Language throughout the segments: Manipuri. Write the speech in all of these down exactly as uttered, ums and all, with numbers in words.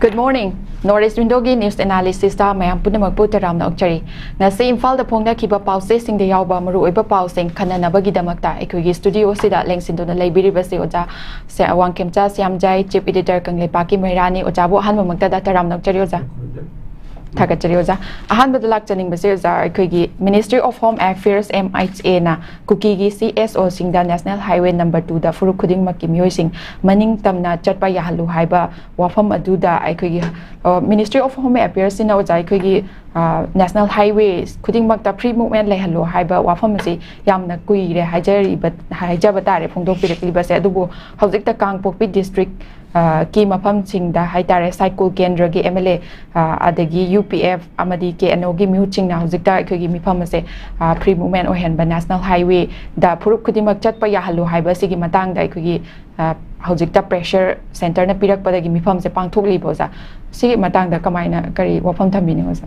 Good morning. North East Window-ꯒꯤ news analysis-ꯇ ꯃꯌꯥꯝ ꯄꯨꯝꯅꯃꯛꯄꯨ ꯇꯔꯥꯝꯅ ꯑꯣꯛꯆꯔꯤ꯫ ꯉꯁꯤ ꯏꯝꯐꯥꯜꯗ ꯐꯣꯡꯅꯈꯤꯕ ꯄꯥꯎꯆꯦꯁꯤꯡꯗ ꯌꯥꯎꯕ ꯃꯔꯨꯑꯣꯏꯕ ꯄꯥꯎꯁꯤꯡ ꯈꯟꯅꯅꯕꯒꯤꯗꯃꯛꯇ ꯑꯩꯈꯣꯏꯒꯤ studio-ꯁꯤꯗ ꯂꯦꯡꯁꯤꯟꯗꯨꯅ ꯂꯩꯕꯤꯔꯤꯕꯁꯤ ꯑꯣꯖꯥ ꯁ꯭ꯌꯥ-, ꯋꯥꯡꯈꯦꯝꯆꯥ ꯁ꯭ꯌꯥꯝꯖꯥꯏ, chief editor ꯀꯪꯂꯩꯄꯥꯛꯀꯤ ꯃꯩꯔꯥꯅꯤ꯫ ꯑꯣꯖꯥꯕꯨ ꯑꯍꯥꯟꯕꯃꯛꯇꯗ ꯇꯔꯥꯝꯅ ꯑꯣꯛꯆꯔꯤ ꯑꯣꯖꯥ꯫ ꯊꯥꯒꯠꯆꯔꯤ ꯑꯣꯖꯥ꯫ ꯑꯍꯥꯟꯕꯗ ꯂꯥꯛꯆꯅꯤꯡꯕꯁꯦ ꯑꯣꯖꯥ, ꯑꯩꯈꯣꯏꯒꯤ Ministry of Home Affairs, M H A-ꯅ ꯀꯨꯀꯤꯒꯤ C S O-ꯁꯤꯡꯗ National Highway number two-ꯗ ꯐꯨꯔꯨꯞ ꯈꯨꯗꯤꯡꯃꯛꯀꯤ ꯃꯤꯑꯣꯏꯁꯤꯡ ꯃꯅꯤꯡ ꯇꯝꯅ ꯆꯠꯄ ꯌꯥꯍꯜꯂꯨ ꯍꯥꯏꯕ ꯋꯥꯐꯝ ꯑꯗꯨꯗ ꯑꯩꯈꯣꯏꯒꯤ, ꯑ, Ministry of Home Affairs-ꯁꯤꯅ ꯑꯣꯖꯥ ꯑꯩꯈꯣꯏꯒꯤ, ꯑ, National Highway ꯈꯨꯗꯤꯡꯃꯛꯇ free movement ꯂꯩꯍꯜꯂꯨ ꯍꯥꯏꯕ ꯋꯥꯐꯝ ꯑꯁꯤ ꯌꯥꯝꯅ ꯀꯨꯏꯔꯦ ꯍꯥꯏꯖꯔꯤꯕ, ꯍꯥꯏꯖꯕ ꯇꯥꯔꯦ ꯐꯣꯡꯗꯣꯛꯄꯤꯔꯛꯂꯤꯕꯁꯦ꯫ ꯑꯗꯨꯕꯨ ꯍꯧꯖꯤꯛꯇ ꯀꯥꯡꯄꯣꯛꯄꯤ district, ꯑ, ꯀꯤ ꯃꯐꯝꯁꯤꯡꯗ ꯍꯥꯏꯇꯥꯔꯦ, ꯁꯥꯏꯀꯨꯜ ꯀꯦꯟꯗ꯭ꯔꯒꯤ M L A, ꯑ, ꯑꯗꯒꯤ U P F ꯑꯃꯗꯤ K N O-ꯒꯤ ꯃꯤꯍꯨꯠꯁꯤꯡꯅ ꯍꯧꯖꯤꯛꯇ ꯑꯩꯈꯣꯏꯒꯤ ꯃꯤꯐꯝ ꯑꯁꯦ, ꯑ, free movement ꯑꯣꯏꯍꯟꯕ, National Highway-ꯗ ꯐꯨꯔꯨꯞ ꯈꯨꯗꯤꯡꯃꯛ ꯆꯠꯄ ꯌꯥꯍꯜꯂꯨ ꯍꯥꯏꯕ ꯑꯁꯤꯒꯤ ꯃꯇꯥꯡꯗ ꯑꯩꯈꯣꯏꯒꯤ, ꯑ, ꯍꯧꯖꯤꯛꯇ pressure centre-ꯅ ꯄꯤꯔꯛꯄꯗꯒꯤ ꯃꯤꯐꯝꯁꯦ ꯄꯥꯡꯊꯣꯛꯂꯤꯕ ꯑꯣꯖꯥ꯫ ꯁꯤꯒꯤ ꯃꯇꯥꯡꯗ ꯀꯃꯥꯏꯅ, ꯀꯔꯤ ꯋꯥꯐꯝ ꯊꯝꯕꯤꯅꯤꯡꯉꯤ ꯑꯣꯖꯥ?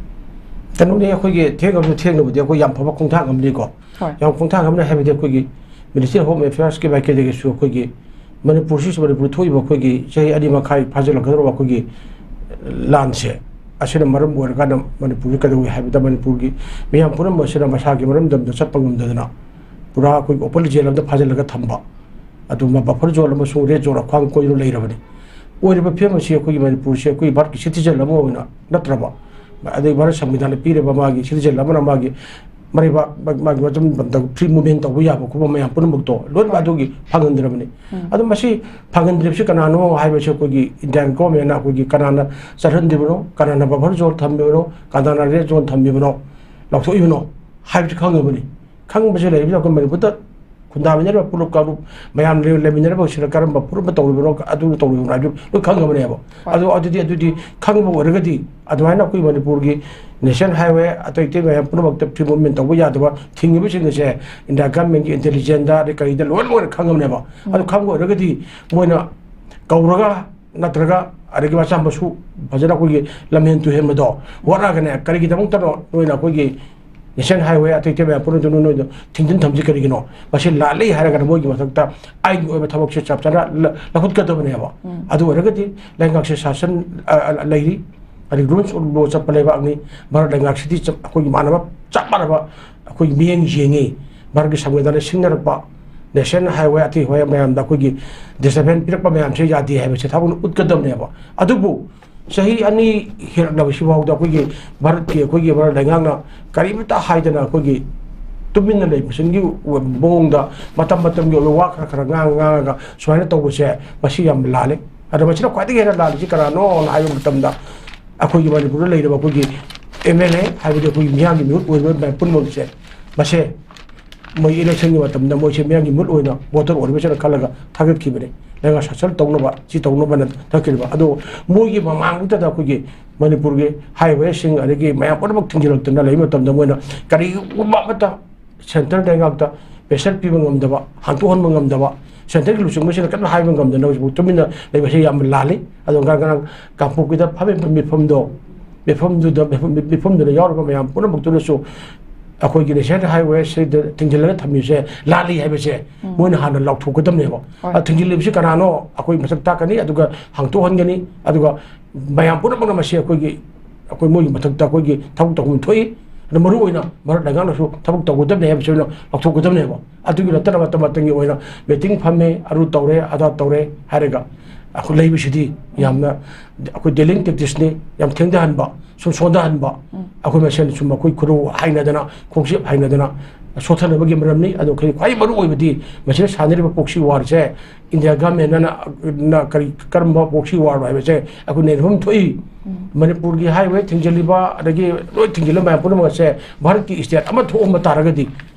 ꯀꯩꯅꯣꯅꯤ, ꯑꯩꯈꯣꯏꯒꯤ ꯊꯦꯡꯉꯕꯁꯨ ꯊꯦꯡꯅꯕꯗꯤ ꯑꯩꯈꯣꯏ ꯌꯥꯝ ꯐꯕ ꯈꯣꯡꯊꯥꯡ ꯑꯃꯅꯤꯀꯣ꯫ ꯍꯣꯏ꯫ ꯌꯥꯝ ꯈꯣꯡꯊꯥꯡ ꯑꯃꯅ ꯍꯥꯏꯕꯗꯤ ꯑꯩꯈꯣꯏꯒꯤ Ministry of Home Affairs-ꯀꯤ ꯃꯥꯏꯀꯩꯗꯒꯤꯁꯨ ꯑꯩꯈꯣꯏꯒꯤ ꯃꯅꯤꯄꯨꯔꯁꯤꯁꯨ, ꯃꯅꯤꯄꯨꯔ ꯊꯣꯛꯏꯕ ꯑꯩꯈꯣꯏꯒꯤ ꯆꯍꯤ ꯑꯅꯤ ꯃꯈꯥꯏ ꯐꯥꯖꯤꯜꯂꯛꯀꯗꯧꯔꯕ ꯑꯩꯈꯣꯏꯒꯤ ꯂꯥꯟꯁꯦ, ꯑꯁꯤꯅ ꯃꯔꯝ ꯑꯣꯏꯔꯀꯥꯟꯗ ꯃꯅꯤꯄꯨꯔꯒꯤ ꯀꯩꯗꯧꯏ ꯍꯥꯏꯕꯗ, ꯃꯅꯤꯄꯨꯔꯒꯤ ꯃꯤꯌꯥꯝ ꯄꯨꯝꯅꯃꯛ ꯑꯁꯤꯅ ꯃꯁꯥꯒꯤ ꯃꯔꯝꯗꯝꯗ ꯆꯠꯄ ꯉꯝꯗꯗꯅ ꯄꯨꯔꯥ ꯑꯩꯈꯣꯏꯒꯤ open jail ꯑꯃꯗ ꯐꯥꯖꯤꯜꯂꯒ ꯊꯝꯕ, ꯑꯗꯨꯒꯨꯝꯕ buffer zone ꯑꯃꯁꯨꯡ red zone ꯑꯈ꯭ꯋꯥꯡ ꯀꯣꯏꯗꯨꯅ ꯂꯩꯔꯕꯅꯤ꯫ ꯑꯣꯏꯔꯤꯕ ꯐꯤꯕꯝ ꯑꯁꯤ ꯑꯩꯈꯣꯏꯒꯤ ꯃꯅꯤꯄꯨꯔꯁꯤ ꯑꯩꯈꯣꯏꯒꯤ ꯚꯥꯔꯠꯀꯤ citizen ꯑꯃ ꯑꯣꯏꯅ ꯅꯠꯇ꯭ꯔꯕ, ꯑꯗꯩ ꯚꯥꯔꯠ ꯁꯪꯕꯤꯙꯥꯟꯅ ꯄꯤꯔꯤꯕ ꯃꯥꯒꯤ citizen ꯑꯃꯅ ꯃꯥꯒꯤ ꯃꯔꯩꯕꯥꯛ, ꯃꯥꯒꯤ ꯃꯇꯝ ꯃꯇꯝꯗ free movement ꯇꯧꯕ ꯌꯥꯕ ꯈꯣꯠꯄ ꯃꯌꯥꯝ ꯄꯨꯝꯅꯃꯛꯇꯣ ꯂꯣꯏꯅꯃꯛ ꯑꯗꯨꯒꯤ ꯐꯪꯍꯟꯗ꯭ꯔꯕꯅꯤ꯫ ꯎꯝ꯫ ꯑꯗꯣ ꯃꯁꯤ ꯐꯪꯍꯟꯗ꯭ꯔꯤꯕꯁꯤ ꯀꯅꯥꯅꯣ ꯍꯥꯏꯕꯁꯤ ꯑꯩꯈꯣꯏꯒꯤ Indian government-ꯅ ꯑꯩꯈꯣꯏꯒꯤ ꯀꯅꯥꯅ ꯆꯠꯍꯟꯗ꯭ꯔꯤꯕꯅꯣ, ꯀꯅꯥꯅ buffer zone ꯊꯝꯃꯤꯕꯅꯣ, ꯀꯅꯥꯅ red zone ꯊꯝꯃꯤꯕꯅꯣ, ꯂꯧꯊꯣꯛꯏꯕꯅꯣ ꯍꯥꯏꯕꯁꯤ ꯈꯪꯉꯕꯅꯤ꯫ ꯈꯪꯕꯁꯤ ꯂꯩꯔꯤꯕꯁꯤ ꯑꯩꯈꯣꯏ ꯃꯅꯤꯄꯨꯔꯗ ꯈꯨꯟꯗꯥꯃꯤꯟꯅꯔꯤꯕ ꯐꯨꯔꯨꯞ ꯀꯥꯡꯂꯨꯞ ꯃꯌꯥꯝ ꯂꯩ-, ꯂꯩꯃꯤꯟꯅꯔꯤꯕꯁꯤꯅ ꯀꯔꯝꯕ ꯐꯨꯔꯨꯞꯅ ꯇꯧꯔꯤꯕꯅꯣ, ꯑꯗꯨꯅ ꯇꯧꯔꯤꯕꯅꯣ ꯍꯥꯏꯕꯗꯨ ꯂꯣꯏ ꯈꯪꯉꯕꯅꯦꯕ꯫ ꯍꯣꯏ꯫ ꯑꯗꯣ ꯑꯗꯨꯗꯤ, ꯑꯗꯨꯗꯤ ꯈꯪꯕ ꯑꯣꯏꯔꯒꯗꯤ ꯑꯗꯨꯃꯥꯏꯅ ꯑꯩꯈꯣꯏ ꯃꯅꯤꯄꯨꯔꯒꯤ National Highway ꯑꯇꯩ ꯑꯇꯩ ꯃꯌꯥꯝ ꯄꯨꯝꯅꯃꯛꯇ free movement ꯇꯧꯕ ꯌꯥꯗꯕ ꯊꯤꯡꯉꯤꯕꯁꯤꯡ ꯑꯁꯦ India government-ꯀꯤ intelligence-ꯗ ꯑꯗꯩ ꯀꯔꯤꯗ ꯂꯣꯏ ꯂꯣꯏꯅ ꯈꯪꯉꯕꯅꯦꯕ꯫ ꯑꯗꯨ ꯎꯝ꯫ ꯈꯪꯕ ꯑꯣꯏꯔꯒꯗꯤ ꯃꯣꯏꯅ ꯀꯧꯔꯒ ꯅꯠꯇ꯭ꯔꯒ ꯑꯗꯒꯤ ꯃꯆꯥ ꯃꯁꯨ ꯐꯖꯅ ꯑꯩꯈꯣꯏꯒꯤ ꯂꯝꯍꯦꯟ ꯇꯨꯍꯦꯟꯕꯗꯣ ꯋꯥꯠꯂꯒꯅꯦ, ꯀꯔꯤꯒꯤꯗꯃꯛꯇꯅꯣ ꯅꯣꯏꯅ ꯑꯩꯈꯣꯏꯒꯤ ꯅꯦꯁꯅꯦꯜ ꯍꯥꯏꯋꯦ ꯑꯇꯩ ꯑꯇꯩ ꯃꯌꯥꯝ ꯄꯨꯟꯅ ꯅꯣꯏꯗ ꯊꯤꯡꯖꯤꯟ ꯊꯝꯁꯤ ꯀꯔꯤꯒꯤꯅꯣ? ꯃꯁꯤ ꯂꯥꯜꯂꯤ ꯍꯥꯏꯔꯒꯅ ꯃꯣꯏꯒꯤ ꯃꯊꯛꯇ ꯑꯥꯏꯟꯒꯤ ꯑꯣꯏꯕ ꯊꯕꯛꯁꯦ ꯆꯞ ꯆꯥꯅ ꯂ-, ꯂꯧꯈꯠꯀꯗꯕꯅꯦꯕ꯫ ꯎꯝ꯫ ꯑꯗꯨ ꯑꯣꯏꯔꯒꯗꯤ ꯂꯩꯉꯥꯛꯁꯦ ꯁꯥꯁꯟ, ꯑ, ꯑ, ꯂꯩꯔꯤ, ꯑꯗꯒꯤ ꯔꯨꯜꯁ ꯑꯣꯐ ꯂꯣ ꯆꯠꯄ ꯂꯩꯕꯥꯛꯅꯤ꯫ ꯚꯥꯔꯠ ꯂꯩꯉꯥꯛꯁꯤꯗꯤ ꯆꯞ-, ꯑꯩꯈꯣꯏꯒꯤ ꯃꯥꯟꯅꯕ, ꯆꯞ ꯃꯥꯟꯅꯕ ꯑꯩꯈꯣꯏꯒꯤ ꯃꯤꯠꯌꯦꯡ ꯌꯦꯡꯉꯤ꯫ ꯚꯥꯔꯠꯀꯤ ꯁꯪꯕꯤꯙꯥꯟꯅ ꯁꯤꯡꯅꯔꯛꯄ ꯅꯦꯁꯅꯦꯜ ꯍꯥꯏꯋꯦ ꯑꯇꯩ ꯍꯥꯏꯋꯦ ꯃꯌꯥꯝꯗ ꯑꯩꯈꯣꯏꯒꯤ ꯗꯤꯁꯑꯦꯕꯜ ꯄꯤꯔꯛꯄ ꯃꯌꯥꯝꯁꯦ ꯌꯥꯗꯦ ꯍꯥꯏꯕꯁꯦ ꯊꯥꯒꯠꯅ ꯎꯠꯀꯗꯕꯅꯦꯕ꯫ ꯑꯗꯨꯕꯨ ꯆꯍꯤ ꯑꯅꯤ ꯍꯦꯜꯂꯛꯂꯕꯁꯤꯐꯥꯎꯗ ꯑꯩꯈꯣꯏꯒꯤ ꯚꯥꯔꯠꯀꯤ, ꯑꯩꯈꯣꯏꯒꯤ ꯚꯥꯔꯠ ꯂꯩꯉꯥꯛꯅ ꯀꯔꯤꯃꯇ ꯍꯥꯏꯗꯅ ꯑꯩꯈꯣꯏꯒꯤ ꯇꯨꯃꯤꯟꯅ ꯂꯩꯕꯁꯤꯒꯤ ꯃꯑꯣꯡꯗ ꯃꯇꯝ ꯃꯇꯝꯒꯤ ꯑꯣꯏꯕ ꯋꯥ ꯈꯔ ꯈꯔ ꯉꯥꯡ-, ꯉꯥꯡꯉꯒ ꯁꯨꯃꯥꯏꯅ ꯇꯧꯕꯁꯦ ꯃꯁꯤ ꯌꯥꯝ ꯂꯥꯜꯂꯤ꯫ ꯑꯗꯣ ꯃꯁꯤꯅ ꯈ꯭ꯋꯥꯏꯗꯒꯤ ꯍꯦꯟꯅ ꯂꯥꯜꯂꯤꯁꯤ ꯀꯅꯥꯅꯣꯅ ꯍꯥꯏꯕ ꯃꯇꯝꯗ ꯑꯩꯈꯣꯏꯒꯤ ꯃꯅꯤꯄꯨꯔꯗ ꯂꯩꯔꯤꯕ ꯑꯩꯈꯣꯏꯒꯤ ꯑꯦꯝ ꯑꯦꯜ ꯑꯦ ꯍꯥꯏꯕꯗꯤ ꯑꯩꯈꯣꯏꯒꯤ ꯃꯤꯌꯥꯝꯒꯤ ꯃꯤꯍꯨꯠ ꯑꯣꯏꯔꯤꯕ ꯃꯌꯥꯝ ꯄꯨꯝꯅꯃꯛꯁꯦ ꯃꯁꯦ ꯃꯣꯏ ꯏꯂꯦꯛꯁꯟꯒꯤ ꯃꯇꯝꯗ ꯃꯣꯏꯁꯦ ꯃꯤꯌꯥꯝꯒꯤ ꯃꯤꯍꯨꯠ ꯑꯣꯏꯅ ꯚꯣꯇꯔ ꯑꯣꯏꯔꯤꯕꯁꯤꯅ ꯈꯜꯂꯒ ꯊꯥꯒꯠꯈꯤꯕꯅꯤ꯫ ꯂꯩꯉꯥꯛ ꯁꯥꯁꯟ ꯇꯧꯅꯕ, ꯁꯤ ꯇꯧꯅꯕꯅ ꯊꯥꯒꯠꯈꯤꯕ꯫ ꯑꯗꯣ ꯃꯣꯏꯒꯤ ꯃꯃꯥꯡꯗꯨꯗ ꯑꯩꯈꯣꯏꯒꯤ ꯃꯅꯤꯄꯨꯔꯒꯤ ꯍꯥꯏꯋꯦꯁꯤꯡ ꯑꯗꯒꯤ ꯃꯌꯥꯝ ꯄꯨꯝꯅꯃꯛ ꯊꯤꯡꯖꯤꯜꯂꯛꯇꯅ ꯂꯩꯕ ꯃꯇꯝꯗ ꯃꯣꯏꯅ ꯀꯔꯤꯒꯨꯝꯕ ꯑꯃꯠꯇ ꯁꯦꯟꯇ꯭ꯔꯦꯜ ꯂꯩꯉꯥꯛꯇ ꯄ꯭ꯔꯦꯁꯔ ꯄꯤꯕ ꯉꯝꯗꯕ, ꯍꯟꯗꯣꯛꯍꯟꯕ ꯉꯝꯗꯕ, ꯁꯦꯟꯇ꯭ꯔꯒꯤ ꯂꯨꯆꯤꯡꯕꯁꯤꯅ ꯀꯟꯅ ꯍꯥꯏꯕ ꯉꯝꯗꯅ ꯍꯧꯖꯤꯛꯐꯥꯎ ꯇꯨꯃꯤꯟꯅ ꯂꯩꯕꯁꯤ ꯌꯥꯝꯅ ꯂꯥꯜꯂꯤ꯫ ꯑꯗꯣ ꯉꯔꯥꯡ, ꯉꯔꯥꯡ ꯀꯥꯡꯄꯣꯛꯄꯤꯗ ꯐꯝꯃꯤꯕ ꯃꯤꯐꯝꯗꯣ, ꯃꯤꯐꯝꯗꯨꯗ, ꯃꯤꯐꯝ-, ꯃꯤꯐꯝꯗꯨꯗ ꯌꯥꯎꯔꯤꯕ ꯃꯌꯥꯝ ꯄꯨꯝꯅꯃꯛꯇꯨꯅꯁꯨ ꯑꯩꯈꯣꯏꯒꯤ ꯅꯦꯁꯅꯦꯜ ꯍꯥꯏꯋꯦꯁꯤꯗ ꯊꯤꯡꯖꯤꯜꯂꯒ ꯊꯝꯃꯤꯁꯦ ꯂꯥꯜꯂꯤ ꯍꯥꯏꯕꯁꯦ ꯎꯝ꯫ ꯃꯣꯏꯅ ꯍꯥꯟꯅ ꯂꯥꯎꯊꯣꯛꯀꯗꯕꯅꯦꯕ꯫ ꯍꯣꯏ꯫ ꯑ, ꯊꯤꯡꯖꯤꯜꯂꯤꯕꯁꯤ ꯀꯅꯥꯅꯣ? ꯑꯩꯈꯣꯏ ꯃꯁꯛ ꯇꯥꯛꯀꯅꯤ, ꯑꯗꯨꯒ ꯍꯥꯡꯇꯣꯛꯍꯟꯒꯅꯤ, ꯑꯗꯨꯒ ꯃꯌꯥꯝ ꯄꯨꯝꯅꯃꯛꯅ ꯃꯁꯤ ꯑꯩꯈꯣꯏꯒꯤ, ꯑꯩꯈꯣꯏ ꯃꯣꯏꯒꯤ ꯃꯊꯛꯇ ꯑꯩꯈꯣꯏꯒꯤ ꯊꯕꯛ ꯇꯧꯐꯝ ꯊꯣꯛꯏ꯫ ꯑꯗꯣ ꯃꯔꯨ ꯑꯣꯏꯅ ꯚꯥꯔꯠ ꯂꯩꯉꯥꯛꯅꯁꯨ ꯊꯕꯛ ꯇꯧꯒꯗꯕꯅꯤ ꯍꯥꯏꯕꯁꯤ ꯑꯣꯏꯅ ꯂꯥꯎꯊꯣꯛꯀꯗꯕꯅꯦꯕ꯫ ꯑꯗꯨꯒꯤ ꯅꯠꯇꯅ ꯃꯇꯝ ꯃꯇꯝꯒꯤ ꯑꯣꯏꯅ ꯃꯤꯇꯤꯡ ꯐꯝꯃꯦ, ꯑꯗꯨ ꯇꯧꯔꯦ, ꯑꯗꯥ ꯇꯧꯔꯦ ꯍꯥꯏꯔꯒ ꯑꯩꯈꯣꯏ ꯂꯩꯕꯁꯤꯗꯤ ꯌꯥꯝꯅ ꯑꯩꯈꯣꯏ ꯗꯦꯂꯤꯡ ꯇꯦꯛꯇꯤꯁꯅꯤ, ꯌꯥꯝ ꯊꯦꯡꯊꯍꯟꯕ, ꯁꯨꯝ ꯁꯣꯟꯊꯍꯟꯕ, ꯎꯝ꯫ ꯑꯩꯈꯣꯏ ꯃꯁꯦꯟ ꯁꯨꯝ ꯑꯩꯈꯣꯏ ꯈꯨꯔꯧ ꯍꯥꯏꯅꯗꯅ, ꯈꯣꯡꯆꯦꯞ ꯍꯥꯏꯅꯗꯅ ꯁꯣꯠꯊꯅꯕꯒꯤ ꯃꯔꯝꯅꯤ꯫ ꯑꯗꯣ ꯑꯩꯈꯣꯏ ꯈ꯭ꯋꯥꯏ ꯃꯔꯨ ꯑꯣꯏꯕꯗꯤ ꯃꯁꯤꯗ ꯁꯥꯟꯅꯔꯤꯕ proxy warꯁꯦ ꯏꯟꯗꯤꯌꯥ ꯒꯚꯔꯟꯃꯦꯟꯠꯅ ꯅ ꯀꯔꯤ, ꯀꯔꯝꯕ proxy warꯅꯣ ꯍꯥꯏꯕꯁꯦ ꯑꯩꯈꯣꯏ ꯅꯩꯅꯐꯝ ꯊꯣꯛꯏ꯫ ꯎꯝ꯫ ꯃꯅꯤꯄꯨꯔꯒꯤ ꯍꯥꯏꯋꯦ ꯊꯤꯡꯖꯤꯜꯂꯤꯕ, ꯑꯗꯒꯤ ꯂꯣꯏ ꯊꯤꯡꯖꯤꯜꯂꯤꯕ ꯃꯌꯥꯝ ꯄꯨꯝꯅꯃꯛ ꯑꯁꯦ ꯚꯥꯔꯠꯀꯤ state ꯑꯃ ꯊꯣꯛꯑꯝꯕ ꯇꯥꯔꯒꯗꯤ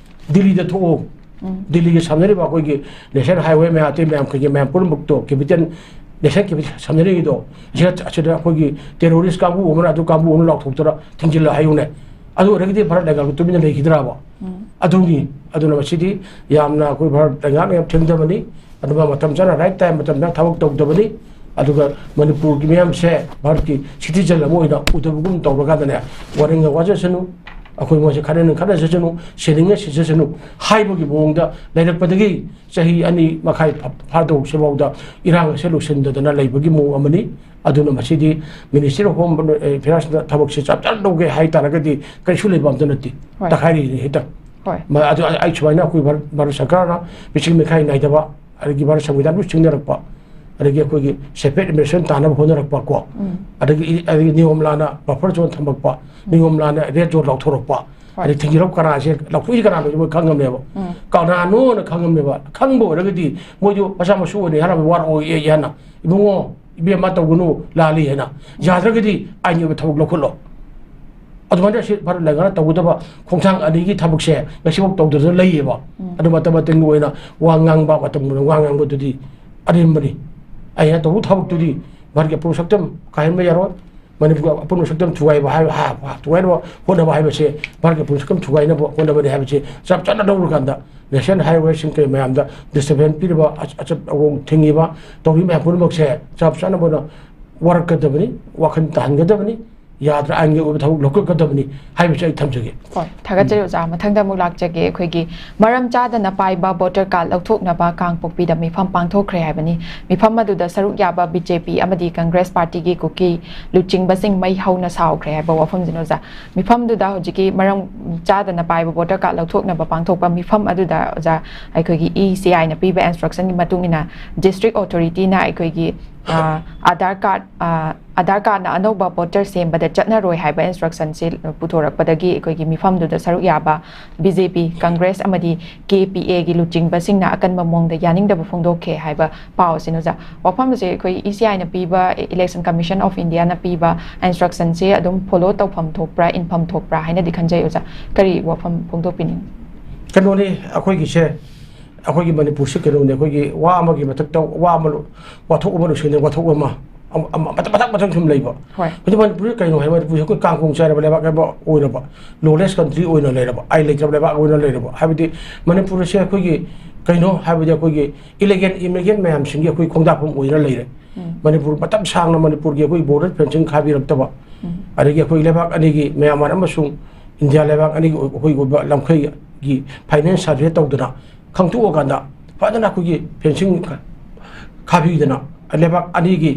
ꯗꯤꯜꯂꯤꯗ ꯊꯣꯛꯑꯣ꯫ ꯎꯝ꯫ ꯗꯤꯜꯂꯤꯒꯤ ꯁꯝꯅꯔꯤꯕ ꯑꯩꯈꯣꯏꯒꯤ ꯅꯦꯁꯅꯦꯜ ꯍꯥꯏꯋꯦ ꯃꯌꯥꯝ, ꯑꯇꯩ ꯃꯌꯥꯝ, ꯀꯩꯀꯩ ꯃꯌꯥꯝ ꯄꯨꯝꯅꯃꯛꯇꯣ, ꯀꯦꯄꯤꯇꯦꯜ, ꯅꯦꯁꯅꯦꯜ ꯀꯦꯄꯤꯇꯦꯜ ꯁꯝꯅꯔꯤꯗꯣ, ꯁꯤꯗ, ꯑꯁꯤꯗ ꯑꯩꯈꯣꯏꯒꯤ terrorist ꯀꯥꯡꯕꯨ ꯑꯃꯅ, ꯑꯗꯨ ꯀꯥꯡꯕꯨ ꯑꯃꯅ ꯂꯥꯎꯊꯣꯛꯇꯅ ꯊꯤꯡꯖꯤꯜꯂꯣ ꯍꯥꯏꯌꯨꯅꯦ꯫ ꯑꯗꯨ ꯑꯣꯏꯔꯒꯗꯤ ꯚꯥꯔꯠ ꯂꯩꯉꯥꯛꯇꯨ ꯇꯨꯃꯤꯟꯅ ꯂꯩꯈꯤꯗ꯭ꯔꯥꯕ? ꯎꯝ꯫ ꯑꯗꯨꯅꯤ꯫ ꯑꯗꯨꯅ ꯃꯁꯤꯗꯤ ꯌꯥꯝꯅ ꯑꯩꯈꯣꯏ ꯚꯥꯔꯠ ꯂꯩꯉꯥꯛꯅ ꯌꯥꯝ ꯊꯦꯡꯊꯕꯅꯤ꯫ ꯑꯗꯨꯒ ꯃꯇꯝ ꯆꯥꯅ, right time ꯃꯇꯝꯗ ꯊꯕꯛ ꯇꯧꯗꯕꯅꯤ꯫ ꯑꯗꯨꯒ ꯃꯅꯤꯄꯨꯔꯒꯤ ꯃꯤꯌꯥꯝꯁꯦ ꯚꯥꯔꯠꯀꯤ citizen ꯑꯃ ꯑꯣꯏꯅ ꯎꯗꯕꯒꯨꯝ ꯇꯧꯔꯀꯥꯟꯗꯅꯦ, ꯋꯥꯔꯦꯡꯒ ꯋꯥꯖꯁꯅꯨ꯫ ꯑꯩꯈꯣꯏ ꯃꯣꯏꯁꯦ ꯈꯠꯅꯅꯤꯡ ꯈꯠꯅꯖꯁꯅꯨ, ꯁꯤꯅꯤꯡꯉ ꯁꯤꯖꯁꯅꯨ ꯍꯥꯏꯕꯒꯤ ꯃꯑꯣꯡꯗ ꯂꯩꯔꯛꯄꯗꯒꯤ ꯆꯍꯤ ꯑꯅꯤ ꯃꯈꯥꯏ ꯐꯥ-, ꯐꯥꯗꯧꯁꯤꯐꯥꯎꯗ ꯏꯔꯥꯡ ꯑꯁꯦ ꯂꯣꯏꯁꯤꯟꯗꯗꯅ ꯂꯩꯕꯒꯤ ꯃꯑꯣꯡ ꯑꯃꯅꯤ꯫ ꯑꯗꯨꯅ ꯃꯁꯤꯗꯤ Ministry of Home Affairsꯅ ꯊꯕꯛꯁꯦ ꯆꯞ ꯆꯥꯅ ꯂꯧꯒꯦ ꯍꯥꯏ ꯇꯥꯔꯒꯗꯤ ꯀꯔꯤꯁꯨ ꯂꯩꯕ ꯑꯝꯇ ꯅꯠꯇꯦ꯫ ꯍꯣꯏ꯫ ꯇꯛꯈꯥꯏꯔꯤꯅꯤ ꯍꯦꯛꯇ꯫ ꯍꯣꯏ꯫ ꯃ-, ꯑꯗꯨ ꯑꯩ, ꯑꯩ ꯁꯨꯃꯥꯏꯅ ꯑꯩꯈꯣꯏ ꯚꯥꯔꯠ, ꯚꯥꯔꯠ ꯁꯔꯀꯥꯔꯅ ꯃꯤꯆꯤꯡ ꯃꯤꯈꯥꯏ ꯅꯥꯏꯗꯕ, ꯑꯗꯒꯤ ꯚꯥꯔꯠ ꯁꯪꯕꯤꯙꯥꯟꯕꯨ ꯁꯤꯡꯅꯔꯛꯄ, ꯑꯗꯒꯤ ꯑꯩꯈꯣꯏꯒꯤ separate administration ꯇꯥꯅꯕ ꯍꯣꯠꯅꯔꯛꯄ ꯀꯣ, ꯎꯝ꯫ ꯑꯗꯒꯤ, ꯑꯗꯒꯤ ꯅꯤꯌꯣꯝ ꯂꯥꯟꯅ buffer zone ꯊꯝꯃꯛꯄ, ꯎꯝ꯫ ꯅꯤꯌꯣꯝ ꯂꯥꯟꯅ red zone ꯂꯥꯎꯊꯣꯔꯛꯄ, ꯍꯣꯏ꯫ ꯑꯗꯩ ꯊꯤꯡꯖꯤꯜꯂꯛꯄ ꯀꯅꯥꯁꯦ ꯂꯥꯎꯊꯣꯛꯏꯁꯦ ꯀꯅꯥꯅꯣꯁꯦ ꯃꯣꯏ ꯈꯪꯉꯝꯃꯦꯕ꯫ ꯎꯝ꯫ ꯀꯅꯥꯅꯣꯅ ꯈꯪꯉꯝꯃꯦꯕ꯫ ꯈꯪꯕ ꯑꯣꯏꯔꯒꯗꯤ ꯃꯣꯏꯁꯨ ꯃꯆꯥ ꯃꯁꯨ ꯑꯣꯏꯅ ꯍꯥꯏꯔꯝꯃꯦ, "ꯋꯥꯔꯛꯑꯣ, ꯑꯦ, ꯑꯦ," ꯍꯥꯏꯅ, "ꯏꯕꯨꯡꯉꯣ, ꯏꯕꯦꯝꯃ, ꯇꯧꯒꯅꯨ, ꯂꯥꯜꯂꯤ" ꯍꯥꯏꯅ꯫ ꯌꯥꯗ꯭ꯔꯒꯗꯤ ꯑꯥꯏꯟꯒꯤ ꯑꯣꯏꯕ ꯊꯕꯛ ꯂꯧꯈꯠꯂꯣ꯫ ꯑꯗꯨꯃꯥꯏꯅ ꯁꯤ ꯚꯥꯔꯠ ꯂꯩꯉꯥꯛꯅ ꯇꯧꯒꯗꯕ ꯈꯣꯡꯊꯥꯡ ꯑꯅꯤꯒꯤ ꯊꯕꯛꯁꯦ ꯉꯁꯤꯐꯥꯎ ꯇꯧꯗꯗꯅ ꯂꯩꯌꯦꯕ꯫ ꯎꯝ꯫ ꯑꯗꯨ ꯃꯇꯝ ꯃꯇꯝꯒꯤ ꯑꯣꯏꯅ ꯋꯥ ꯉꯥꯡꯕ, ꯃꯇꯝꯒꯤ ꯑꯣꯏꯅ ꯋꯥ ꯉꯥꯡꯕꯗꯨꯗꯤ ꯑꯔꯦꯝꯕꯅꯤ꯫ ꯑꯩꯅ ꯇꯧꯕ ꯊꯕꯛꯇꯨꯗꯤ ꯚꯥꯔꯠꯀꯤ ꯑꯄꯨꯟꯕ ꯁꯛꯇꯝ ꯀꯥꯏꯍꯟꯕ ꯌꯥꯔꯣꯏ꯫ ꯃꯅꯤꯄꯨꯔꯒꯤ ꯑꯄꯨꯟꯕ ꯁꯛꯇꯝ ꯊꯨꯒꯥꯏꯕ ꯍꯥꯏꯕ, ꯍꯥ, ꯍꯥ, ꯊꯨꯒꯥꯏꯅꯕ ꯍꯣꯠꯅꯕ ꯍꯥꯏꯕꯁꯦ, ꯚꯥꯔꯠꯀꯤ ꯑꯄꯨꯟꯕ ꯁꯛꯇꯝ ꯊꯨꯒꯥꯏꯅꯕ ꯍꯣꯠꯅꯕꯅꯤ ꯍꯥꯏꯕꯁꯦ ꯆꯞ ꯆꯥꯅ ꯂꯧꯔꯀꯥꯟꯗ, national highwayꯁꯤꯡ ꯀꯩ ꯃꯌꯥꯝꯗ disturbance ꯄꯤꯔꯤꯕ, ꯑꯆ-, ꯑꯆꯠ ꯑꯋꯣꯡ ꯊꯤꯡꯉꯤꯕ, ꯇꯧꯔꯤꯕ ꯃꯌꯥꯝ ꯄꯨꯝꯅꯃꯛꯁꯦ ꯆꯞ ꯆꯥꯅ ꯃꯣꯏꯅ ꯋꯥꯔꯛꯀꯗꯕꯅꯤ, ꯋꯥꯈꯜ ꯇꯥꯍꯟꯒꯗꯕꯅꯤ, ꯌꯥꯗ꯭ꯔ ꯑꯥꯏꯟꯒꯤ ꯑꯣꯏꯕ ꯊꯕꯛ ꯂꯧꯈꯠꯀꯗꯕꯅꯤ ꯍꯥꯏꯕꯁꯤ ꯑꯩ ꯊꯝꯖꯒꯦ꯫ ꯍꯣꯏ, ꯊꯥꯒꯠꯆꯔꯤ ꯑꯣꯖꯥ꯫ ꯃꯊꯪꯗ ꯑꯃꯨꯛ ꯂꯥꯛꯆꯒꯦ꯫ ꯑꯩꯈꯣꯏꯒꯤ ꯃꯔꯝ ꯆꯥꯗꯅ ꯄꯥꯏꯕ voter card ꯂꯧꯊꯣꯛꯅꯕ ꯀꯥꯡꯄꯣꯛꯄꯤꯗ ꯃꯤꯐꯝ ꯄꯥꯡꯊꯣꯛꯈ꯭ꯔꯦ ꯍꯥꯏꯕꯅꯤ꯫ ꯃꯤꯐꯝ ꯑꯗꯨꯗ ꯁꯔꯨꯛ ꯌꯥꯕ BJP ꯑꯃꯗꯤ Congress partyꯒꯤ ꯀꯨꯀꯤ ꯂꯨꯆꯤꯡꯕꯁꯤꯡ ꯃꯩ ꯍꯧꯅ ꯁꯥꯎꯈ꯭ꯔꯦ ꯍꯥꯏꯕ ꯋꯥꯐꯝꯁꯤꯅꯤ ꯑꯣꯖꯥ꯫ ꯃꯤꯐꯝꯗꯨꯗ ꯍꯧꯖꯤꯛꯀꯤ ꯃꯔꯝ ꯆꯥꯗꯅ ꯄꯥꯏꯕ voter card ꯂꯧꯊꯣꯛꯅꯕ ꯄꯥꯡꯊꯣꯛꯄ ꯃꯤꯐꯝ ꯑꯗꯨꯗ ꯑꯣꯖꯥ, ꯑꯩꯈꯣꯏꯒꯤ ECIꯅ ꯄꯤꯕ instructionꯒꯤ ꯃꯇꯨꯡ ꯏꯟꯅ district authorityꯅ ꯑꯩꯈꯣꯏꯒꯤ, ꯑ, Aadhaar card, ꯑ, Aadhaar cardꯅ ꯑꯅꯧꯕ voter ꯁꯦꯝꯕꯗ ꯆꯠꯅꯔꯣꯏ ꯍꯥꯏꯕ instructionꯁꯦ ꯄꯨꯊꯣꯔꯛꯄꯗꯒꯤ ꯑꯩꯈꯣꯏꯒꯤ ꯃꯤꯐꯝꯗꯨꯗ ꯁꯔꯨꯛ ꯌꯥꯕ BJP, Congress ꯑꯃꯗꯤ KPAꯒꯤ ꯂꯨꯆꯤꯡꯕꯁꯤꯡꯅ ꯑꯀꯟꯕ ꯃꯑꯣꯡꯗ ꯌꯥꯅꯤꯡꯗꯕ ꯐꯣꯡꯗꯣꯛꯈꯤ ꯍꯥꯏꯕ ꯄꯥꯎ ꯑꯁꯤꯅꯤ ꯑꯣꯖꯥ꯫ ꯋꯥꯐꯝꯁꯦ ꯑꯩꯈꯣꯏ ECIꯅ ꯄꯤꯕ, Election Commission of Indiaꯅ ꯄꯤꯕ instructionꯁꯦ ꯑꯗꯨꯝ follow ꯇꯧꯐꯝ ꯊꯣꯛꯄ꯭ꯔꯥ, ꯏꯟꯐꯝ ꯊꯣꯛꯄ꯭ꯔꯥ ꯍꯥꯏꯅꯗꯤ ꯈꯟꯖꯩ ꯑꯣꯖꯥ꯫ ꯀꯔꯤ ꯋꯥꯐꯝ ꯐꯣꯡꯗꯣꯛꯄꯤꯅꯤꯡ? ꯀꯩꯅꯣꯅꯤ, ꯑꯩꯈꯣꯏꯒꯤꯁꯦ, ꯑꯩꯈꯣꯏꯒꯤ ꯃꯅꯤꯄꯨꯔꯁꯤ ꯀꯩꯅꯣꯅꯤ, ꯑꯩꯈꯣꯏꯒꯤ ꯋꯥ ꯑꯃꯒꯤ ꯃꯊꯛꯇ ꯋꯥ ꯑꯃ ꯂꯣ-, ꯋꯥꯊꯣꯛ ꯑꯃ ꯂꯣꯏꯁꯤꯟꯅ ꯋꯥꯊꯣꯛ ꯑꯃ, ꯑꯃ, ꯑꯃ, ꯃꯊꯪ, ꯃꯊꯪ, ꯃꯊꯪ ꯁꯨꯝ ꯂꯩꯕ꯫ ꯍꯣꯏ꯫ ꯍꯧꯖꯤꯛ ꯃꯅꯤꯄꯨꯔꯁꯤ ꯀꯩꯅꯣ ꯍꯥꯏ, ꯃꯅꯤꯄꯨꯔꯁꯤ ꯑꯩꯈꯣꯏ ꯀꯥꯡ ꯈꯣꯡ ꯆꯥꯏꯔꯕ ꯂꯩꯕꯥꯛ ꯑꯃ ꯑꯣꯏꯔꯕ, lawless country ꯑꯣꯏꯅ ꯂꯩꯔꯕ, ꯑꯥꯏꯟ ꯂꯩꯇ꯭ꯔꯕ ꯂꯩꯕꯥꯛ ꯑꯣꯏꯅ ꯂꯩꯔꯕ꯫ ꯍꯥꯏꯕꯗꯤ ꯃꯅꯤꯄꯨꯔ ꯑꯁꯤ ꯑꯩꯈꯣꯏꯒꯤ ꯀꯩꯅꯣ ꯍꯥꯏꯕꯗꯤ ꯑꯩꯈꯣꯏꯒꯤ illegal immigrant ꯃꯌꯥꯝꯁꯤꯡꯒꯤ ꯑꯩꯈꯣꯏ ꯈꯣꯡꯗꯥꯛꯐꯝ ꯑꯣꯏꯅ ꯂꯩꯔꯦ꯫ ꯎꯝ꯫ ꯃꯅꯤꯄꯨꯔ ꯃꯇꯝ ꯁꯥꯡꯅ ꯃꯅꯤꯄꯨꯔꯒꯤ ꯑꯩꯈꯣꯏ border fencing ꯈꯥꯕꯤꯔꯛꯇꯕ, ꯎꯝ꯫ ꯑꯗꯒꯤ ꯑꯩꯈꯣꯏ ꯂꯩꯕꯥꯛ ꯑꯅꯤꯒꯤ ꯃꯌꯥꯟꯃꯥꯔ ꯑꯃꯁꯨꯡ ꯏꯟꯗꯤꯌꯥ ꯂꯩꯕꯥꯛ ꯑꯅꯤꯒꯤ ꯑꯣꯏ-, ꯑꯩꯈꯣꯏꯒꯤ ꯑꯣꯏꯕ ꯂꯝꯈꯩꯒꯤ ꯐꯥꯏꯅꯥꯟꯁ ꯁꯔꯚꯦ ꯇꯧꯗꯅ ꯈꯪꯗꯣꯛꯑꯀꯥꯟꯗ ꯐꯖꯅ ꯑꯩꯈꯣꯏꯒꯤ ꯐꯦꯟꯁꯤꯡ ꯈꯥꯕꯤꯗꯅ ꯂꯩꯕꯥꯛ ꯑꯅꯤꯒꯤ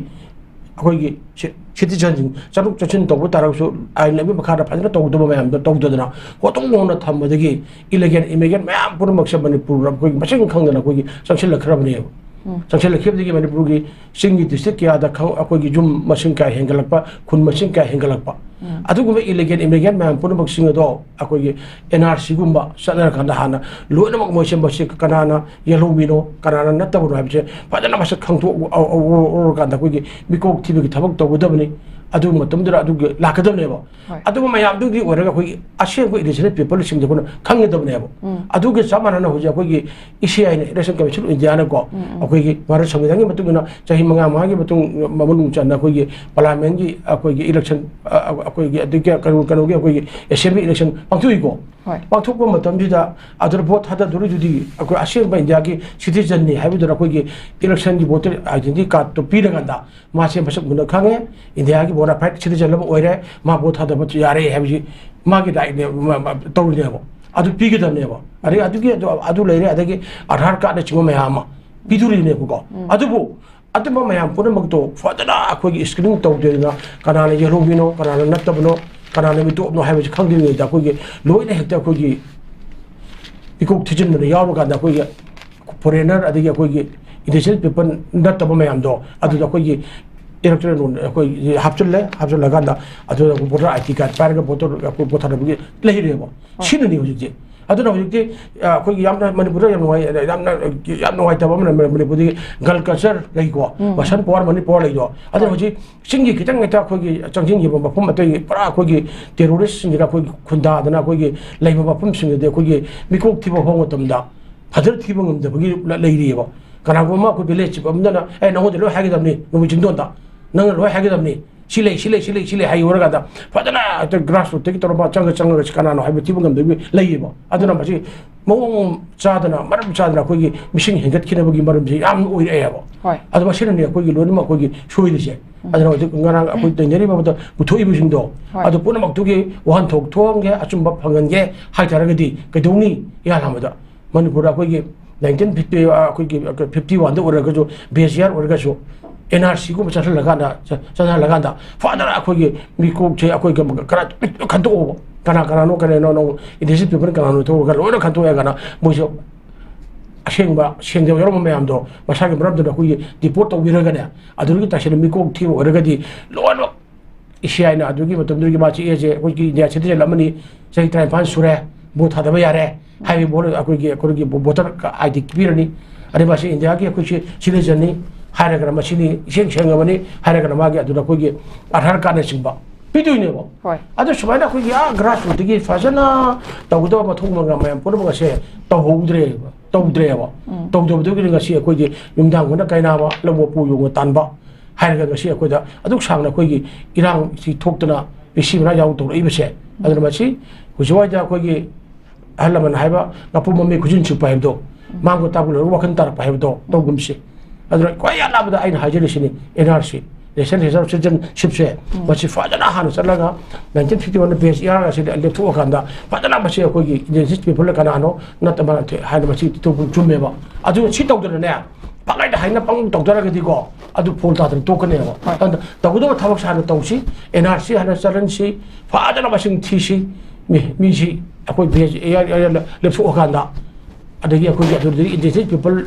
ꯑꯩꯈꯣꯏꯒꯤ ꯁꯤ-, ꯁꯤꯇꯤꯖꯟꯁꯤꯡ ꯆꯠꯊꯣꯛ ꯆꯠꯁꯤꯟ ꯇꯧꯕ ꯇꯥꯔꯒꯁꯨ ꯑꯥꯏꯟ ꯑꯃꯒꯤ ꯃꯈꯥꯗ ꯐꯖꯅ ꯇꯧꯒꯗꯕ ꯃꯌꯥꯝꯗꯣ ꯇꯧꯗꯗꯅ ꯍꯣꯠꯇꯣꯛ ꯍꯣꯠꯅ ꯊꯝꯕꯗꯒꯤ ꯏꯂꯤꯒꯦꯜ ꯏꯃꯤꯒ꯭ꯔꯦꯟ ꯃꯌꯥꯝ ꯄꯨꯝꯅꯃꯛꯁꯦ ꯃꯅꯤꯄꯨꯔꯗ ꯑꯩꯈꯣꯏꯒꯤ ꯃꯁꯤꯡ ꯈꯪꯗꯅ ꯑꯩꯈꯣꯏꯒꯤ ꯆꯪꯁꯤꯜꯂꯛꯈ꯭ꯔꯕꯅꯦꯕ꯫ ꯎꯝ꯫ ꯆꯪꯁꯤꯜꯂꯛꯈꯤꯕꯗꯒꯤ ꯃꯅꯤꯄꯨꯔꯒꯤ ꯆꯤꯡꯒꯤ ꯗꯤꯁꯇ꯭ꯔꯤꯛ ꯀꯌꯥꯗ ꯈꯪ-, ꯑꯩꯈꯣꯏꯒꯤ ꯌꯨꯝ ꯃꯁꯤꯡ ꯀꯌꯥ ꯍꯦꯟꯒꯠꯂꯛꯄ, ꯈꯨꯟ ꯃꯁꯤꯡ ꯀꯌꯥ ꯍꯦꯟꯒꯠꯂꯛꯄ, ꯎꯝ꯫ ꯑꯗꯨꯒꯨꯝꯕ ꯏꯂꯤꯒꯦꯜ ꯏꯃꯤꯒ꯭ꯔꯦꯟ ꯃꯌꯥꯝ ꯄꯨꯝꯅꯃꯛꯁꯤꯡ ꯑꯗꯣ ꯑꯩꯈꯣꯏꯒꯤ ꯑꯦꯟ ꯑꯥꯔ ꯁꯤꯒꯨꯝꯕ ꯆꯠꯅꯔꯀꯥꯟꯗ ꯍꯥꯟꯅ ꯂꯣꯏꯅꯃꯛ ꯃꯣꯏꯁꯦ ꯃꯁꯤ ꯀꯅꯥꯅ ꯌꯦꯜꯍꯧꯕꯤꯅꯣ, ꯀꯅꯥꯅ ꯅꯠꯇꯕꯅꯣ ꯍꯥꯏꯕꯁꯦ ꯐꯖꯅ ꯃꯁꯛ ꯈꯪꯗꯣꯛ-, ꯑ-, ꯑ-, ꯎꯔꯀꯥꯟꯗ ꯑꯩꯈꯣꯏꯒꯤ ꯃꯤꯀꯣꯛ ꯊꯤꯕꯒꯤ ꯊꯕꯛ ꯇꯧꯒꯗꯕꯅꯤ꯫ ꯑꯗꯨ ꯃꯇꯝꯗꯨꯗ ꯑꯗꯨꯒꯤ ꯂꯥꯛꯀꯗꯕꯅꯦꯕ꯫ ꯍꯣꯏ꯫ ꯑꯗꯨꯒ ꯃꯌꯥꯝꯗꯨꯒꯤ ꯑꯣꯏꯔꯒ ꯑꯩꯈꯣꯏꯒꯤ ꯑꯁꯦꯡꯕ ꯏꯂꯤꯖꯤꯅꯦꯜ ꯄꯤꯄꯜꯁꯤꯡꯁꯦ ꯑꯩꯈꯣꯏꯅ ꯈꯪꯒꯗꯕꯅꯦꯕ꯫ ꯎꯝ꯫ ꯑꯗꯨꯒ ꯆꯞ ꯃꯥꯟꯅꯅ ꯍꯧꯖꯤꯛ ꯑꯩꯈꯣꯏꯒꯤ ꯏ ꯁꯤ ꯑꯥꯏꯅ, Election Commission of Indiaꯅꯀꯣ, ꯎꯝ, ꯎꯝ꯫ ꯑꯩꯈꯣꯏꯒꯤ ꯚꯥꯔꯠ ꯁꯪꯕꯤꯙꯥꯟꯒꯤ ꯃꯇꯨꯡ ꯏꯟꯅ ꯆꯍꯤ ꯃꯉꯥ ꯃꯉꯥꯒꯤ ꯃꯇꯨꯡ ꯃꯅꯨꯡ ꯆꯟꯅ ꯑꯩꯈꯣꯏꯒꯤ ꯄꯥꯔꯂꯤꯌꯥꯃꯦꯟꯒꯤ ꯑꯩꯈꯣꯏꯒꯤ ꯏꯂꯦꯛꯁꯟ, ꯑ, ꯑ, ꯑꯩꯈꯣꯏꯒꯤ ꯑꯗꯨꯒꯤ ꯀꯩꯅꯣ, ꯀꯩꯅꯣꯒꯤ ꯑꯩꯈꯣꯏꯒꯤ ꯑꯦꯁꯦꯝꯕ꯭ꯂꯤ ꯏꯂꯦꯛꯁꯟ ꯄꯥꯡꯊꯣꯛꯏꯀꯣ꯫ ꯍꯣꯏ꯫ ꯄꯥꯡꯊꯣꯛꯄ ꯃꯇꯝꯁꯤꯗ ꯑꯗꯨꯗ ꯚꯣꯠ ꯊꯥꯗꯗꯣꯔꯤꯗꯨꯗꯤ ꯑꯩꯈꯣꯏ ꯑꯁꯦꯡꯕ ꯏꯟꯗꯤꯌꯥꯒꯤ ꯁꯤꯇꯤꯖꯟꯅꯤ ꯍꯥꯏꯕꯗꯨꯅ ꯑꯩꯈꯣꯏꯒꯤ ꯏꯂꯦꯛꯁꯟꯒꯤ ꯚꯣꯇꯔ ꯑꯥꯏꯗꯦꯟꯇꯤꯇꯤ ꯀꯥꯔꯗꯇꯣ ꯄꯤꯔꯀꯥꯟꯗ ꯃꯥꯁꯦ ꯃꯁꯛ ꯃꯨꯟꯅ ꯈꯪꯉꯦ, ꯏꯟꯗꯤꯌꯥꯒꯤ bona fide citizen ꯑꯃ ꯑꯣꯏꯔꯦ, ꯃꯥ ꯚꯣꯠ ꯊꯥꯗꯕ ꯌꯥꯔꯦ ꯍꯥꯏꯕꯁꯤ ꯃꯥꯒꯤ ꯔꯥꯏꯠꯅꯦ, ꯃ-, ꯃ-, ꯇꯧꯔꯤꯅꯦꯕ꯫ ꯑꯗꯨ ꯄꯤꯒꯗꯕꯅꯦꯕ꯫ ꯑꯗꯒꯤ ꯑꯗꯨꯒꯤ ꯑꯗꯨ, ꯑꯗꯨ ꯂꯩꯔꯦ, ꯑꯗꯒꯤ ꯑꯙꯥꯔ ꯀꯥꯔꯗꯅꯆꯤꯡꯕ ꯃꯌꯥꯝ ꯑꯃ ꯄꯤꯗꯣꯔꯤꯅꯦꯕꯀꯣ꯫ ꯎꯝ꯫ ꯑꯗꯨꯕꯨ ꯑꯗꯨꯝꯕ ꯃꯌꯥꯝ ꯄꯨꯝꯅꯃꯛꯇꯣ ꯐꯖꯅ ꯑꯩꯈꯣꯏꯒꯤ screening ꯇꯧꯗꯣꯏꯅ ꯀꯅꯥꯅ ꯌꯦꯜꯍꯧꯕꯤꯅꯣ, ꯀꯅꯥꯅ ꯅꯠꯇꯕꯅꯣ, ꯀꯅꯥꯅ ꯃꯤꯇꯣꯞꯅꯣ ꯍꯥꯏꯕꯁꯤ ꯈꯪꯗ꯭ꯔꯤꯉꯩꯗ ꯑꯩꯈꯣꯏꯒꯤ ꯂꯣꯏꯅ ꯍꯦꯛꯇ ꯑꯩꯈꯣꯏꯒꯤ ꯏꯀꯣꯛ ꯊꯤꯖꯤꯟꯗꯅ ꯌꯥꯎꯔꯀꯥꯟꯗ ꯑꯩꯈꯣꯏꯒꯤ foreigner ꯑꯗꯒꯤ ꯑꯩꯈꯣꯏꯒꯤ indigenous people ꯅꯠꯇꯕ ꯃꯌꯥꯝꯗꯣ ꯑꯗꯨꯗ ꯑꯩꯈꯣꯏꯒꯤ electoral roll ꯑꯩꯈꯣꯏ ꯍꯥꯞꯆꯤꯜꯂꯦ, ꯍꯥꯞꯆꯤꯜꯂꯀꯥꯟꯗ ꯑꯗꯨꯗ voter ID card ꯄꯥꯏꯔꯒ voter ꯑꯩꯈꯣꯏ vote ꯊꯥꯗꯕꯒꯤ ꯂꯩꯔꯦꯕ꯫ ꯍꯣꯏ꯫ ꯁꯤꯅꯅꯤ ꯍꯧꯖꯤꯛꯁꯦ꯫ ꯑꯗꯨꯅ ꯍꯧꯖꯤꯛꯇꯤ, ꯑ, ꯑꯩꯈꯣꯏꯒꯤ ꯌꯥꯝꯅ ꯃꯅꯤꯄꯨꯔꯗ ꯌꯥꯝ ꯅꯨꯡꯉꯥꯏ, ꯌꯥꯝꯅ, ꯌꯥꯝ ꯅꯨꯡꯉꯥꯏꯇꯕ ꯑꯃꯅ ꯃꯅꯤꯄꯨꯔꯗꯒꯤ ꯒꯔꯜ ꯀꯜꯆꯔ ꯂꯩꯀꯣ, ꯎꯝ꯫ ꯃꯁꯟ ꯄꯋꯥꯔ, ꯃꯅꯤ ꯄꯋꯥꯔ ꯂꯩꯗꯣ꯫ ꯑꯗꯨꯅ ꯍꯣꯏ꯫ ꯍꯧꯖꯤꯛ ꯆꯤꯡꯒꯤ ꯈꯤꯇꯪ ꯍꯦꯛꯇ ꯑꯩꯈꯣꯏꯒꯤ ꯆꯪꯁꯤꯟꯈꯤꯕ ꯃꯐꯝ ꯑꯇꯩ ꯄꯨꯔꯥ ꯑꯩꯈꯣꯏꯒꯤ ꯇꯦꯔꯣꯔꯤꯁꯁꯤꯡꯁꯤꯅ ꯑꯩꯈꯣꯏꯒꯤ ꯈꯨꯟꯗꯥꯗꯅ ꯑꯩꯈꯣꯏꯒꯤ ꯂꯩꯕ ꯃꯐꯝꯁꯤꯡꯗꯗꯤ ꯑꯩꯈꯣꯏꯒꯤ ꯃꯤꯀꯣꯛ ꯊꯤꯕ ꯍꯧꯕ ꯃꯇꯝꯗ ꯐꯖꯅ ꯊꯤꯕ ꯉꯝꯗꯕꯒꯤ ꯂ-, ꯂꯩꯔꯤꯑꯕ꯫ ꯀꯅꯥꯒꯨꯝꯕ ꯑꯃ ꯑꯩꯈꯣꯏ village chief ꯑꯃꯗꯅ, "ꯑꯦ, ꯅꯉꯣꯟꯗ ꯂꯣꯏ ꯍꯥꯏꯒꯗꯕꯅꯤ, ꯅꯣꯡꯃꯩ ꯆꯤꯡꯗꯣꯟꯗ꯫ ꯅꯪꯅ ꯂꯣꯏ ꯍꯥꯏꯒꯗꯕꯅꯤ꯫ ꯁꯤ ꯂꯩ, ꯁꯤ ꯂꯩ, ꯁꯤ ꯂꯩ, ꯁꯤ ꯂꯩ" ꯍꯥꯏ ꯑꯣꯏꯔꯀꯥꯟꯗ ꯐꯖꯅ ꯍꯦꯛꯇ grassrootꯇꯒꯤ ꯇꯧꯔꯒ ꯆꯪꯉ ꯆꯪꯉꯒ ꯁꯤ ꯀꯅꯥꯅꯣ ꯍꯥꯏꯕ ꯊꯤꯕ ꯉꯝꯗꯕꯒꯤ ꯂꯩꯌꯦꯕ꯫ ꯑꯗꯨꯅ ꯃꯁꯤ ꯃꯑꯣꯡ ꯆꯥꯗꯅ, ꯃꯔꯝ ꯆꯥꯗꯅ ꯑꯩꯈꯣꯏꯒꯤ ꯃꯤꯁꯤꯡ ꯍꯦꯟꯒꯠꯈꯤꯅꯕꯒꯤ ꯃꯔꯝꯁꯦ ꯌꯥꯝꯅ ꯑꯣꯏꯔꯛꯑꯦꯕ꯫ ꯍꯣꯏ꯫ ꯑꯗꯣ ꯃꯁꯤꯅꯅꯦ ꯑꯩꯈꯣꯏꯒꯤ ꯂꯣꯏꯅꯃꯛ ꯑꯩꯈꯣꯏꯒꯤ ꯁꯣꯏꯔꯤꯁꯦ꯫ ꯑꯗꯨꯅ ꯍꯧꯖꯤꯛ ꯉꯔꯥꯡ ꯑꯩꯈꯣꯏ ꯅꯩꯅꯔꯤꯕ ꯃꯇꯝ ꯄꯨꯊꯣꯛꯏꯕꯁꯤꯡꯗꯣ, ꯍꯣꯏ꯫ ꯑꯗꯨ ꯄꯨꯝꯅꯃꯛꯇꯨꯒꯤ ꯋꯥꯍꯟꯊꯣꯛ ꯊꯣꯛꯍꯟꯒꯦ, ꯑꯆꯨꯝꯕ ꯐꯪꯍꯟꯒꯦ ꯍꯥꯏꯇꯥꯔꯒꯗꯤ ꯀꯩꯗꯧꯅꯤ? ꯏꯍꯥꯟ ꯍꯥꯟꯕꯗ ꯃꯅꯤꯄꯨꯔꯗ ꯑꯩꯈꯣꯏꯒꯤ ꯅꯥꯏꯟꯇꯤꯟ ꯐꯤꯐꯇꯤ, ꯑꯩꯈꯣꯏꯒꯤ ꯐꯤꯐꯇꯤ ꯋꯥꯟꯗ ꯑꯣꯏꯔꯒꯁꯨ, ꯕꯦꯁ ꯏꯌꯥꯔ ꯑꯣꯏꯔꯒꯁꯨ, ꯑꯦꯟ ꯑꯥꯔ ꯁꯤꯒꯨꯝꯕ ꯆꯠꯍꯜꯂꯀꯥꯟꯗ, ꯆ-, ꯆꯠꯍꯜꯂꯀꯥꯟꯗ ꯐꯖꯅ ꯑꯩꯈꯣꯏꯒꯤ ꯃꯤꯀꯣꯛꯁꯦ ꯑꯩꯈꯣꯏꯒꯤ ꯈꯔ ꯈꯟꯗꯣꯛꯑꯣꯕ꯫ ꯀꯅꯥ ꯀꯅꯥꯅꯣ, ꯀꯅꯥꯅꯣ, ꯅꯪ ꯏꯟꯗꯤꯖꯤꯅꯁ ꯄꯤꯄꯜ ꯀꯅꯥꯅꯣ ꯊꯣꯛꯑꯒ ꯂꯣꯏꯅ ꯈꯟꯗꯣꯛꯑꯦ ꯀꯥꯟꯗ ꯃꯣꯏꯁꯨ ꯑꯁꯦꯡꯕ ꯁꯦꯡꯗꯕ ꯌꯥꯎꯔꯝꯕ ꯃꯌꯥꯝꯗꯣ ꯃꯁꯥꯒꯤ ꯃꯔꯝꯗꯨꯅ ꯑꯩꯈꯣꯏꯒꯤ ꯗꯤꯄꯣꯔꯠ ꯇꯧꯕꯤꯔꯒꯅꯦ, ꯑꯗꯨꯗꯒꯤ ꯇꯁꯦꯡꯅ ꯃꯤꯀꯣꯛ ꯊꯤꯕ ꯑꯣꯏꯔꯒꯗꯤ ꯂꯣꯏꯅꯃꯛ ꯏ ꯁꯤ ꯑꯥꯏꯅ ꯑꯗꯨꯒꯤ ꯃꯇꯝꯗꯨꯒꯤ ꯃꯥꯁꯤ ꯑꯦꯁꯦ ꯑꯩꯈꯣꯏꯒꯤ ꯏꯟꯗꯤꯌꯥ ꯁꯤꯇꯤꯖꯦꯟ ꯑꯃꯅꯤ, ꯆꯍꯤ ꯇꯔꯥꯅꯤꯄꯥꯟ ꯁꯨꯔꯦ, ꯚꯣꯠ ꯊꯥꯗꯕ ꯌꯥꯔꯦ ꯍꯥꯏꯕꯒꯤ ꯚꯣꯠ ꯑꯩꯈꯣꯏꯒꯤ, ꯑꯩꯈꯣꯏꯒꯤ ꯚꯣꯇꯔ ꯑꯥꯏ ꯗꯤ ꯄꯤꯔꯅꯤ꯫ ꯑꯗꯩ ꯃꯥꯁꯤ ꯏꯟꯗꯤꯌꯥꯒꯤ ꯑꯩꯈꯣꯏꯁꯤ ꯁꯤꯇꯤꯖꯟꯅꯤ ꯍꯥꯏꯔꯒꯅ, ꯃꯁꯤꯅꯤ ꯏꯁꯦꯡ ꯁꯦꯡꯉꯕꯅꯤ ꯍꯥꯏꯔꯒꯅ, ꯃꯥꯒꯤ ꯑꯗꯨꯗ ꯑꯩꯈꯣꯏꯒꯤ ꯑꯙꯥꯔ ꯀꯥꯔꯗꯅꯆꯤꯡꯕ ꯄꯤꯗꯣꯏꯅꯦꯕ꯫ ꯍꯣꯏ꯫ ꯑꯗꯨ ꯁꯨꯃꯥꯏꯅ ꯑꯩꯈꯣꯏꯒꯤ ꯑꯥ ꯒ꯭ꯔꯥꯁꯔꯨꯠꯇꯒꯤ ꯐꯖꯅ ꯇꯧꯒꯗꯕ ꯃꯊꯧ ꯃꯉꯥ ꯃꯌꯥꯝ ꯄꯨꯝꯅꯃꯛ ꯑꯁꯦ ꯇꯧꯍꯧꯗ꯭ꯔꯦꯕ, ꯇꯧꯗ꯭ꯔꯦꯕ꯫ ꯎꯝ꯫ ꯇꯧꯗꯕꯗꯨꯒꯤꯗꯤ ꯉꯁꯤ ꯑꯩꯈꯣꯏꯒꯤ ꯅꯨꯃꯤꯗꯥꯡ ꯍꯨꯟꯅ ꯀꯥꯏꯅꯕ, ꯂꯧ ꯃꯄꯨ ꯌꯣꯡꯅ ꯇꯥꯟꯕ ꯍꯥꯏꯔꯒ ꯉꯁꯤ ꯑꯩꯈꯣꯏꯗ ꯑꯗꯨꯛ ꯁꯥꯡꯅ ꯑꯩꯈꯣꯏꯒꯤ ꯏꯔꯥꯡꯁꯤ ꯊꯣꯛꯇꯅ ꯃꯤꯁꯤ ꯃꯤꯅꯥ ꯌꯥꯎꯅ ꯇꯧꯔꯛꯏꯕꯁꯦ꯫ ꯑꯗꯨꯅ ꯃꯁꯤ ꯍꯧꯖꯤꯛ ꯋꯥꯏꯗ ꯑꯩꯈꯣꯏꯒꯤ ꯑꯍꯜ ꯂꯃꯟ ꯍꯥꯏꯕ ꯉꯥꯄꯨ ꯃꯃꯤ ꯈꯨꯖꯤꯟ ꯁꯤꯛꯄ ꯍꯥꯏꯕꯗꯣ, ꯃꯥꯡꯒꯣꯜ ꯇꯥꯛꯄ ꯂꯣꯏꯔꯒ ꯋꯥꯈꯜ ꯇꯥꯔꯛꯄ ꯍꯥꯏꯕꯗꯣ ꯇꯧꯒꯨꯝꯁꯤ꯫ ꯑꯗꯨꯅ ꯈ꯭ꯋꯥꯏ ꯑꯔꯥꯞꯄꯗ ꯑꯩꯅ ꯍꯥꯏꯖꯔꯤꯁꯤꯅꯤ, N R C, National Reserve Citizenship ꯁꯦ, ꯃꯁꯤ ꯐꯖꯅ ꯍꯥꯟꯅ ꯆꯠꯂꯒ ꯅꯥꯏꯟꯇꯤꯟ ꯐꯤꯐꯇꯤ ꯋꯥꯟꯗ ꯕꯦꯁ ꯏꯌꯥꯔ ꯑꯁꯤꯗ ꯂꯦꯞꯊꯣꯛꯑꯀꯥꯟꯗ ꯐꯖꯅ ꯃꯁꯤ ꯑꯩꯈꯣꯏꯒꯤ ꯏꯟꯗꯤꯖꯤꯅꯁ ꯄꯤꯄꯜ ꯀꯅꯥꯅꯣ ꯅꯠꯇꯕ ꯍꯥꯏꯅ ꯃꯁꯤ ꯆꯨꯝꯃꯦꯕ꯫ ꯑꯗꯨ ꯁꯤ ꯇꯧꯗꯅꯅꯦ, ꯄꯪꯍꯥꯏꯗ ꯍꯥꯏꯅ ꯄꯪ ꯇꯧꯖꯔꯒꯗꯤꯀꯣ, ꯑꯗꯨ ꯐꯣꯜ ꯇꯥꯗꯅ ꯇꯣꯛꯀꯅꯦꯕ꯫ ꯍꯣꯏ꯫ ꯑꯗꯨꯅ ꯇꯧꯒꯗꯕ ꯊꯕꯛꯁꯦ ꯍꯥꯟꯅ ꯇꯧꯁꯤ, ꯑꯦꯟ ꯑꯥꯔ ꯁꯤ ꯍꯥꯟꯅ ꯆꯠꯍꯟꯁꯤ, ꯐꯖꯅ ꯃꯁꯤꯡ ꯊꯤꯁꯤ, ꯃꯤ, ꯃꯤꯁꯤ ꯑꯩꯈꯣꯏ ꯕꯦꯁ ꯏꯌꯥꯔ, ꯏꯌꯥꯔ ꯂꯦꯞꯊꯣꯛꯑꯀꯥꯟꯗ, ꯑꯗꯒꯤ ꯑꯩꯈꯣꯏꯒꯤ ꯑꯗꯨꯗꯒꯤ ꯏꯟꯗꯤꯖꯤꯅꯁ ꯄꯤꯄꯜ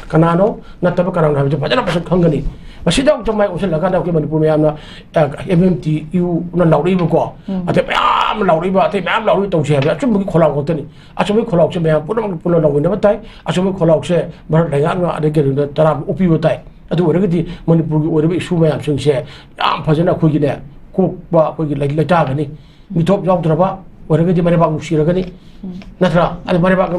ꯀꯅꯥꯅꯣ ꯅꯠꯇꯕ ꯀꯅꯥꯅꯣ ꯍꯥꯏꯕꯁꯦ ꯐꯖꯅ ꯃꯁꯛ ꯈꯪꯒꯅꯤ꯫ ꯃꯁꯤꯗ ꯑꯃꯨꯛꯇ ꯃꯥꯏ ꯑꯣꯟꯁꯤꯜꯂꯒ ꯑꯩꯈꯣꯏ ꯃꯅꯤꯄꯨꯔ ꯃꯌꯥꯝꯅ, ꯑꯦꯝ ꯑꯦꯝ ꯇꯤ ꯌꯨꯅ ꯂꯥꯎꯔꯛꯏꯕꯀꯣ, ꯑꯇꯩ ꯃꯌꯥꯝ ꯑꯃ ꯂꯥꯎꯔꯛꯏꯕ, ꯑꯇꯩ ꯃꯌꯥꯝ ꯂꯥꯎꯔꯛꯏ ꯇꯧꯁꯤ ꯍꯥꯏꯕꯁꯦ ꯑꯆꯨꯝꯕꯒꯤ ꯈꯣꯜꯂꯥꯎ ꯈꯛꯇꯅꯤ꯫ ꯑꯆꯨꯝꯕꯒꯤ ꯈꯣꯜꯂꯥꯎꯁꯦ ꯃꯌꯥꯝ ꯄꯨꯝꯅꯃꯛ ꯄꯨꯟꯅ ꯂꯧꯃꯤꯟꯅꯕ ꯇꯥꯏ꯫ ꯑꯆꯨꯝꯕꯒꯤ ꯈꯣꯜꯂꯥꯎꯁꯦ ꯚꯥꯔꯠ ꯂꯩꯉꯥꯛꯅ ꯑꯗꯩ ꯀꯩꯅꯣꯗ ꯇꯔꯥ ꯑꯣꯛꯄꯤꯕ ꯇꯥꯏ꯫ ꯑꯗꯨ ꯑꯣꯏꯔꯒꯗꯤ ꯃꯅꯤꯄꯨꯔꯒꯤ ꯑꯣꯏꯔꯤꯕ ꯏꯁꯨ ꯃꯌꯥꯝꯁꯤꯡꯁꯦ ꯌꯥꯝ ꯐꯖꯅ ꯑꯩꯈꯣꯏꯒꯤꯅꯦ, ꯀꯣꯛꯄ ꯑꯩꯈꯣꯏꯒꯤ ꯂꯩ-, ꯂꯩꯇꯥꯒꯅꯤ꯫ ꯃꯤꯊꯣꯞ ꯌꯥꯎꯗ꯭ꯔꯕ ꯑꯣꯏꯔꯒꯗꯤ ꯃꯔꯩꯕꯥꯛ ꯅꯨꯡꯁꯤꯔꯒꯅꯤ꯫ ꯅꯠꯇ꯭ꯔꯥ? ꯑꯗ ꯃꯔꯩꯕꯥꯛ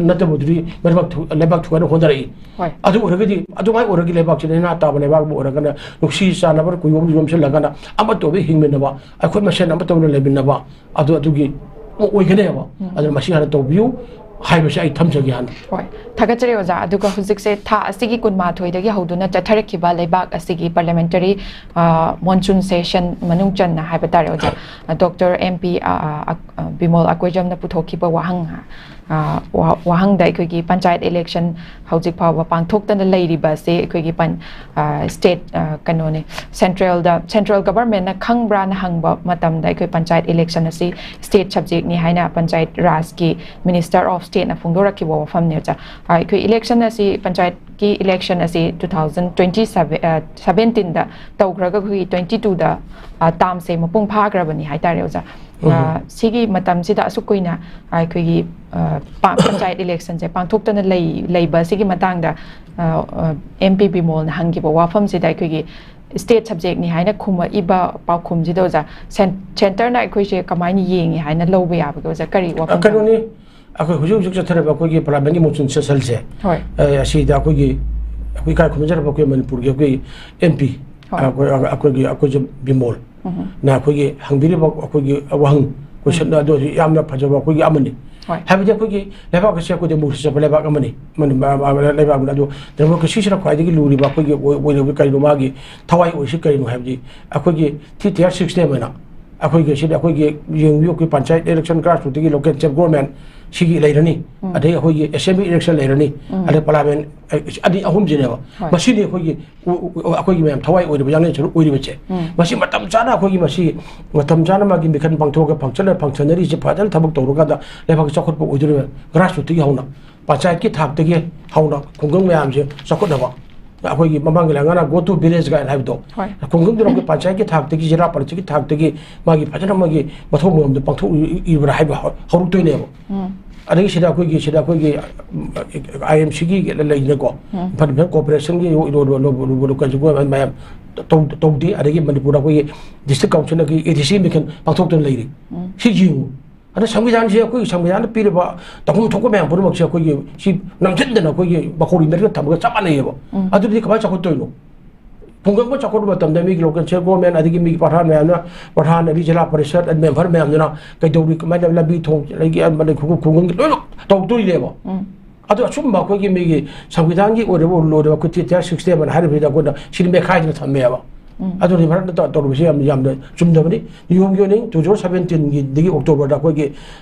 ꯅꯠꯇꯕꯗꯨꯗꯤ ꯃꯔꯩꯕꯥꯛ ꯊꯨ-, ꯂꯩꯕꯥꯛ ꯊꯨꯒꯥꯏꯅ ꯍꯣꯠꯅꯔꯛꯏ꯫ ꯍꯣꯏ꯫ ꯑꯗꯨ ꯑꯣꯏꯔꯒꯗꯤ, ꯑꯗꯨꯃꯥꯏꯅ ꯑꯣꯏꯔꯒꯗꯤ ꯂꯩꯕꯥꯛꯁꯤ ꯂꯩꯅꯥ ꯇꯥꯕ ꯂꯩꯕꯥꯛ ꯑꯃ ꯑꯣꯏꯔꯒꯅ ꯅꯨꯡꯁꯤ ꯆꯥꯟꯅꯕ ꯀꯨꯏꯕ ꯑꯃ ꯌꯣꯝꯁꯤꯜꯂꯒꯅ ꯑꯃꯠꯇ ꯑꯣꯏꯕ ꯍꯤꯡꯃꯤꯟꯅꯕ, ꯑꯩꯈꯣꯏ ꯃꯁꯦꯟ ꯑꯃꯠꯇ ꯑꯣꯏꯅ ꯂꯩꯃꯤꯟꯅꯕ, ꯑꯗꯨ ꯑꯗꯨꯒꯤ ꯑꯣꯏꯒꯅꯦꯕ꯫ ꯑꯗꯨꯅ ꯃꯁꯤ ꯍꯥꯟꯅ ꯇꯧꯕꯤꯌꯨ꯫ ꯍꯥꯏꯕꯁꯦ ꯑꯩ ꯊꯝꯖꯒꯦ ꯍꯥꯟꯅ꯫ ꯍꯣꯏ, ꯊꯥꯒꯠꯆꯔꯤ ꯑꯣꯖꯥ꯫ ꯑꯗꯨꯒ ꯍꯧꯖꯤꯛꯁꯦ ꯊꯥ ꯑꯁꯤꯒꯤ ꯀꯨꯟꯃꯥꯊꯣꯏꯗꯒꯤ ꯍꯧꯗꯨꯅ ꯆꯠꯊꯔꯛꯈꯤꯕ ꯂꯩꯕꯥꯛ ꯑꯁꯤꯒꯤ parliamentary, ꯑ, monsoon session ꯃꯅꯨꯡ ꯆꯟꯅ ꯍꯥꯏꯕ ꯇꯥꯔꯦ ꯑꯣꯖꯥ, ꯑ, ꯗꯣꯛꯇꯔ ꯑꯦꯝ ꯄꯤ, ꯑ, ꯑ, ꯑ, ꯕꯤꯃꯣꯜ ꯑꯀꯣꯏꯖꯝꯅ ꯄꯨꯊꯣꯛꯈꯤꯕ ꯋꯥꯍꯪ, ꯑ, ꯋꯥ-, ꯋꯥꯍꯪꯗ ꯑꯩꯈꯣꯏꯒꯤ ꯄꯟꯆꯥꯌꯠ election ꯍꯧꯖꯤꯛ ꯐꯥꯎꯕ ꯄꯥꯡꯊꯣꯛꯇꯅ ꯂꯩꯔꯤꯕ ꯑꯁꯤ ꯑꯩꯈꯣꯏꯒꯤ ꯄꯟ-, ꯑ, state, ꯑ, ꯀꯩꯅꯣꯅꯦ, centralꯗ, central governmentꯅ ꯈꯪꯕ꯭ꯔꯥꯅ ꯍꯪꯕ ꯃꯇꯝꯗ ꯑꯩꯈꯣꯏ ꯄꯟꯆꯥꯌꯠ election ꯑꯁꯤ state subjectꯅꯤ ꯍꯥꯏꯅ ꯄꯟꯆꯥꯌꯠ ꯔꯥꯖꯀꯤ Minister of Stateꯅ ꯐꯣꯡꯗꯣꯔꯛꯈꯤꯕ ꯋꯥꯐꯝꯅꯦ ꯑꯣꯖꯥ꯫ ꯑ, ꯑꯩꯈꯣꯏ election ꯑꯁꯤ, ꯄꯟꯆꯥꯌꯠꯀꯤ election ꯑꯁꯤ two thousand twenty seven, ꯑ, seventeenꯗ ꯇꯧꯈ꯭ꯔꯒ ꯑꯩꯈꯣꯏꯒꯤ twenty twoꯗ, ꯑ, termꯁꯦ ꯃꯄꯨꯡ ꯐꯥꯈ꯭ꯔꯕꯅꯤ ꯍꯥꯏꯇꯥꯔꯦ ꯑꯣꯖꯥ꯫ ꯎꯝ꯫ ꯑ, ꯁꯤꯒꯤ ꯃꯇꯝꯁꯤꯗ ꯑꯁꯨꯛ ꯀꯨꯏꯅ ꯑꯩꯈꯣꯏꯒꯤ, ꯑ, ꯄꯥ-, ꯄꯟꯆꯥꯌꯠ electionꯁꯦ ꯄꯥꯡꯊꯣꯛꯇꯅ ꯂꯩ-, ꯂꯩꯕ ꯑꯁꯤꯒꯤ ꯃꯇꯥꯡꯗ, ꯑ, ꯑ, ꯑꯦꯝ ꯄꯤ ꯕꯤꯃꯣꯜꯅ ꯍꯪꯈꯤꯕ ꯋꯥꯐꯝꯁꯤꯗ ꯑꯩꯈꯣꯏꯒꯤ state subjectꯅꯤ ꯍꯥꯏꯅ ꯈꯨꯝꯃꯛꯏꯕ ꯄꯥꯎꯈꯨꯝꯁꯤꯗ ꯑꯣꯖꯥ, cen-, centreꯅ ꯑꯩꯈꯣꯏꯁꯦ ꯀꯃꯥꯏꯅ ꯌꯦꯡꯉꯤ ꯍꯥꯏꯅ ꯂꯧꯕ ꯌꯥꯕꯒꯦ ꯑꯣꯖꯥ? ꯀꯔꯤ ꯑ, ꯋꯥꯐꯝ ꯊꯝ- ꯀꯩꯅꯣꯅꯤ, ꯑꯩꯈꯣꯏ ꯍꯧꯖꯤꯛ ꯍꯧꯖꯤꯛ ꯆꯠꯊꯔꯤꯕ ꯑꯩꯈꯣꯏꯒꯤ parliamentꯀꯤ monsoon sessionꯁꯦ, ꯍꯣꯏ꯫ ꯑ, ꯑꯁꯤꯗ ꯑꯩꯈꯣꯏꯒꯤ, ꯑꯩꯈꯣꯏ ꯏꯀꯥꯏ ꯈꯨꯝꯅꯖꯔꯕ ꯑꯩꯈꯣꯏ ꯃꯅꯤꯄꯨꯔꯒꯤ ꯑꯩꯈꯣꯏ ꯑꯦꯝ ꯄꯤ, ꯍꯣꯏ꯫ ꯑꯩꯈꯣꯏ, ꯑꯩꯈꯣꯏꯒꯤ, ꯑꯩꯈꯣꯏꯁꯦ ꯕꯤꯃꯣꯜ ꯎꯝ꯫ ꯅ ꯑꯩꯈꯣꯏꯒꯤ ꯍꯪꯕꯤꯔꯤꯕ ꯑꯩꯈꯣꯏꯒꯤ ꯋꯥꯍꯪ, question ꯎꯝ꯫ ꯑꯗꯨ ꯌꯥꯝꯅ ꯐꯖꯕ ꯑꯩꯈꯣꯏꯒꯤ ꯑꯃꯅꯤ꯫ ꯍꯣꯏ꯫ ꯍꯥꯏꯕꯗꯤ ꯑꯩꯈꯣꯏꯒꯤ ꯂꯩꯕꯥꯛ ꯑꯁꯤ ꯑꯩꯈꯣꯏ democracy ꯆꯠꯄ ꯂꯩꯕꯥꯛ ꯑꯃꯅꯤ, ꯃꯅꯤ-, ꯃ-, ꯃ-, ꯂꯩꯕꯥꯛ ꯑꯃꯅꯤ꯫ ꯑꯗꯣ democracyꯁꯤꯅ ꯈ꯭ꯋꯥꯏꯗꯒꯤ ꯂꯨꯔꯤꯕ ꯑꯩꯈꯣꯏꯒꯤ ꯑꯣꯏ-, ꯑꯣꯏꯔꯤꯕ ꯀꯔꯤꯅꯣ, ꯃꯥꯒꯤ ꯊꯋꯥꯏ ꯑꯣꯏꯔꯤꯁꯤ ꯀꯔꯤꯅꯣ ꯍꯥꯏꯕꯗꯤ ꯑꯩꯈꯣꯏꯒꯤ three tier system ꯍꯥꯏꯅ ꯑꯩꯈꯣꯏꯒꯤ ꯁꯤꯗ ꯑꯩꯈꯣꯏꯒꯤ ꯌꯦꯡꯕꯤꯌꯨ, ꯑꯩꯈꯣꯏ panchayat election, grassrootꯀꯤ local self government ꯁꯤꯒꯤ ꯂꯩꯔꯅꯤ, ꯎꯝ꯫ ꯑꯗꯩ ꯑꯩꯈꯣꯏꯒꯤ assembly election ꯂꯩꯔꯅꯤ, ꯎꯝ꯫ ꯑꯗꯩ parliament, ꯑ, ꯑꯅꯤ ꯑꯍꯨꯝꯁꯤꯅꯦꯕ꯫ ꯍꯣꯏ꯫ ꯃꯁꯤꯅꯤ ꯑꯩꯈꯣꯏꯒꯤ ꯎ-, ꯎ-, ꯑꯩꯈꯣꯏꯒꯤ ꯃꯌꯥꯝ ꯊꯋꯥꯏ ꯑꯣꯏꯔꯤꯕ, ꯌꯥꯡꯂꯦꯟ ꯁꯔꯨꯛ ꯑꯣꯏꯔꯤꯕꯁꯦ꯫ ꯎꯝ꯫ ꯃꯁꯤ ꯃꯇꯝ ꯆꯥꯅ ꯑꯩꯈꯣꯏꯒꯤ ꯃꯁꯤ, ꯃꯇꯝ ꯆꯥꯅ ꯃꯥꯒꯤ ꯃꯤꯈꯜ ꯄꯥꯡꯊꯣꯛꯑꯒ ꯐꯪꯁꯟ-, ꯐꯪꯁꯟꯅꯔꯤꯁꯦ ꯐꯖꯅ ꯊꯕꯛ ꯇꯧꯔꯀꯥꯟꯗ ꯂꯩꯕꯥꯛꯁꯤ ꯆꯥꯎꯈꯠꯄ ꯑꯣꯏꯗꯣꯔꯤꯕ, grassrootꯇꯒꯤ ꯍꯧꯅ, ꯄꯟꯆꯥꯌꯠꯀꯤ ꯊꯥꯛꯇꯒꯤ ꯍꯧꯅ ꯈꯨꯡꯒꯪ ꯃꯌꯥꯝꯁꯦ ꯆꯥꯎꯈꯠꯅꯕ꯫ ꯑꯩꯈꯣꯏꯒꯤ ꯃꯃꯥꯡꯒꯤ ꯂꯥꯏꯉꯥꯅ "Go to village" ꯀꯥꯏꯅ ꯍꯥꯏꯕꯗꯣ, ꯍꯣꯏ꯫ ꯈꯨꯡꯒꯪꯗꯨꯅ ꯑꯩꯈꯣꯏ ꯄꯟꯆꯥꯌꯠꯀꯤ ꯊꯥꯛꯇꯒꯤ, ꯖꯤꯂꯥ ꯄꯔꯤꯁꯠꯀꯤ ꯊꯥꯛꯇꯒꯤ ꯃꯥꯒꯤ ꯐꯖꯅ ꯃꯥꯒꯤ ꯃꯊꯧ ꯃꯉꯝꯗꯣ ꯄꯥꯡꯊꯣꯛꯏꯕ꯭ꯔꯥ ꯍꯥꯏꯕ ꯍꯧ-, ꯍꯧꯔꯛꯇꯣꯏꯅꯦꯕ꯫ ꯎꯝ꯫ ꯑꯗꯒꯤ ꯁꯤꯗ ꯑꯩꯈꯣꯏꯒꯤ, ꯁꯤꯗ ꯑꯩꯈꯣꯏꯒꯤ, ꯎꯝ, IMCꯒꯤ ꯂꯩꯗꯅꯀꯣ, ꯎꯝ꯫ ꯏꯝꯐꯥꯜ, ꯏꯝꯐꯥꯜ corporationꯒꯤ ꯂꯣ-, ꯂꯣ-, ꯂꯣ-, ꯂꯣ-, ꯂꯣ-, ꯀꯩꯁꯨ ꯃꯌꯥꯝ ꯇꯧ-, ꯇꯧꯗꯦ꯫ ꯑꯗꯒꯤ ꯃꯅꯤꯄꯨꯔꯗ ꯑꯩꯈꯣꯏꯒꯤ district councilꯒꯤ ADC ꯃꯤꯈꯜ ꯄꯥꯡꯊꯣꯛꯇꯨꯅ ꯂꯩꯔꯤ꯫ ꯎꯝ꯫ ꯁꯤ ꯌꯦꯡꯉꯨ꯫ ꯑꯗ ꯁꯪꯕꯤꯙꯥꯟꯁꯦ, ꯑꯩꯈꯣꯏꯒꯤ ꯁꯪꯕꯤꯙꯥꯟꯗ ꯄꯤꯔꯤꯕ ꯇꯧꯐꯝ ꯊꯣꯛꯄ ꯃꯌꯥꯝ ꯄꯨꯝꯅꯃꯛꯁꯦ ꯑꯩꯈꯣꯏꯒꯤ ꯁꯤ ꯅꯝꯁꯤꯟꯗꯅ ꯑꯩꯈꯣꯏꯒꯤ ꯃꯈꯣꯡ ꯏꯟꯅꯔꯒ ꯊꯝꯃꯒ ꯆꯞ ꯃꯥꯟꯅꯩꯌꯦꯕ꯫ ꯎꯝ꯫ ꯑꯗꯨꯗꯤ ꯀꯃꯥꯏꯅ ꯆꯥꯎꯈꯠꯇꯣꯏꯅꯣ? ꯈꯨꯡꯒꯪ ꯑꯃ ꯆꯥꯎꯈꯠꯄ ꯃꯇꯝꯗ ꯃꯤꯒꯤ local government, ꯑꯗꯒꯤ ꯃꯤꯒꯤ ꯄ꯭ꯔꯙꯥꯟ ꯃꯌꯥꯝꯅ, ꯄ꯭ꯔꯙꯥꯟ ꯑꯗꯒꯤ ꯖꯤꯂꯥ ꯄꯔꯤꯁꯠ ꯑꯗꯩ member ꯃꯌꯥꯝꯗꯨꯅ ꯀꯩꯗꯧꯔꯤ, ꯀꯃꯥꯏꯅ ꯂꯝꯕꯤ ꯊꯣꯡ, ꯑꯗꯒꯤ ꯑꯃꯗꯤ ꯈꯨꯡꯒꯪ, ꯈꯨꯡꯒꯪꯒꯤ ꯂꯣꯏꯅꯃꯛ ꯇꯧꯗꯣꯔꯤꯅꯦꯕ꯫ ꯎꯝ꯫ ꯑꯗꯨ ꯑꯆꯨꯝꯕ ꯑꯩꯈꯣꯏꯒꯤ ꯃꯤꯒꯤ ꯁꯪꯕꯤꯙꯥꯟꯒꯤ ꯑꯣꯏꯔꯕ ꯂꯣꯏꯔꯕ ꯑꯩꯈꯣꯏ tier six ꯇꯦꯕꯜ ꯍꯥꯏꯔꯤꯕꯁꯤꯗ ꯑꯩꯈꯣꯏꯅ ꯁꯤꯗꯤ ꯃꯦꯈꯥꯏꯗꯅ ꯊꯝꯃꯦꯕ꯫ ꯎꯝ꯫ ꯑꯗꯨꯅ ꯚꯥꯔꯠꯅ ꯇꯧ-, ꯇꯧꯔꯤꯕꯁꯤ ꯌꯥꯝ, ꯌꯥꯝꯅ ꯆꯨꯝꯗꯕꯅꯤ꯫ ꯅꯤꯌꯣꯝꯒꯤ ꯑꯣꯏꯅ two thousand seventeen ꯒꯤꯗꯒꯤ October ꯗ ꯑꯩꯈꯣꯏꯒꯤ,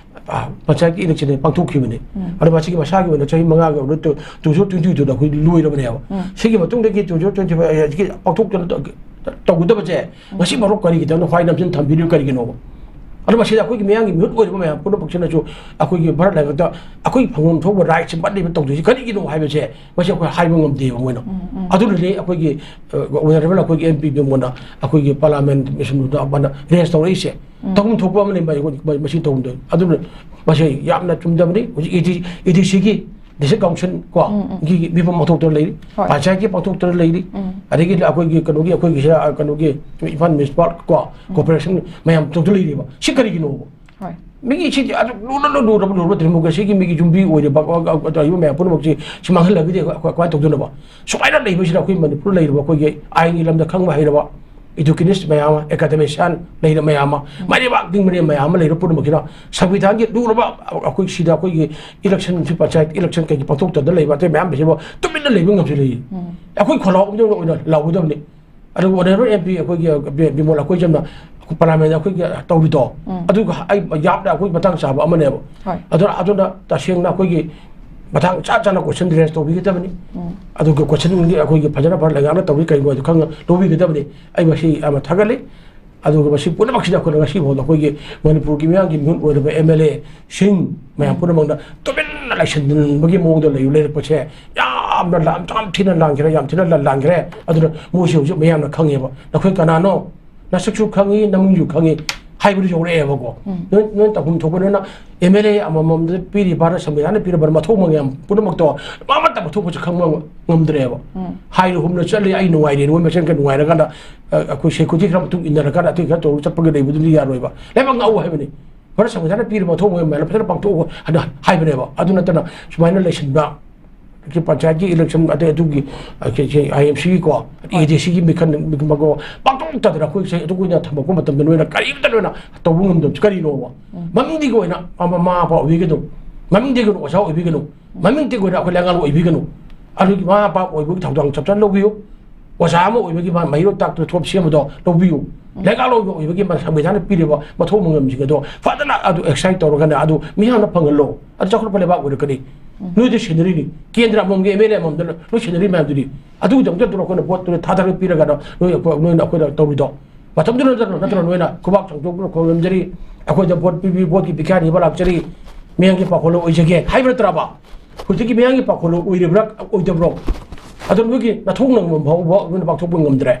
ꯑ, ꯄꯟꯆꯥꯌꯠꯀꯤ election ꯄꯥꯡꯊꯣꯛꯈꯤꯕꯅꯤ꯫ ꯎꯝ꯫ ꯑꯗꯣ ꯃꯁꯤꯒꯤ ꯃꯁꯥꯒꯤ ꯑꯣꯏꯅ ꯆꯍꯤ ꯃꯉꯥꯒꯤ ꯑꯣꯏꯅ two thousand twenty two ꯗ ꯑꯩꯈꯣꯏ ꯂꯣꯏꯔꯕꯅꯦꯕ꯫ ꯎꯝ꯫ ꯁꯤꯒꯤ ꯃꯇꯨꯡꯗꯒꯤ two thousand twenty five ꯍꯧꯖꯤꯛꯀꯤ ꯄꯥꯡꯊꯣꯛꯇꯅ ꯇꯧ-, ꯇꯧꯒꯗꯕꯁꯦ ꯉꯁꯤ ꯐꯥꯎ ꯀꯔꯤꯒꯤꯗꯃꯛ ꯍ꯭ꯋꯥꯏ ꯅꯝꯁꯤꯟ ꯊꯝꯕꯤꯔꯤꯅꯣ, ꯀꯔꯤꯒꯤꯅꯣꯕ? ꯑꯗꯣ ꯃꯁꯤꯗ ꯑꯩꯈꯣꯏꯒꯤ ꯃꯤꯌꯥꯝꯒꯤ ꯃꯤꯍꯨꯠ ꯑꯣꯏꯔꯤꯕ ꯃꯌꯥꯝ ꯄꯨꯝꯅꯃꯛꯁꯤꯅꯁꯨ ꯑꯩꯈꯣꯏꯒꯤ ꯚꯥꯔꯠ ꯂꯩꯉꯥꯛꯇ ꯑꯩꯈꯣꯏ ꯐꯪꯐꯝ ꯊꯣꯛꯄ right ꯁꯤ ꯃꯠꯂꯤꯕ ꯇꯧꯗꯣꯏꯁꯤ ꯀꯔꯤꯒꯤꯅꯣ ꯍꯥꯏꯕꯁꯦ ꯃꯁꯤ ꯑꯩꯈꯣꯏ ꯍꯥꯏꯕ ꯉꯝꯗꯦꯕ ꯃꯣꯏꯅ꯫ ꯎꯝ, ꯎꯝ꯫ ꯑꯗꯨꯅꯗꯤ ꯑꯩꯈꯣꯏꯒꯤ, ꯑ, honourable ꯑꯩꯈꯣꯏꯒꯤ M P ꯕꯤꯃꯣꯟꯅ ꯑꯩꯈꯣꯏꯒꯤ parliament ꯃꯤꯁꯟꯗꯨꯗ ꯃꯥꯅ raise ꯇꯧꯔꯛꯏꯁꯦ꯫ ꯎꯝ꯫ ꯇꯧꯐꯝ ꯊꯣꯛꯄ ꯑꯃꯅꯤ ꯃ-, ꯃ-, ꯃꯁꯤ ꯇꯧꯐꯝ ꯊꯣꯛꯏ꯫ ꯑꯗꯨꯅ ꯃꯁꯤ ꯌꯥꯝꯅ ꯆꯨꯝꯗꯕꯅꯤ꯫ ꯍꯧꯖꯤꯛ A D, A D C ꯒꯤ district council ꯀꯣ, ꯎꯝ, ꯎꯝ꯫ ꯒꯤ ꯃꯤꯐꯝ ꯄꯥꯡꯊꯣꯛꯇꯅ ꯂꯩꯔꯤ, ꯍꯣꯏ꯫ ꯄꯟꯆꯥꯌꯠꯀꯤ ꯄꯥꯡꯊꯣꯛꯇꯅ ꯂꯩꯔꯤ, ꯎꯝ꯫ ꯑꯗꯒꯤ ꯑꯩꯈꯣꯏꯒꯤ ꯀꯩꯅꯣꯒꯤ, ꯑꯩꯈꯣꯏꯒꯤ ꯁꯤꯗ, ꯑ, ꯀꯩꯅꯣꯒꯤ ꯏꯝꯐꯥꯜ municipal ꯀꯣ, ꯎꯝ꯫ Corporation ꯃꯌꯥꯝ ꯇꯧꯗꯅ ꯂꯩꯔꯤꯕ꯫ ꯁꯤ ꯀꯔꯤꯒꯤꯅꯣꯕ? ꯍꯣꯏ꯫ ꯃꯤꯒꯤ ꯁꯤꯗꯤ ꯑꯗꯨ ꯂꯨꯔꯕ, ꯂꯨꯔꯕ, ꯂꯨꯔꯕ democracy ꯒꯤ ꯃꯤꯒꯤ ꯌꯨꯝꯕꯤ ꯑꯣꯏꯔꯤꯕ, ꯑ, ꯑ, ꯑ, ꯇꯧꯔꯤꯕ ꯃꯌꯥꯝ ꯄꯨꯝꯅꯃꯛꯁꯤ ꯁꯤ ꯃꯥꯡꯍꯜꯂꯒꯗꯤ ꯑꯩꯈꯣꯏ, ꯑꯩꯈꯣꯏ ꯀꯃꯥꯏꯅ ꯇꯧꯗꯣꯏꯅꯣꯕ? ꯁꯨꯃꯥꯏꯅ ꯂꯩꯕꯁꯤꯗ ꯑꯩꯈꯣꯏ ꯃꯅꯤꯄꯨꯔ ꯂꯩꯔꯤꯕ ꯑꯩꯈꯣꯏꯒꯤ ꯑꯥꯏꯟꯒꯤ ꯂꯝꯗ ꯈꯪꯕ ꯍꯩꯔꯕ educationist ꯃꯌꯥꯝ ꯑꯃ, academician ꯂꯩꯔ ꯃꯌꯥꯝ ꯑꯃ, ꯎꯝ꯫ ꯃꯥꯏꯔꯩꯕꯥꯛ ꯅꯤꯡꯕꯅꯦ ꯃꯌꯥꯝ ꯑꯃ ꯂꯩꯔ ꯄꯨꯝꯅꯃꯛꯁꯤꯅ ꯁꯪꯕꯤꯙꯥꯟꯒꯤ ꯂꯨꯔꯕ ꯑꯩꯈꯣꯏ ꯁꯤꯗ ꯑꯩꯈꯣꯏꯒꯤ election ꯁꯤ ꯄꯟꯆꯥꯌꯠ election ꯀꯩꯒꯤ ꯄꯥꯡꯊꯣꯛꯇꯗ ꯂꯩꯕ ꯑꯇꯩ ꯃꯌꯥꯝꯁꯤꯕꯨ ꯇꯨꯃꯤꯟꯅ ꯂꯩꯕ ꯉꯝꯁꯤꯜꯂꯛꯏ꯫ ꯎꯝ꯫ ꯑꯩꯈꯣꯏ ꯈꯣꯜꯂꯥꯎ ꯑꯃꯗ ꯑꯣꯏꯅ ꯂꯥꯎꯒꯗꯕꯅꯤ꯫ ꯑꯗꯨꯒ honourable M P ꯑꯩꯈꯣꯏꯒꯤ ꯕꯤ-, ꯕꯤꯃꯣꯜ ꯑꯩꯈꯣꯏ ꯆꯝꯅ parliament ꯑꯩꯈꯣꯏꯒꯤ ꯇꯧꯔꯤꯗꯣ, ꯎꯝ꯫ ꯑꯗꯨꯒ ꯑꯩ ꯌꯥꯝꯅ ꯑꯩꯈꯣꯏ ꯃꯇꯥꯡ ꯆꯥꯕ ꯑꯃꯅꯦꯕ꯫ ꯍꯣꯏ꯫ ꯑꯗꯨꯅ, ꯑꯗꯨꯅ ꯇꯁꯦꯡꯅ ꯑꯩꯈꯣꯏꯒꯤ ꯃꯇꯥꯡ ꯆꯥ ꯆꯥꯅ question raise ꯇꯧꯕꯤꯒꯗꯕꯅꯤ꯫ ꯎꯝ꯫ ꯑꯗꯨꯒ question ꯗꯤ ꯑꯩꯈꯣꯏꯒꯤ ꯐꯖꯅ ꯐꯔ ꯂꯩꯉꯥꯛꯅ ꯇꯧꯔꯤ ꯀꯩꯅꯣ ꯍꯥꯏꯗꯣ ꯈꯪꯅ ꯂꯧꯕꯤꯒꯗꯕꯅꯤ꯫ ꯑꯩ ꯃꯁꯤ ꯌꯥꯝꯅ ꯊꯥꯒꯠꯂꯤ꯫ ꯑꯗꯨꯒ ꯃꯁꯤ ꯄꯨꯝꯅꯃꯛꯁꯤꯗ ꯑꯩꯈꯣꯏꯅ ꯉꯁꯤ ꯐꯥꯎꯗ ꯑꯩꯈꯣꯏꯒꯤ ꯃꯅꯤꯄꯨꯔꯒꯤ ꯃꯤꯌꯥꯝꯒꯤ ꯃꯤꯍꯨꯠ ꯑꯣꯏꯔꯕ M L A ꯁꯤꯡ ꯃꯌꯥꯝ ꯄꯨꯝꯅꯃꯛꯅ ꯇꯨꯃꯤꯟꯅ ꯂꯩꯁꯤꯟꯕꯒꯤ ꯃꯑꯣꯡꯗ ꯂꯩ-, ꯂꯩꯔꯛꯄꯁꯦ ꯌꯥꯝꯅ ꯂꯥꯟ-, ꯌꯥꯝ ꯊꯤꯅ ꯂꯥꯟꯈ꯭ꯔꯦ, ꯌꯥꯝ ꯊꯤꯅ ꯂꯥꯟ-, ꯂꯥꯟꯈ꯭ꯔꯦ꯫ ꯑꯗꯨꯅ ꯃꯣꯏꯁꯦ ꯍꯧꯖꯤꯛ ꯃꯌꯥꯝꯅ ꯈꯪꯉꯦꯕ꯫ "ꯅꯈꯣꯏ ꯀꯅꯥꯅꯣ? ꯅꯁꯛꯁꯨ ꯈꯪꯉꯤ, ꯅꯃꯤꯡꯁꯨ ꯈꯪꯉꯤ" ꯍꯥꯏꯕꯗꯨ ꯌꯧꯔꯛꯑꯦꯕꯀꯣ꯫ ꯎꯝ꯫ ꯅꯣꯏ, ꯅꯣꯏ ꯇꯧꯐꯝ ꯊꯣꯛꯄ ꯅꯣꯏꯅ M L A ꯑꯃꯃꯝꯗ ꯄꯤꯔꯤꯕ ꯚꯥꯔꯠ ꯁꯪꯕꯤꯙꯥꯟꯅ ꯄꯤꯔꯕ ꯃꯊꯧ ꯃꯌꯥꯝ ꯄꯨꯝꯅꯃꯛꯇꯣ ꯑꯃꯠꯇ ꯃꯊꯧ ꯃꯁꯛ ꯈꯪꯕ ꯉꯝꯗ꯭ꯔꯦꯕ꯫ ꯎꯝ꯫ ꯍꯥꯏꯔꯨ ꯍꯨꯝꯅ ꯆꯠꯂꯤ, ꯑꯩ ꯅꯨꯡꯉꯥꯏꯔꯦ, ꯅꯣꯏ ꯃꯁꯦꯟ ꯈꯔ ꯅꯨꯡꯉꯥꯏꯔꯀꯥꯟꯗ, ꯑ, ꯑꯩꯈꯣꯏ security ꯈꯔ ꯃꯇꯨꯡ ꯏꯟꯅꯔꯀꯥꯟꯗ ꯑꯇꯩ ꯈꯔ ꯇꯧꯔꯒ ꯆꯠꯄꯒꯤ ꯂꯩꯕꯗꯨꯗꯤ ꯌꯥꯔꯣꯏꯕ꯫ ꯂꯩꯕꯥꯛ ꯉꯥꯛꯎ ꯍꯥꯏꯕꯅꯤ꯫ ꯚꯥꯔꯠ ꯁꯪꯕꯤꯙꯥꯟꯅ ꯄꯤꯔꯤꯕ ꯃꯊꯧ ꯃꯌꯥꯝ ꯐꯖꯅ ꯄꯥꯡꯊꯣꯛꯎ ꯍꯥꯏꯅ ꯍꯥꯏꯕꯅꯦꯕ꯫ ꯑꯗꯨ ꯅꯠꯇꯅ ꯁꯨꯃꯥꯏꯅ ꯂꯩꯁꯤꯟꯕ, ꯄꯟꯆꯥꯌꯠꯀꯤ ꯏꯂꯦꯛꯁꯟ, ꯑꯗꯩ ꯑꯗꯨꯒꯤ ꯑꯥꯏ ꯑꯦꯝ ꯁꯤꯒꯤꯀꯣ, ꯑꯦ ꯗꯤ ꯁꯤꯒꯤ ꯃꯤꯈꯜ ꯃꯤꯈꯜ ꯄꯥꯡꯊꯣꯛꯇꯗꯅ ꯑꯩꯈꯣꯏ ꯆꯍꯤ ꯑꯗꯨ ꯀꯨꯏꯅ ꯊꯝꯃꯛꯄ ꯃꯇꯝꯗ ꯅꯣꯏꯅ ꯀꯔꯤꯝꯇ ꯅꯣꯏꯅ ꯇꯧꯕ ꯉꯝꯗꯕꯁꯤ ꯀꯔꯤꯅꯣꯕ? ꯃꯃꯤꯡꯗꯒꯤ ꯑꯣꯏꯅ ꯃꯃꯥ ꯃꯄꯥ ꯑꯣꯏꯕꯤꯒꯅꯨ, ꯃꯃꯤꯡꯗꯒꯤ ꯑꯣꯏꯅ ꯑꯣꯖꯥ ꯑꯣꯏꯕꯤꯒꯅꯨ, ꯃꯃꯤꯡꯇꯒꯤ ꯑꯣꯏꯅ ꯑꯩꯈꯣꯏ ꯂꯩꯉꯥꯛ ꯑꯣꯏꯕꯤꯒꯅꯨ꯫ ꯑꯗꯨꯒꯤ ꯃꯃꯥ ꯃꯄꯥ ꯑꯣꯏꯕꯒꯤ ꯊꯧꯗꯥꯡ ꯆꯞ ꯆꯥꯅ ꯂꯧꯕꯤꯌꯨ꯫ ꯑꯣꯖꯥ ꯑꯃ ꯑꯣꯏꯕꯒꯤ ꯃꯥ ꯃꯍꯩꯔꯣꯏ ꯇꯥꯛꯇꯅ ꯊꯕꯛ ꯁꯦꯝꯕꯗꯣ ꯂꯧꯕꯤꯌꯨ꯫ ꯂꯩꯉꯥꯛꯂꯣꯟꯕ ꯑꯣꯏꯕꯒꯤ ꯃꯥ ꯁꯪꯕꯤꯙꯥꯟꯅ ꯄꯤꯔꯤꯕ ꯃꯊꯧ ꯃꯉꯝꯁꯤꯡ ꯑꯗꯣ ꯐꯖꯅ ꯑꯗꯨ ꯑꯦꯛꯁꯔꯁꯥꯏꯁ ꯇꯧꯔꯒꯅꯦ ꯑꯗꯨ ꯃꯤꯌꯥꯝꯅ ꯐꯪꯍꯜꯂꯣ꯫ ꯑꯗꯨ ꯆꯥꯎꯈꯠꯄ ꯂꯩꯕꯥꯛ ꯑꯣꯏꯔꯛꯀꯅꯤ꯫ ꯅꯣꯏꯗꯤ ꯁꯦꯟꯅꯔꯤꯅꯤ, ꯀꯦꯟꯗ꯭ꯔ ꯑꯃꯃꯝꯒꯤ ꯑꯦꯝ ꯑꯦꯜ ꯑꯦ ꯑꯃꯃꯝꯗ ꯂꯣꯏ ꯁꯦꯟꯅꯔꯤ ꯃꯌꯥꯝꯗꯨꯗꯤ꯫ ꯑꯗꯨꯒꯤꯗꯃꯛꯇ ꯅꯠꯇ꯭ꯔꯣ ꯑꯩꯈꯣꯏꯅ ꯚꯣꯠꯇꯨ ꯊꯥꯗꯔꯒ ꯄꯤꯔꯒ ꯅꯣꯏ ꯑꯩꯈꯣꯏ, ꯅꯣꯏꯅ ꯑꯩꯈꯣꯏꯗ ꯇꯧꯔꯤꯗꯣ? ꯃꯇꯝꯗꯨꯗ ꯅꯠꯇ꯭ꯔꯣ, ꯅꯠꯇ꯭ꯔꯣ ꯅꯣꯏꯅ ꯈꯨꯕꯥꯛ ꯆꯥꯎꯊꯣꯛꯇꯨꯅ ꯈꯣꯡꯂꯝꯖꯔꯤ, ꯑꯩꯈꯣꯏꯗ ꯚꯣꯠ ꯄꯤꯕꯤ, ꯚꯣꯠꯀꯤ ꯚꯤꯈꯥꯔꯤ ꯑꯃ ꯂꯥꯛꯆꯔꯤ, ꯃꯤꯌꯥꯝꯒꯤ ꯄꯥꯈꯣꯜꯂꯣꯏ ꯑꯣꯏꯖꯒꯦ ꯍꯥꯏꯕ ꯅꯠꯇ꯭ꯔꯕ? ꯍꯧꯖꯤꯛꯀꯤ ꯃꯤꯌꯥꯝꯒꯤ ꯄꯥꯈꯣꯜꯂꯣꯏ ꯑꯣꯏꯔꯤꯕ꯭ꯔꯥ, ꯑꯣꯏꯗꯕ꯭ꯔꯣ? ꯑꯗꯨ ꯅꯣꯏꯒꯤ ꯅꯊꯧ ꯅꯪꯕ ꯐꯥꯎꯕ ꯅꯣꯏꯅ ꯄꯥꯡꯊꯣꯛꯄ ꯉꯝꯗ꯭ꯔꯦ꯫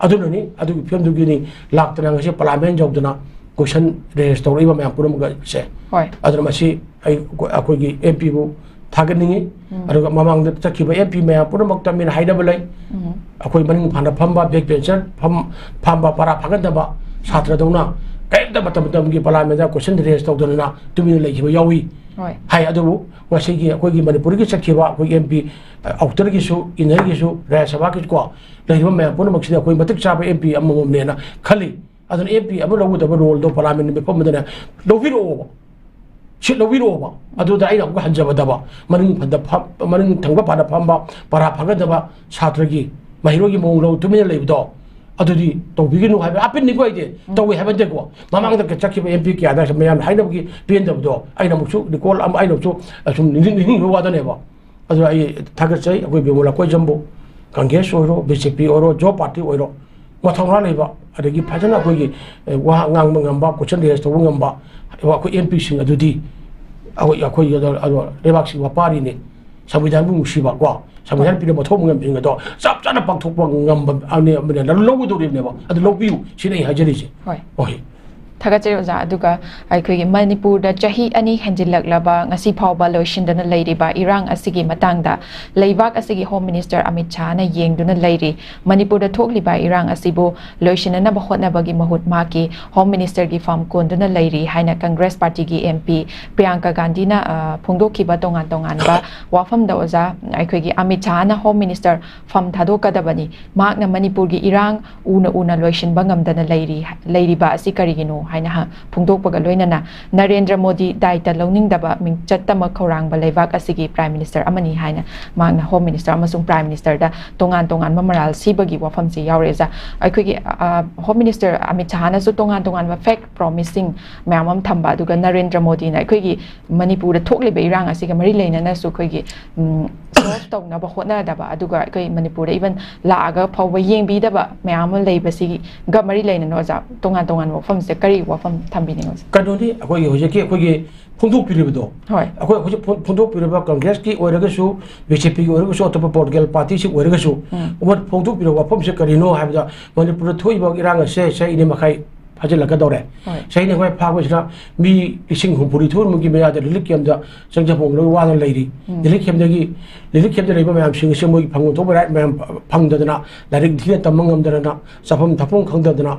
ꯑꯗꯨꯅꯅꯤ, ꯑꯗꯨꯒꯤ ꯐꯤꯕꯝꯗꯨꯒꯤꯅꯤ ꯂꯥꯛꯇꯅ ꯉꯁꯤ ꯄꯥꯔꯂꯤꯌꯥꯃꯦꯟ ꯌꯧꯗꯅ ꯀꯣꯏꯁꯟ ꯔꯦꯖ ꯇꯧꯔꯛꯏꯕ ꯃꯌꯥꯝ ꯄꯨꯝꯅꯃꯛ ꯑꯁꯦ꯫ ꯍꯣꯏ꯫ ꯑꯗꯨꯅ ꯃꯁꯤ ꯑꯩ, ꯑꯩꯈꯣꯏꯒꯤ ꯑꯦꯝ ꯄꯤꯕꯨ ꯊꯥꯒꯠꯅꯤꯡꯉꯤ꯫ ꯎꯝ꯫ ꯑꯗꯨꯒ ꯃꯃꯥꯡꯗ ꯆꯠꯈꯤꯕ ꯑꯦꯝ ꯄꯤ ꯃꯌꯥꯝ ꯄꯨꯝꯅꯃꯛꯇ ꯃꯤꯅ ꯍꯥꯏꯅꯕ ꯂꯩ꯫ ꯎꯝ꯫ ꯑꯩꯈꯣꯏ ꯃꯅꯤꯡ ꯐꯥꯅ ꯐꯝꯕ, ꯕꯦꯛ ꯕꯦꯟꯆꯔ ꯐꯝ-, ꯐꯝꯕ, ꯄꯔꯥ ꯐꯥꯒꯟꯗꯕ ꯁꯥꯇ꯭ꯔꯗꯧꯅ ꯀꯔꯤꯝꯇ ꯃꯇꯝ ꯃꯇꯝꯒꯤ ꯄꯥꯔꯂꯤꯌꯥꯃꯦꯟꯗ ꯀꯣꯏꯁꯟ ꯔꯦꯖ ꯇꯧꯗꯅ ꯇꯨꯃꯤꯟꯅ ꯂꯩꯈꯤꯕ ꯌꯥꯎꯏ꯫ ꯍꯣꯏ꯫ ꯍꯥꯏ꯫ ꯑꯗꯨꯕꯨ ꯉꯁꯤꯒꯤ ꯑꯩꯈꯣꯏꯒꯤ ꯃꯅꯤꯄꯨꯔꯒꯤ ꯆꯠꯈꯤꯕ ꯑꯩꯈꯣꯏꯒꯤ ꯑꯦꯝ ꯄꯤ ꯑꯥꯎꯇꯔꯒꯤꯁꯨ, ꯏꯟꯅꯔꯒꯤꯁꯨ, ꯔꯥꯖ꯭ꯌ ꯁꯚꯥꯒꯤꯁꯨ ꯀꯣ, ꯂꯩꯔꯤꯕ ꯃꯌꯥꯝ ꯄꯨꯝꯅꯃꯛꯁꯤꯗ ꯑꯩꯈꯣꯏ ꯃꯇꯤꯛ ꯆꯥꯕ ꯑꯦꯝ ꯄꯤ ꯑꯃꯃꯝꯅꯦꯅ ꯈꯜꯂꯤ꯫ ꯑꯗꯨꯅ ꯑꯦꯝ ꯄꯤ ꯑꯃ ꯂꯧꯒꯗꯕ ꯔꯣꯜꯗꯣ ꯄꯥꯔꯂꯤꯌꯥꯃꯦꯟ ꯃꯤꯐꯝ ꯑꯃꯗꯅꯦ ꯂꯧꯕꯤꯔꯛꯑꯣꯕ꯫ ꯁꯤ ꯂꯧꯕꯤꯔꯛꯑꯣꯕ꯫ ꯑꯗꯨꯗ ꯑꯩꯅ ꯑꯃꯨꯛꯀ ꯍꯟꯖꯕꯗꯕ, ꯃꯅꯤꯡ ꯐꯟꯗ ꯐꯝ-, ꯃꯅꯤꯡ ꯊꯪꯕ ꯐꯥꯅ ꯐꯝꯕ, ꯄꯔꯥ ꯐꯥꯒꯟꯗꯕ ꯁꯥꯇ꯭ꯔꯒꯤ, ꯃꯍꯩꯔꯣꯏꯒꯤ ꯃꯑꯣꯡ ꯂꯧ ꯇꯨꯃꯤꯟꯅ ꯂꯩꯕꯗꯣ, ꯑꯗꯨꯗꯤ ꯇꯧꯕꯤꯒꯅꯨ ꯍꯥꯏꯕ ꯑꯄꯤꯟꯅꯤꯀꯣ ꯑꯩꯗꯤ꯫ ꯎꯝ꯫ ꯇꯧꯋꯦ ꯍꯥꯏꯕ ꯅꯠꯇꯦꯀꯣ꯫ ꯃꯃꯥꯡꯗ ꯆꯠꯈꯤꯕ ꯑꯦꯝ ꯄꯤ ꯀꯌꯥꯗ ꯃꯌꯥꯝꯅ ꯍꯥꯏꯅꯕꯒꯤ ꯄꯦꯟꯗꯕꯗꯣ ꯑꯩꯅ ꯑꯃꯨꯛꯁꯨ ꯔꯤꯀꯣꯜ ꯑꯃ, ꯑꯩꯅ ꯑꯃꯨꯛꯁꯨ ꯑꯁꯨꯝ ꯅꯤꯡꯁꯤꯡ-, ꯅꯤꯡꯁꯤꯡꯕ ꯋꯥꯗꯅꯦꯕ꯫ ꯑꯗꯨꯅ ꯑꯩ ꯊꯥꯒꯠꯆꯩ ꯑꯩꯈꯣꯏ ꯕꯤꯃꯣꯂꯥ ꯀꯣꯏꯖꯝꯕꯨ꯫ ꯀꯪꯒ꯭ꯔꯦꯁ ꯑꯣꯏꯔꯣ, ꯕꯤ ꯖꯦ ꯄꯤ ꯑꯣꯏꯔꯣ, ꯖꯣꯕ ꯄꯥꯔꯇꯤ ꯑꯣꯏꯔꯣ, ꯃꯊꯧꯅꯥ ꯂꯩꯕ, ꯑꯗꯒꯤ ꯐꯖꯅ ꯑꯩꯈꯣꯏꯒꯤ, ꯑꯦ, ꯋꯥ ꯉꯥꯡꯕ ꯉꯝꯕ, ꯀꯣꯏꯁꯟ ꯔꯦꯖ ꯇꯧꯕ ꯉꯝꯕ ꯑꯩꯈꯣꯏ ꯑꯦꯝ ꯄꯤꯁꯤꯡ ꯑꯗꯨꯗꯤ ꯑꯩꯈꯣꯏ, ꯑꯩꯈꯣꯏ ꯑꯗꯣ, ꯑꯗꯣ ꯂꯩꯕꯥꯛꯁꯤ ꯋꯥꯄꯥꯔꯤꯅꯤ, ꯁꯪꯕꯤꯙꯥꯟꯕꯨ ꯅꯨꯡꯁꯤꯕ ꯀꯣ, ꯁꯪꯕꯤꯙꯥꯟ ꯄꯤꯔꯤꯕ ꯃꯊꯧ ꯃꯉꯝꯁꯤꯡ ꯑꯗꯣ ꯆꯞ ꯆꯥꯅ ꯄꯥꯡꯊꯣꯛꯄ ꯉꯝꯕ ꯑꯃꯅ, ꯑꯃꯅ ꯂꯧꯒꯗꯧꯔꯤꯕꯅꯦꯕ꯫ ꯑꯗꯨ ꯂꯧꯕꯤꯌꯨ, ꯁꯤꯅꯤ ꯑꯩ ꯍꯥꯏꯖꯔꯤꯁꯦ꯫ ꯍꯣꯏ꯫ ꯍꯣꯏ꯫ ꯊꯥꯒꯠꯆꯔꯤ ꯑꯣꯖꯥ꯫ ꯑꯗꯨꯒ ꯑꯩꯈꯣꯏꯒꯤ ꯃꯅꯤꯄꯨꯔꯗ ꯆꯍꯤ ꯑꯅꯤ ꯍꯦꯟꯖꯤꯜꯂꯛꯂꯕ ꯉꯁꯤ ꯐꯥꯎꯕ ꯂꯣꯏꯁꯤꯟꯗꯅ ꯂꯩꯔꯤꯕ ꯏꯔꯥꯡ ꯑꯁꯤꯒꯤ ꯃꯇꯥꯡꯗ ꯂꯩꯕꯥꯛ ꯑꯁꯤꯒꯤ Home Minister ꯑꯃꯤꯠ ꯁꯥꯍꯅ ꯌꯦꯡꯗꯨꯅ ꯂꯩꯔꯤ꯫ ꯃꯅꯤꯄꯨꯔꯗ ꯊꯣꯛꯂꯤꯕ ꯏꯔꯥꯡ ꯑꯁꯤꯕꯨ ꯂꯣꯏꯁꯤꯟꯅꯅꯕ ꯍꯣꯠꯅꯕꯒꯤ ꯃꯍꯨꯠ ꯃꯍꯥꯛꯀꯤ Home Minister ꯒꯤ ꯐꯝ ꯀꯣꯟꯗꯨꯅ ꯂꯩꯔꯤ ꯍꯥꯏꯅ Congress Party ꯒꯤ M P ꯄ꯭ꯔꯤꯌꯥꯡꯀꯥ ꯒꯥꯟꯙꯤꯅ, ꯑ, ꯐꯣꯡꯗꯣꯛꯈꯤꯕ ꯇꯣꯉꯥꯟ ꯇꯣꯉꯥꯟꯕ ꯋꯥꯐꯝꯗ ꯑꯣꯖꯥ, ꯑꯩꯈꯣꯏꯒꯤ ꯑꯃꯤꯠ ꯁꯥꯍꯅ Home Minister ꯐꯝ ꯊꯥꯗꯣꯛꯀꯗꯕꯅꯤ, ꯃꯍꯥꯛꯅ ꯃꯅꯤꯄꯨꯔꯒꯤ ꯏꯔꯥꯡ ꯎꯅ ꯎꯅ ꯂꯣꯏꯁꯤꯟꯕ ꯉꯝꯗꯅ ꯂꯩꯔꯤ, ꯂꯩꯔꯤꯕ ꯑꯁꯤ ꯀꯔꯤꯒꯤꯅꯣ ꯍꯥꯏꯅ ꯍ-, ꯐꯣꯡꯗꯣꯛꯄꯒ ꯂꯣꯏꯅꯅ ꯅꯔꯦꯟꯗ꯭ꯔ ꯃꯣꯗꯤ ꯗꯥꯏꯇ ꯂꯧꯅꯤꯡꯗꯕ ꯃꯤꯡꯆꯠꯇꯃꯛ ꯈꯧꯔꯥꯡꯕ ꯂꯩꯕꯥꯛ ꯑꯁꯤꯒꯤ Prime Minister ꯑꯃꯅꯤ ꯍꯥꯏꯅ ꯃꯍꯥꯛꯅ Home Minister ꯑꯃꯁꯨꯡ Prime Minister ꯗ ꯇꯣꯉꯥꯟ ꯇꯣꯉꯥꯟꯕ ꯃꯔꯥꯜ ꯁꯤꯕꯒꯤ ꯋꯥꯐꯝꯁꯤ ꯌꯥꯎꯔꯛꯑꯦ ꯑꯣꯖꯥ꯫ ꯑꯩꯈꯣꯏꯒꯤ, ꯑ, Home Minister ꯑꯃꯤꯠ ꯁꯥꯍꯅꯁꯨ ꯇꯣꯉꯥꯟ ꯇꯣꯉꯥꯟꯕ fake promising ꯃꯌꯥꯝ ꯑꯃ ꯊꯝꯕ, ꯑꯗꯨꯒ ꯅꯔꯦꯟꯗ꯭ꯔ ꯃꯣꯗꯤꯅ ꯑꯩꯈꯣꯏꯒꯤ ꯃꯅꯤꯄꯨꯔꯗ ꯊꯣꯛꯂꯤꯕ ꯏꯔꯥꯡ ꯑꯁꯤꯒ ꯃꯔꯤ ꯂꯩꯅꯅꯁꯨ ꯑꯩꯈꯣꯏꯒꯤ, ꯎꯝ, solve ꯇꯧꯅꯕ ꯍꯣꯠꯅꯗꯕ, ꯑꯗꯨꯒ ꯑꯩꯈꯣꯏ ꯃꯅꯤꯄꯨꯔꯗ even ꯂꯥꯛꯑꯒ ꯐꯥꯎꯕ ꯌꯦꯡꯕꯤꯗꯕ ꯃꯌꯥꯝ ꯑꯃ ꯂꯩꯕꯁꯤꯒ ꯃꯔꯤ ꯂꯩꯅꯅ ꯑꯣꯖꯥ, ꯇꯣꯉꯥꯟ ꯇꯣꯉꯥꯟꯕ ꯋꯥꯐꯝꯁꯤꯗ ꯀꯔꯤ ꯋꯥꯐꯝ ꯊꯝꯕꯤꯅꯤꯡꯉꯤ ꯑꯣꯖꯥ? ꯀꯩꯅꯣꯅꯤ, ꯑꯩꯈꯣꯏꯒꯤ ꯍꯧꯖꯤꯛꯀꯤ ꯑꯩꯈꯣꯏꯒꯤ ꯐꯣꯡꯗꯣꯛꯄꯤꯔꯤꯕꯗꯣ, ꯍꯣꯏ꯫ ꯑꯩꯈꯣꯏ ꯍꯧꯖꯤꯛ ꯐꯣꯡ-, ꯐꯣꯡꯗꯣꯛꯄꯤꯔꯤꯕ Congress ꯀꯤ ꯑꯣꯏꯔꯒꯁꯨ, B J P ꯒꯤ ꯑꯣꯏꯔꯒꯁꯨ, ꯑꯇꯣꯞꯄ political party ꯁꯤꯡ ꯑꯣꯏꯔꯒꯁꯨ, ꯎꯝ꯫ ꯑꯃ ꯐꯣꯡꯗꯣꯛꯄꯤꯔꯤꯕ ꯋꯥꯐꯝꯁꯦ ꯀꯔꯤꯅꯣ ꯍꯥꯏꯕꯗ, ꯃꯅꯤꯄꯨꯔꯗ ꯊꯣꯛꯏꯕ ꯏꯔꯥꯡ ꯑꯁꯦ ꯆꯍꯤ ꯑꯅꯤ ꯃꯈꯥꯏ ꯐꯥꯖꯤꯜꯂꯛꯀꯗꯧꯔꯦ꯫ ꯍꯣꯏ꯫ ꯆꯍꯤ ꯑꯅꯤ ꯃꯈꯥꯏ ꯐꯥꯕꯁꯤꯗ ꯃꯤ ꯂꯤꯁꯤꯡ ꯍꯨꯝꯐꯨ ꯅꯤꯊꯣꯏ ꯃꯨꯛꯀꯤ ꯃꯌꯥꯗ relief camp ꯇ ꯆꯪꯖꯐꯝ ꯂꯣꯏ ꯋꯥꯅ ꯂꯩꯔꯤ꯫ ꯎꯝ꯫ Relief camp ꯇꯒꯤ, relief camp ꯇ ꯂꯩꯕ ꯃꯌꯥꯝꯁꯤꯡ ꯑꯁꯤ ꯃꯣꯏꯒꯤ ꯐꯪꯐꯝ ꯊꯣꯛꯄ right ꯃꯌꯥꯝ ꯐꯪꯗꯗꯅ, ꯂꯥꯏꯔꯤꯛ ꯅꯤꯡꯊꯤꯅ ꯇꯝꯕ ꯉꯝꯗꯗꯅ, ꯆꯥꯐꯝ ꯊꯛꯐꯝ ꯈꯪꯗꯗꯅ,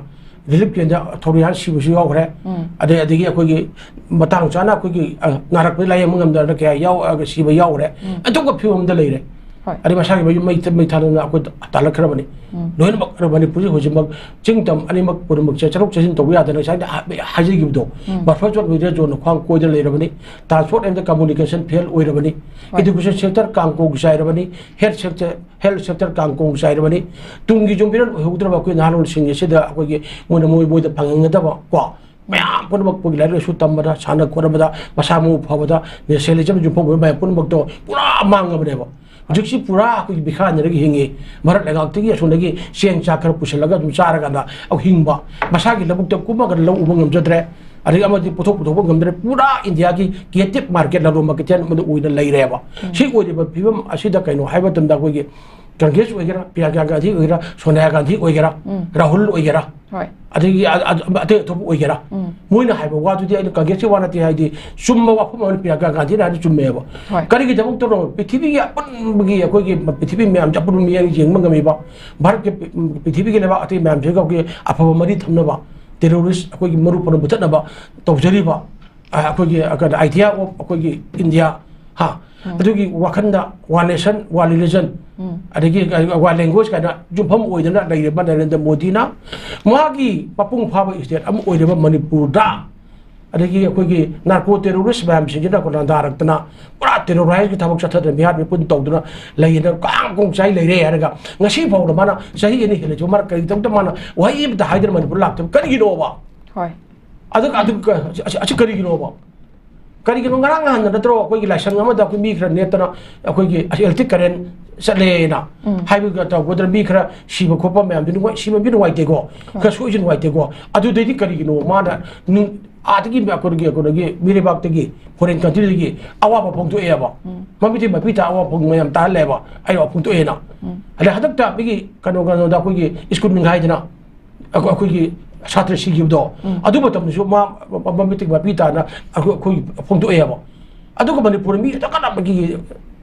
relief camp ꯇ ꯊꯧꯔꯤ ꯍꯥꯟ ꯁꯤꯕꯁꯨ ꯌꯥꯎꯈ꯭ꯔꯦ꯫ ꯎꯝ꯫ ꯑꯗꯩ, ꯑꯗꯒꯤ ꯑꯩꯈꯣꯏꯒꯤ ꯃꯇꯥꯡ ꯆꯥꯅ ꯑꯩꯈꯣꯏꯒꯤ, ꯑ, ꯅꯥꯔꯛꯄꯗ ꯂꯥꯌꯦꯡꯕ ꯉꯝꯗꯗꯅ ꯀꯌꯥ ꯌꯥꯎ-, ꯑ, ꯁꯤꯕ ꯌꯥꯎꯈ꯭ꯔꯦ꯫ ꯎꯝ꯫ ꯑꯗꯨꯒ ꯐꯤꯕꯝꯗ ꯂꯩꯔꯦ꯫ ꯍꯣꯏ꯫ ꯑꯗꯩ ꯃꯁꯥꯒꯤ ꯃꯌꯨꯝ ꯃꯩ, ꯃꯩ ꯊꯥꯗꯨꯅ ꯑꯩꯈꯣꯏ ꯇꯥꯜꯂꯛꯈ꯭ꯔꯕꯅꯤ꯫ ꯎꯝ꯫ ꯂꯣꯏꯅꯃꯛ ꯃꯅꯤꯄꯨꯔꯁꯤ ꯍꯧꯖꯤꯛꯃꯛ ꯆꯤꯡ ꯇꯝ ꯑꯅꯤꯃꯛ ꯄꯨꯝꯅꯃꯛꯁꯦ ꯆꯠꯊꯣꯛ ꯆꯠꯁꯤꯟ ꯇꯧꯕ ꯌꯥꯗꯅ ꯉꯁꯥꯏꯗ ꯍꯥ-, ꯍꯥꯏꯖꯈꯤꯕꯗꯣ, ꯎꯝ꯫ Buffer zone ꯋꯦꯗꯔ ꯖꯣꯟꯅ ꯈ꯭ꯋꯥꯡ ꯀꯣꯏꯗ ꯂꯩꯔꯕꯅꯤ꯫ Transport ꯑꯃꯗ communication fail ꯑꯣꯏꯔꯕꯅꯤ꯫ ꯍꯣꯏ꯫ Education sector ꯀꯥꯡꯀꯣꯡ ꯆꯥꯏꯔꯕꯅꯤ꯫ Health sector, health sector ꯀꯥꯡꯀꯣꯡ ꯆꯥꯏꯔꯕꯅꯤ꯫ ꯇꯨꯡꯒꯤ ꯌꯨꯝꯕꯤꯔꯦꯜ ꯑꯣꯏꯍꯧꯗ꯭ꯔꯕ ꯑꯩꯈꯣꯏ ꯅꯍꯥꯔꯣꯜꯁꯤꯡ ꯑꯁꯤꯗ ꯑꯩꯈꯣꯏꯒꯤ ꯃꯣꯏꯅ ꯃꯣꯏ, ꯃꯣꯏꯗ ꯐꯪꯍꯟꯒꯗꯕ ꯀꯣ, ꯃꯌꯥꯝ ꯄꯨꯝꯅꯃꯛ ꯑꯩꯈꯣꯏꯒꯤ ꯂꯥꯏꯔꯤꯛ ꯂꯥꯏꯁꯨ ꯇꯝꯕꯗ, ꯁꯥꯟꯅ ꯈꯣꯠꯅꯕꯗ, ꯃꯁꯥ ꯃꯎ ꯐꯕꯗ, nationalism ꯌꯨꯝꯐꯝ ꯑꯣꯏꯕ ꯃꯌꯥꯝ ꯄꯨꯝꯅꯃꯛꯇꯣ ꯄꯨꯔꯥ ꯃꯥꯡꯉꯕꯅꯦꯕ꯫ ꯍꯧꯖꯤꯛꯁꯤ ꯄꯨꯔꯥ ꯑꯩꯈꯣꯏꯒꯤ ꯕꯤꯈꯥ ꯅꯤꯔꯒ ꯍꯤꯡꯉꯤ꯫ ꯃꯔꯛ ꯂꯩꯉꯥꯛꯇꯒꯤ ꯑꯁꯣꯝꯗꯒꯤ ꯆꯦꯡ ꯆꯥꯛ ꯈꯔ ꯄꯨꯁꯤꯜꯂꯒ ꯑꯗꯨꯝ ꯆꯥꯔꯀꯥꯟꯗ ꯑꯩꯈꯣꯏ ꯍꯤꯡꯕ꯫ ꯃꯁꯥꯒꯤ ꯂꯧꯕꯨꯛꯇ ꯀꯨꯝꯃꯒ ꯂꯧ ꯎꯕ ꯉꯝꯖꯗ꯭ꯔꯦ꯫ ꯑꯗꯒꯤ ꯑꯃꯗꯤ ꯄꯣꯠꯊꯣꯛ ꯄꯨꯊꯣꯛꯄ ꯉꯝꯗ꯭ꯔꯦ꯫ ꯄꯨꯔꯥ ꯏꯟꯗꯤꯌꯥꯒꯤ captive market, ꯂꯂꯣꯟꯕ ꯀꯩꯊꯦꯜ ꯑꯃꯗ ꯑꯣꯏꯅ ꯂꯩꯔꯦꯕ꯫ ꯎꯝ꯫ ꯁꯤ ꯑꯣꯏꯔꯤꯕ ꯐꯤꯕꯝ ꯑꯁꯤꯗ ꯀꯩꯅꯣ ꯍꯥꯏꯕ ꯃꯇꯝꯗ ꯑꯩꯈꯣꯏꯒꯤ ꯀꯪꯒ꯭ꯔꯦꯁ ꯑꯣꯏꯒꯦꯔꯥ, ꯄ꯭ꯔꯤꯌꯥꯡꯀꯥ ꯒꯥꯟꯙꯤ ꯑꯣꯏꯒꯦꯔꯥ, ꯁꯣꯅꯤꯌꯥ ꯒꯥꯟꯙꯤ ꯑꯣꯏꯒꯦꯔꯥ, ꯎꯝ꯫ ꯔꯥꯍꯨꯜ ꯑꯣꯏꯒꯦꯔꯥ, ꯍꯣꯏ꯫ ꯑꯗꯒꯤ ꯑ-, ꯑ-, ꯑꯇꯩ ꯑꯇꯣꯞꯄ ꯑꯣꯏꯒꯦꯔꯥ, ꯎꯝ꯫ ꯃꯣꯏꯅ ꯍꯥꯏꯕ ꯋꯥꯗꯨꯗꯤ ꯑꯩꯅ ꯀꯪꯒ꯭ꯔꯦꯁꯀꯤ ꯋꯥ ꯅꯠꯇꯦ ꯍꯥꯏꯗꯤ, ꯆꯨꯝꯕ ꯋꯥꯐꯝ ꯑꯃꯅ ꯄ꯭ꯔꯤꯌꯥꯡꯀꯥ ꯒꯥꯟꯙꯤꯅ ꯍꯥꯏꯕꯗꯨ ꯆꯨꯝꯃꯦꯕ꯫ ꯍꯣꯏ꯫ ꯀꯔꯤꯒꯤꯗꯃꯛꯇꯅꯣ ꯄ꯭ꯔꯤꯊꯤꯕꯤꯒꯤ ꯑꯄꯨꯟꯕꯒꯤ ꯑꯩꯈꯣꯏꯒꯤ ꯄ꯭ꯔꯤꯊꯤꯕꯤ ꯃꯌꯥꯝꯁꯦ ꯑꯄꯨꯟꯕ ꯃꯤꯠꯌꯦꯡ ꯌꯦꯡꯕ ꯉꯝꯃꯤꯕ, ꯚꯥꯔꯠꯀꯤ ꯄ꯭ꯔꯤꯊꯤꯕꯤꯒꯤ ꯂꯩꯕꯥꯛ ꯑꯇꯩ ꯃꯌꯥꯝꯁꯤꯒ ꯑꯩꯈꯣꯏꯒꯤ ꯑꯐꯕ ꯃꯔꯤ ꯊꯝꯅꯕ, ꯇꯦꯔꯣꯔꯤꯁ ꯑꯩꯈꯣꯏꯒꯤ ꯃꯔꯨ ꯄꯨꯝꯅ ꯃꯨꯊꯠꯅꯕ ꯇꯧꯖꯔꯤꯕ, ꯑ, ꯑꯩꯈꯣꯏꯒꯤ, ꯑ, ꯀꯩꯅꯣ, idea of ꯑꯩꯈꯣꯏꯒꯤ ꯏꯟꯗꯤꯌꯥ, ꯍꯥ? ꯎꯝ꯫ ꯑꯗꯨꯒꯤ ꯋꯥꯈꯜꯗ one nation, one religion, ꯎꯝ꯫ ꯑꯗꯒꯤ, ꯑ, one language ꯀꯥꯏꯅ ꯌꯨꯝꯐꯝ ꯑꯣꯏꯗꯅ ꯂꯩꯔꯤꯕ ꯅꯔꯦꯟꯗ꯭ꯔ ꯃꯣꯗꯤꯅ ꯃꯥꯒꯤ ꯃꯄꯨꯡ ꯐꯥꯕ state ꯑꯃ ꯑꯣꯏꯔꯤꯕ ꯃꯅꯤꯄꯨꯔꯗ, ꯑꯗꯒꯤ ꯑꯩꯈꯣꯏꯒꯤ narco terrorist ꯃꯌꯥꯝꯁꯤꯡꯁꯤꯅ ꯑꯩꯈꯣꯏ ꯂꯥꯟꯗꯥꯔꯛꯇꯅ ꯄꯨꯔꯥ terrorizeꯀꯤ ꯊꯕꯛ ꯆꯠꯊꯗꯅ ꯃꯤꯍꯥꯠ ꯃꯤꯄꯨꯟ ꯇꯧꯗꯅ ꯂꯩꯗꯅ ꯀꯥꯡ ꯀꯣꯡ ꯆꯥꯏ ꯂꯩꯔꯦ ꯍꯥꯏꯔꯒ ꯉꯁꯤ ꯐꯥꯎꯗ ꯃꯥꯅ ꯆꯍꯤ ꯑꯅꯤ ꯍꯦꯜꯂꯁꯤ ꯃꯥꯅ ꯀꯔꯤꯒꯤꯗꯃꯛꯇ ꯃꯥꯅ ꯋꯥꯍꯩ ꯑꯃꯇ ꯍꯥꯏꯗꯅ ꯃꯅꯤꯄꯨꯔ ꯂꯥꯛꯇꯕ ꯀꯔꯤꯒꯤꯅꯣꯕ? ꯍꯣꯏ꯫ ꯑꯗꯨ, ꯑꯗꯨ, ꯑꯁꯤ, ꯑꯁꯤ ꯀꯔꯤꯒꯤꯅꯣꯕ? ꯀꯔꯤꯒꯤꯅꯣ? ꯉꯔꯥꯡ ꯅꯍꯥꯟꯗ ꯅꯠꯇ꯭ꯔꯣ ꯑꯩꯈꯣꯏꯒꯤ ꯂꯥꯏꯁꯪ ꯑꯃꯗ ꯑꯩꯈꯣꯏ ꯃꯤ ꯈꯔ ꯅꯦꯠꯇꯅ ꯑꯩꯈꯣꯏꯒꯤ electric current ꯆꯠꯂꯦꯅ ꯎꯝ꯫ ꯍꯥꯏꯕꯒ ꯇꯧꯒꯗ꯭ꯔꯥ? ꯃꯤ ꯈꯔ ꯁꯤꯕ ꯈꯣꯠꯄ ꯃꯌꯥꯝꯗꯨ ꯅꯨꯡꯉꯥꯏ-, ꯁꯤꯕ ꯃꯤ ꯅꯨꯡꯉꯥꯏꯇꯦꯀꯣ, ꯈꯔ ꯁꯣꯛꯏꯁꯨ ꯅꯨꯡꯉꯥꯏꯇꯦꯀꯣ꯫ ꯑꯗꯨꯗꯩꯗꯤ ꯀꯔꯤꯒꯤꯅꯣ ꯃꯥꯅ ꯅꯨꯡ-, ꯑꯥꯗꯒꯤ ꯑꯩꯈꯣꯏꯒꯤ, ꯑꯩꯈꯣꯏꯒꯤ ꯃꯤꯔꯩꯕꯥꯛꯇꯒꯤ, foreign countryꯗꯒꯤ ꯑꯋꯥꯕ ꯐꯣꯡꯗꯣꯛꯑꯦꯕ꯫ ꯎꯝ꯫ ꯃꯃꯤꯠꯇꯩ ꯃꯄꯤ ꯇꯥ ꯑꯋꯥꯕ ꯐꯣꯡ-, ꯃꯌꯥꯝ ꯇꯥꯍꯜꯂꯦꯕ, ꯑꯩ ꯋꯥ ꯐꯣꯡꯗꯣꯛꯑꯦꯅ꯫ ꯎꯝ꯫ ꯑꯗꯩ ꯍꯟꯗꯛꯇ ꯃꯤꯒꯤ ꯀꯩꯅꯣ, ꯀꯩꯅꯣꯗ ꯑꯩꯈꯣꯏꯒꯤ ꯁ꯭ꯀꯨꯜ ꯅꯤꯡꯈꯥꯏꯗꯅ ꯑꯩꯈꯣꯏ-, ꯑꯩꯈꯣꯏꯒꯤ ꯁꯥꯇ꯭ꯔ ꯁꯤꯈꯤꯕꯗꯣ, ꯎꯝ꯫ ꯑꯗꯨ ꯃꯇꯝꯗꯁꯨ ꯃꯥ ꯃ-, ꯃ-, ꯃꯃꯤꯠꯇꯒꯤ ꯃꯄꯤ ꯇꯥꯅ ꯑꯩꯈꯣꯏ, ꯑꯩꯈꯣꯏ ꯐꯣꯡꯗꯣꯛꯑꯦꯕ꯫ ꯑꯗꯨꯒ ꯃꯅꯤꯄꯨꯔꯗ ꯃꯤ ꯑꯗꯨꯛꯀꯅꯕꯒꯤ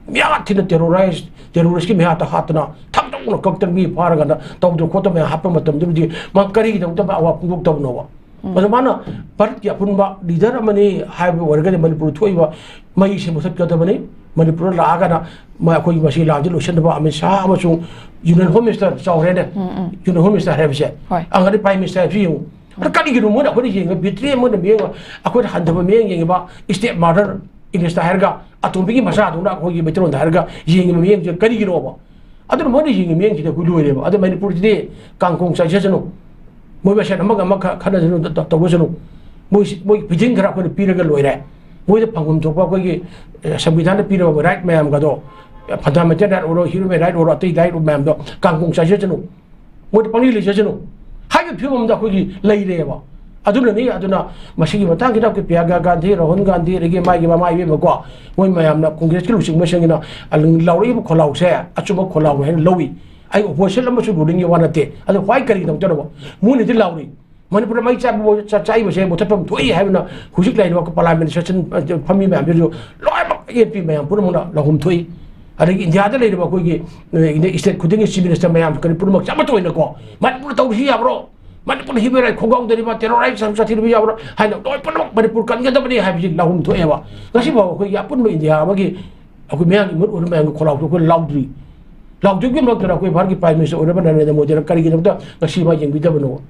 ꯃꯤꯍꯥꯠ ꯊꯤꯅ terrorize, terroristꯀꯤ ꯃꯤꯍꯥꯠꯇ ꯍꯥꯠꯇꯅ ꯊꯥꯡꯗꯧꯅ ꯀꯛꯇꯅ ꯃꯤ ꯐꯥꯔꯒꯅ ꯇꯧꯗꯅ ꯈꯣꯠꯇꯅ ꯃꯌꯥꯝ ꯍꯥꯞꯄ ꯃꯇꯝꯗꯨꯗꯗꯤ ꯃꯥ ꯀꯔꯤꯒꯤꯗꯃꯛꯇ ꯃꯥ ꯑꯋꯥ ꯐꯣꯡꯗꯣꯛꯇꯕꯅꯣꯕ? ꯎꯝ꯫ ꯑꯗꯣ ꯃꯥꯅ ꯚꯥꯔꯠꯀꯤ ꯑꯄꯨꯟꯕ leader ꯑꯃꯅꯤ ꯍꯥꯏꯕ ꯑꯣꯏꯔꯒꯗꯤ ꯃꯅꯤꯄꯨꯔ ꯊꯣꯛꯏꯕ ꯃꯩꯁꯦ ꯃꯨꯊꯠꯀꯗꯕꯅꯤ꯫ ꯃꯅꯤꯄꯨꯔꯗ ꯂꯥꯛꯑꯒꯅ ꯃ-, ꯑꯩꯈꯣꯏꯒꯤ ꯃꯁꯤ ꯂꯥꯟꯁꯦ ꯂꯣꯏꯁꯤꯟꯅꯕ ꯑꯃꯤꯠ ꯁꯥꯍ ꯑꯃꯁꯨꯡ Union Home Minister ꯆꯥꯎꯔꯦꯅꯦ꯫ ꯎꯝ, ꯎꯝ꯫ Union Home Minister ꯍꯥꯏꯕꯁꯦ꯫ ꯍꯣꯏ꯫ ꯑꯪꯒꯗꯤ Prime Minister ꯍꯥꯏꯕꯁꯤ ꯌꯦꯡꯉꯨ꯫ ꯑꯗ ꯀꯔꯤꯒꯤꯅꯣ ꯃꯣꯏꯅ ꯑꯩꯈꯣꯏꯅ ꯌꯦꯡꯉꯒ betray ꯃꯣꯏꯅ ꯃꯤꯠꯌꯦꯡ, ꯑꯩꯈꯣꯏꯅ ꯍꯟꯊꯕ ꯃꯤꯠꯌꯦꯡ ꯌꯦꯡꯉꯤꯕ, step mother Englishꯇ ꯍꯥꯏꯔꯒ ꯑꯇꯣꯝꯕꯤꯒꯤ ꯃꯆꯥꯗꯧꯅ ꯑꯩꯈꯣꯏꯒꯤ ꯃꯩꯇꯩꯂꯣꯟꯗ ꯍꯥꯏꯔꯒ ꯌꯦꯡꯉꯤꯕ ꯃꯤꯠꯌꯦꯡꯁꯦ ꯀꯔꯤꯒꯤꯅꯣꯕ? ꯑꯗꯨꯅ ꯃꯣꯏꯅ ꯌꯦꯡꯉꯤꯕ ꯃꯤꯠꯌꯦꯡꯁꯤꯗꯤ ꯑꯩꯈꯣꯏ ꯂꯣꯏꯔꯦꯕ꯫ ꯑꯗ ꯃꯅꯤꯄꯨꯔꯁꯤꯗꯤ ꯀꯥꯡꯈꯣꯡ ꯆꯥꯏꯖꯁꯅꯨ, ꯃꯣꯏ ꯃꯁꯦꯟ ꯑꯃꯒ ꯑꯃꯒ ꯈꯠꯅꯖꯅꯨ, ꯇ-, ꯇꯧꯖꯁꯅꯨ꯫ ꯃꯣꯏ, ꯃꯣꯏ ꯐꯤꯖꯤꯟ ꯈꯔ ꯑꯩꯈꯣꯏꯅ ꯄꯤꯔꯒ ꯂꯣꯏꯔꯦ꯫ ꯃꯣꯏꯗ ꯐꯪꯐꯝ ꯊꯣꯛꯄ ꯑꯩꯈꯣꯏꯒꯤ, ꯑꯦ, ꯁꯪꯕꯤꯙꯥꯟꯅ ꯄꯤꯔꯕ right ꯃꯌꯥꯝꯒꯗꯣ, fundamental right ꯑꯣꯏꯔꯣ, human right ꯑꯣꯏꯔꯣ, ꯑꯇꯩ right ꯃꯌꯥꯝꯗꯣ ꯀꯥꯡꯈꯣꯡ ꯆꯥꯏꯖꯁꯅꯨ꯫ ꯃꯣꯏꯗ ꯄꯪꯂꯩ ꯂꯩꯖꯁꯅꯨ ꯍꯥꯏꯕꯒꯤ ꯐꯤꯕꯝꯗ ꯑꯩꯈꯣꯏꯒꯤ ꯂꯩꯔꯦꯕ꯫ ꯑꯗꯨꯅꯅꯤ꯫ ꯑꯗꯨꯅ ꯃꯁꯤꯒꯤ ꯃꯇꯥꯡꯁꯤꯗ ꯑꯩꯈꯣꯏ ꯄ꯭ꯔꯤꯌꯥꯡꯀꯥ ꯒꯥꯟꯙꯤ, ꯔꯥꯍꯨꯜ ꯒꯥꯟꯙꯤ, ꯑꯗꯒꯤ ꯃꯥꯒꯤ ꯃꯃꯥ ꯏꯕꯦꯝꯃꯀꯣ, ꯃꯣꯏ ꯃꯌꯥꯝꯅ, ꯀꯣꯡꯒ꯭ꯔꯦꯁꯀꯤ ꯂꯨꯆꯤꯡꯕꯁꯤꯡꯒꯤꯅ ꯂꯥꯎꯔꯛꯏꯕ ꯈꯣꯜꯂꯥꯎꯁꯦ ꯑꯆꯨꯝꯕ ꯈꯣꯜꯂꯥꯎꯅꯤ ꯍꯥꯏꯅ ꯂꯧꯏ꯫ ꯑꯩ ꯑꯣꯄꯣꯖꯤꯁꯟ ꯑꯃꯁꯨ ꯔꯨꯂꯤꯡꯒꯤ ꯋꯥ ꯅꯠꯇꯦ꯫ ꯑꯗꯣ why, ꯀꯔꯤꯒꯤꯗꯃꯛꯇꯅꯣ ꯃꯣꯏꯅꯗꯤ ꯂꯥꯎꯔꯤ? ꯃꯅꯤꯄꯨꯔꯗ ꯃꯩ ꯆꯥꯛꯄ, ꯆꯥꯛ ꯆꯥꯛꯏꯕꯁꯦ ꯃꯨꯊꯠꯐꯝ ꯊꯣꯛꯏ ꯍꯥꯏꯕꯅ ꯍꯧꯖꯤꯛ ꯂꯩꯔꯤꯕ ꯄꯥꯔꯂꯤꯌꯥꯃꯦꯟ ꯁꯦꯁꯟ ꯐꯝꯃꯤ ꯃꯌꯥꯝꯁꯤꯁꯨ ꯂꯣꯏꯅꯃꯛ ꯑꯦꯝ ꯄꯤ ꯃꯌꯥꯝ ꯄꯨꯝꯅꯃꯛꯅ ꯂꯧꯍꯨꯝ ꯊꯣꯛꯏ꯫ ꯑꯗꯒꯤ ꯏꯟꯗꯤꯌꯥꯗ ꯂꯩꯔꯤꯕ ꯑꯩꯈꯣꯏꯒꯤ, ꯑ, ꯏꯁꯇꯦꯠ ꯈꯨꯗꯤꯡꯒꯤ ꯆꯤꯐ ꯃꯤꯅꯤꯁꯇꯔ ꯃꯌꯥꯝ ꯀꯔꯤ ꯄꯨꯝꯅꯃꯛ ꯆꯞ ꯃꯥꯟꯅ ꯑꯣꯏꯅꯀꯣ, "ꯃꯅꯤꯄꯨꯔꯗ ꯇꯧꯔꯤꯁꯤ ꯌꯥꯕ꯭ꯔꯣ? ꯃꯅꯤꯄꯨꯔꯗ ꯍ꯭ꯌꯨꯃꯦꯟ ꯔꯥꯏꯠ ꯈꯣꯡꯒꯥꯎꯗꯔꯤꯕ, ꯇꯦꯔꯣꯔꯥꯏꯁ ꯆꯠꯊꯔꯤꯕ ꯌꯥꯕ꯭ꯔꯣ?" ꯍꯥꯏꯅ ꯂꯣꯏ ꯄꯨꯝꯅꯃꯛ ꯃꯅꯤꯄꯨꯔ ꯀꯟꯒꯗꯕꯅꯤ ꯍꯥꯏꯕꯁꯤ ꯂꯧꯍꯨꯝ ꯊꯣꯛꯑꯦꯕ꯫ ꯉꯁꯤꯐꯥꯎ ꯑꯩꯈꯣꯏꯒꯤ ꯑꯄꯨꯟꯕ ꯏꯟꯗꯤꯌꯥ ꯑꯃꯒꯤ ꯑꯩꯈꯣꯏ ꯃꯌꯥꯝꯒꯤ ꯃꯨꯠ ꯑꯣꯏꯕ ꯃꯌꯥꯝꯒꯤ ꯈꯣꯜꯂꯥꯎꯗꯣ ꯑꯩꯈꯣꯏ ꯂꯥꯎꯗ꯭ꯔꯤ꯫ ꯂꯥꯎꯗ꯭ꯔꯤꯕꯒꯤ ꯃꯔꯛꯇꯗ ꯑꯩꯈꯣꯏ ꯚꯥꯔꯠꯀꯤ ꯄ꯭ꯔꯥꯏꯝ ꯃꯤꯅꯤꯁꯇꯔ ꯑꯣꯏꯔꯕ ꯅꯔꯦꯟꯗ꯭ꯔ ꯃꯣꯗꯤꯅ ꯀꯔꯤꯒꯤꯗꯃꯛꯇ ꯉꯁꯤ ꯃꯥ ꯌꯦꯡꯕꯤꯗꯕꯅꯣ?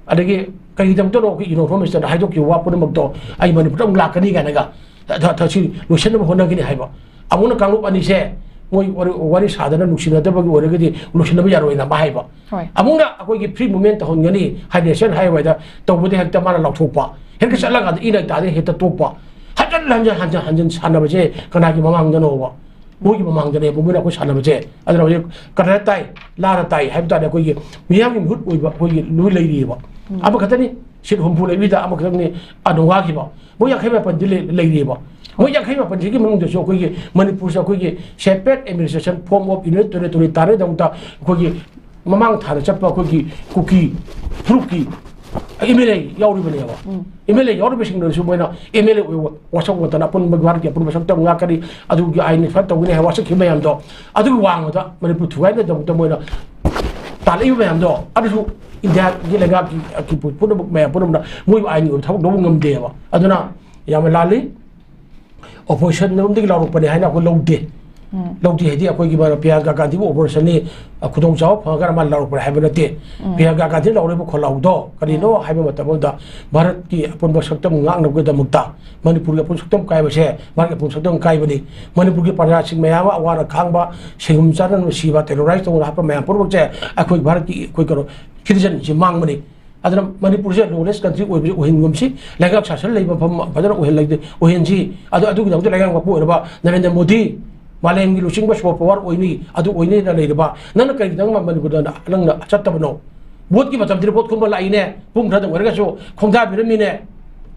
ꯑꯗꯒꯤ ꯀꯔꯤꯒꯤꯗꯃꯛꯇꯅꯣ ꯑꯩꯈꯣꯏ ꯏꯅꯣ ꯐꯣꯔꯝ ꯃꯤꯅꯤꯁꯇꯔꯅ ꯍꯥꯏꯗꯣꯛꯈꯤꯕ ꯋꯥ ꯄꯨꯝꯅꯃꯛꯇꯣ, "ꯑꯩ ꯃꯅꯤꯄꯨꯔꯗ ꯑꯃꯨꯛ ꯂꯥꯛꯀꯅꯤ" ꯀꯥꯏꯅꯒ ꯊ-, ꯊ-, ꯁꯤ ꯂꯣꯏꯁꯤꯟꯅꯕ ꯍꯣꯠꯅꯒꯅꯤ ꯍꯥꯏꯕ꯫ ꯑꯃꯨꯛꯅ ꯀꯥꯡꯂꯨꯞ ꯑꯅꯤꯁꯦ ꯃꯣꯏ ꯋꯥꯔꯤ, ꯋꯥꯔꯤ ꯁꯥꯗꯅ ꯅꯨꯡꯁꯤꯅꯗꯕꯒꯤ ꯑꯣꯏꯔꯒꯗꯤ ꯂꯣꯏꯁꯤꯟꯅꯕ ꯌꯥꯔꯣꯏꯅ ꯑꯃ ꯍꯥꯏꯕ꯫ ꯍꯣꯏ꯫ ꯑꯃꯨꯛꯅ ꯑꯩꯈꯣꯏꯒꯤ ꯐ꯭ꯔꯤ ꯃꯨꯚꯃꯦꯟ ꯇꯧꯍꯟꯒꯅꯤ, ꯍꯥꯏ ꯅꯦꯁꯅꯦꯜ ꯍꯥꯏꯋꯦꯗ ꯇꯧꯕꯗ ꯍꯦꯛꯇ ꯃꯥꯅ ꯂꯥꯎꯊꯣꯛꯄ, ꯍꯦꯛꯇ ꯆꯠꯂꯀꯥꯟꯗ ꯏꯅ ꯇꯥꯗꯅ ꯍꯦꯛꯇ ꯇꯣꯛꯄ꯫ ꯍꯟꯖꯟ ꯍꯟꯖꯟ, ꯍꯟꯖꯟ ꯍꯟꯖꯟ ꯁꯥꯟꯅꯕꯁꯦ ꯀꯅꯥꯒꯤ ꯃꯃꯥꯡꯗꯅꯣꯕ? ꯃꯣꯏꯒꯤ ꯃꯃꯥꯡꯗꯅꯦꯕ ꯃꯣꯏꯅ ꯑꯩꯈꯣꯏ ꯁꯥꯟꯅꯕꯁꯦ꯫ ꯑꯗꯨꯅ ꯍꯧꯖꯤꯛ ꯀꯗꯔ ꯇꯥꯏ, ꯂꯥꯟꯅ ꯇꯥꯏ ꯍꯥꯏꯕ ꯇꯥꯔꯦ꯫ ꯑꯩꯈꯣꯏꯒꯤ ꯃꯤꯌꯥꯝꯒꯤ ꯃꯤꯍꯨꯠ ꯑꯣꯏꯕ ꯑꯩꯈꯣꯏꯒꯤ ꯂꯣꯏ ꯂꯩꯔꯤꯑꯕ꯫ ꯎꯝ꯫ ꯑꯃꯈꯛꯇꯅꯤ, ꯁꯤꯠ ꯍꯨꯝꯐꯨ ꯂꯩꯕꯤꯗ ꯑꯃꯈꯛꯇꯪꯅꯤ ꯑꯅꯧ ꯋꯥꯈꯤꯕ꯫ ꯃꯣꯏ ꯌꯥꯡꯈꯩ ꯃꯥꯄꯟꯗꯤ ꯂꯩ-, ꯂꯩꯔꯤꯑꯕ꯫ ꯃꯣꯏ ꯌꯥꯡꯈꯩ ꯃꯥꯄꯟꯁꯤꯒꯤ ꯃꯅꯨꯡꯗꯁꯨ ꯑꯩꯈꯣꯏꯒꯤ ꯃꯅꯤꯄꯨꯔꯁꯦ ꯑꯩꯈꯣꯏꯒꯤ separate administration form of union territory ꯇꯥꯟꯅꯒꯗꯕꯗ ꯑꯩꯈꯣꯏꯒꯤ ꯃꯃꯥꯡ ꯊꯥꯗ ꯆꯠꯄ ꯑꯩꯈꯣꯏꯒꯤ ꯀꯨꯀꯤ ꯐꯨꯔꯨꯞꯀꯤ ꯑꯦꯝ ꯑꯦꯜ ꯑꯦ ꯌꯥꯎꯔꯤꯕꯅꯦꯕ꯫ ꯎꯝ꯫ ꯑꯦꯝ ꯑꯦꯜ ꯑꯦ ꯌꯥꯎꯔꯤꯕꯁꯤꯡꯗꯨꯅꯁꯨ ꯃꯣꯏꯅ ꯑꯦꯝ ꯑꯦꯜ ꯑꯦ ꯑꯣꯏꯕ ꯋꯥꯁꯛ ꯋꯥꯇꯅ ꯑꯄꯨꯟꯕ ꯚꯥꯔꯠꯀꯤ ꯑꯄꯨꯟꯕ ꯁꯛꯇꯝ ꯉꯥꯛꯀꯅꯤ, ꯑꯗꯨꯒꯤ ꯑꯥꯏꯟ ꯐꯠ ꯇꯧꯒꯅꯤ ꯍꯥꯏꯕ ꯋꯥꯁꯛꯈꯤꯕ ꯃꯌꯥꯝꯗꯣ, ꯑꯗꯨꯒꯤ ꯋꯥꯡꯃꯗ ꯃꯅꯤꯄꯨꯔ ꯊꯨꯒꯥꯏꯅꯕꯒꯤꯗꯃꯛꯇ ꯃꯣꯏꯅ ꯇꯥꯜꯂꯛꯏꯕ ꯃꯌꯥꯝꯗꯣ, ꯑꯗꯨꯁꯨ ꯏꯟꯗꯤꯌꯥꯒꯤ ꯂꯩꯉꯥꯛꯀꯤ ꯄꯨꯝꯅꯃꯛ, ꯃꯌꯥꯝ ꯄꯨꯝꯅꯃꯛꯅ ꯃꯣꯏꯕꯨ ꯑꯥꯏꯟꯒꯤ ꯑꯣꯏꯕ ꯊꯕꯛ ꯂꯧꯕ ꯉꯝꯗꯦꯕ꯫ ꯑꯗꯨꯅ ꯌꯥꯝꯅ ꯂꯥꯜꯂꯤ꯫ ꯑꯣꯄꯣꯖꯤꯁꯟ ꯂꯣꯝꯗꯒꯤ ꯂꯥꯎꯔꯛꯄꯅꯦ ꯍꯥꯏꯅ ꯑꯩꯈꯣꯏ ꯂꯧꯗꯦ꯫ ꯎꯝ꯫ ꯂꯧꯗꯦ ꯍꯥꯏꯗꯤ ꯑꯩꯈꯣꯏꯒꯤ ꯃꯥꯅ ꯄ꯭ꯔꯤꯌꯥꯡꯀꯥ ꯒꯥꯟꯙꯤꯕꯨ ꯑꯣꯄꯣꯖꯤꯁꯟꯅꯤ, ꯑ, ꯈꯨꯗꯣꯡꯆꯥꯕ ꯐꯪꯉꯒꯅ ꯃꯥꯅ ꯂꯥꯎꯔꯛꯄꯅꯦ ꯍꯥꯏꯕ ꯅꯠꯇꯦ꯫ ꯎꯝ꯫ ꯄ꯭ꯔꯤꯌꯥꯡꯀꯥ ꯒꯥꯟꯙꯤꯅ ꯂꯥꯎꯔꯛꯏꯕ ꯈꯣꯜꯂꯥꯎꯗꯣ ꯀꯔꯤꯅꯣ ꯎꯝ꯫ ꯍꯥꯏꯕ ꯃꯇꯝꯗ, ꯚꯥꯔꯠꯀꯤ ꯑꯄꯨꯟꯕ ꯁꯛꯇꯝ ꯉꯥꯛꯅꯕꯒꯤꯗꯃꯛꯇ, ꯃꯅꯤꯄꯨꯔꯒꯤ ꯑꯄꯨꯟꯕ ꯁꯛꯇꯝ ꯀꯥꯏꯕꯁꯦ ꯚꯥꯔꯠꯀꯤ ꯑꯄꯨꯟꯕ ꯁꯛꯇꯝ ꯀꯥꯏꯕꯅꯤ꯫ ꯃꯅꯤꯄꯨꯔꯒꯤ ꯄ꯭ꯔꯖꯥꯁꯤꯡ ꯃꯌꯥꯝ ꯑꯃ ꯑꯋꯥꯅ ꯈꯥꯡꯕ, ꯁꯦꯟꯐꯝ ꯆꯥꯗꯅ ꯁꯤꯕ, ꯇꯦꯔꯣꯔꯥꯏꯁ ꯇꯧꯗꯅ ꯍꯥꯠꯄ ꯃꯌꯥꯝ ꯄꯨꯝꯅꯃꯛꯁꯦ ꯑꯩꯈꯣꯏ ꯚꯥꯔꯠꯀꯤ, ꯑꯩꯈꯣꯏ ꯀꯩꯅꯣ, ꯁꯤꯇꯤꯖꯟꯁꯤ ꯃꯥꯡꯕꯅꯤ꯫ ꯑꯗꯨꯅ ꯃꯅꯤꯄꯨꯔꯁꯦ ꯂꯣꯂꯦꯁ ꯀꯟꯇ꯭ꯔꯤ ꯑꯣꯏꯕꯁꯦ ꯑꯣꯏꯍꯟꯒꯨꯝꯁꯤ, ꯂꯩꯉꯥꯛ ꯁꯥꯁꯟ ꯂꯩꯕ ꯃꯐꯝ ꯐꯖꯅ ꯑꯣꯏꯍꯜꯂꯒ ꯑꯣꯏꯍꯟꯁꯤ꯫ ꯑꯗꯣ ꯑꯗꯨꯒꯤꯗꯃꯛꯇ ꯂꯩꯉꯥꯛ ꯃꯄꯨ ꯑꯣꯏꯔꯕ ꯅꯔꯦꯟꯗ꯭ꯔ ꯃꯣꯗꯤ, ꯃꯥꯂꯦꯝꯒꯤ ꯂꯨꯆꯤꯡꯕ ꯁꯣꯐ ꯄꯥꯋꯔ ꯑꯣꯏꯅꯤ, ꯑꯗꯨ ꯑꯣꯏꯅꯤꯅ ꯂꯩꯔꯕ ꯅꯪꯅ ꯀꯔꯤꯒꯤꯗꯃꯛ ꯃꯅꯤꯄꯨꯔꯗ ꯅꯪꯅ ꯆꯠꯇꯕꯅꯣ? ꯚꯣꯠꯀꯤ ꯃꯇꯝꯁꯤꯗ ꯚꯣꯠ ꯈꯣꯝꯕ ꯂꯥꯛꯏꯅꯦ, ꯄꯨꯡ ꯈꯔꯗꯪ ꯑꯣꯏꯔꯒꯁꯨ ꯈꯣꯡꯗꯥꯕꯤꯔꯝꯃꯤꯅꯦ,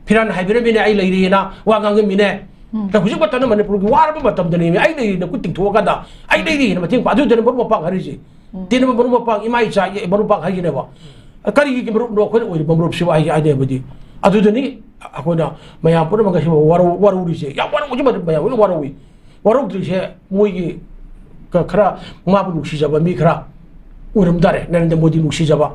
ꯐꯤꯔꯥꯟ ꯍꯥꯏꯕꯤꯔꯝꯃꯤꯅꯦ, ꯑꯩ ꯂꯩꯔꯤꯑꯅ ꯋꯥ ꯉꯥꯡꯉꯝꯃꯤꯅꯦ꯫ ꯎꯝ꯫ ꯑꯗ ꯍꯧꯖꯤꯛ ꯃꯇꯝꯗ ꯃꯅꯤꯄꯨꯔꯒꯤ ꯋꯥꯔꯕ ꯃꯇꯝꯗꯅꯦꯃꯤ ꯑꯩ ꯂꯩꯔꯤꯅ ꯈꯨꯠ ꯇꯤꯡꯊꯣꯛꯑꯀꯥꯟꯗ ꯑꯩ ꯂꯩꯔꯤꯅ ꯃꯇꯦꯡ ꯄꯥꯡ-, ꯑꯗꯨꯗꯅ ꯃꯔꯨꯞ ꯃꯄꯥꯡ ꯍꯥꯏꯔꯤꯁꯦ꯫ ꯎꯝ꯫ ꯇꯤꯟꯅꯕ ꯃꯔꯨꯞ ꯃꯄꯥꯡ, ꯏꯃꯥ ꯏꯆꯥ ꯃꯔꯨꯞ ꯃꯄꯥꯡ ꯍꯥꯏꯁꯤꯅꯦꯕ꯫ ꯀꯔꯤꯒꯤ ꯃꯔꯨꯞꯅꯣ ꯑꯩꯈꯣꯏꯅ ꯑꯣꯏꯔꯤꯕ ꯃꯔꯨꯞꯁꯤꯕꯨ ꯍꯥꯏ-, ꯍꯥꯏꯅꯕꯗꯤ? ꯑꯗꯨꯗꯅꯤ ꯑꯩꯈꯣꯏꯅ ꯃꯌꯥꯝ ꯄꯨꯝꯅꯃꯛ ꯉꯁꯤ ꯋꯥꯔꯧ-, ꯋꯥꯔꯧꯔꯤꯁꯦ꯫ ꯌꯥꯝ ꯋꯥꯔꯧ-, ꯍꯧꯖꯤꯛ ꯃꯇꯝ ꯃꯌꯥꯝ ꯂꯣꯏꯅ ꯋꯥꯔꯧꯏ꯫ ꯋꯥꯔꯧꯗ꯭ꯔꯤꯁꯦ ꯃꯣꯏꯒꯤ ꯀ-, ꯈꯔ ꯃꯥꯕꯨ ꯅꯨꯡꯁꯤꯖꯕ ꯃꯤ ꯈꯔ ꯑꯣꯏꯔꯝ ꯇꯥꯔꯦ, ꯅꯔꯦꯟꯗ꯭ꯔ ꯃꯣꯗꯤ ꯅꯨꯡꯁꯤꯖꯕ꯫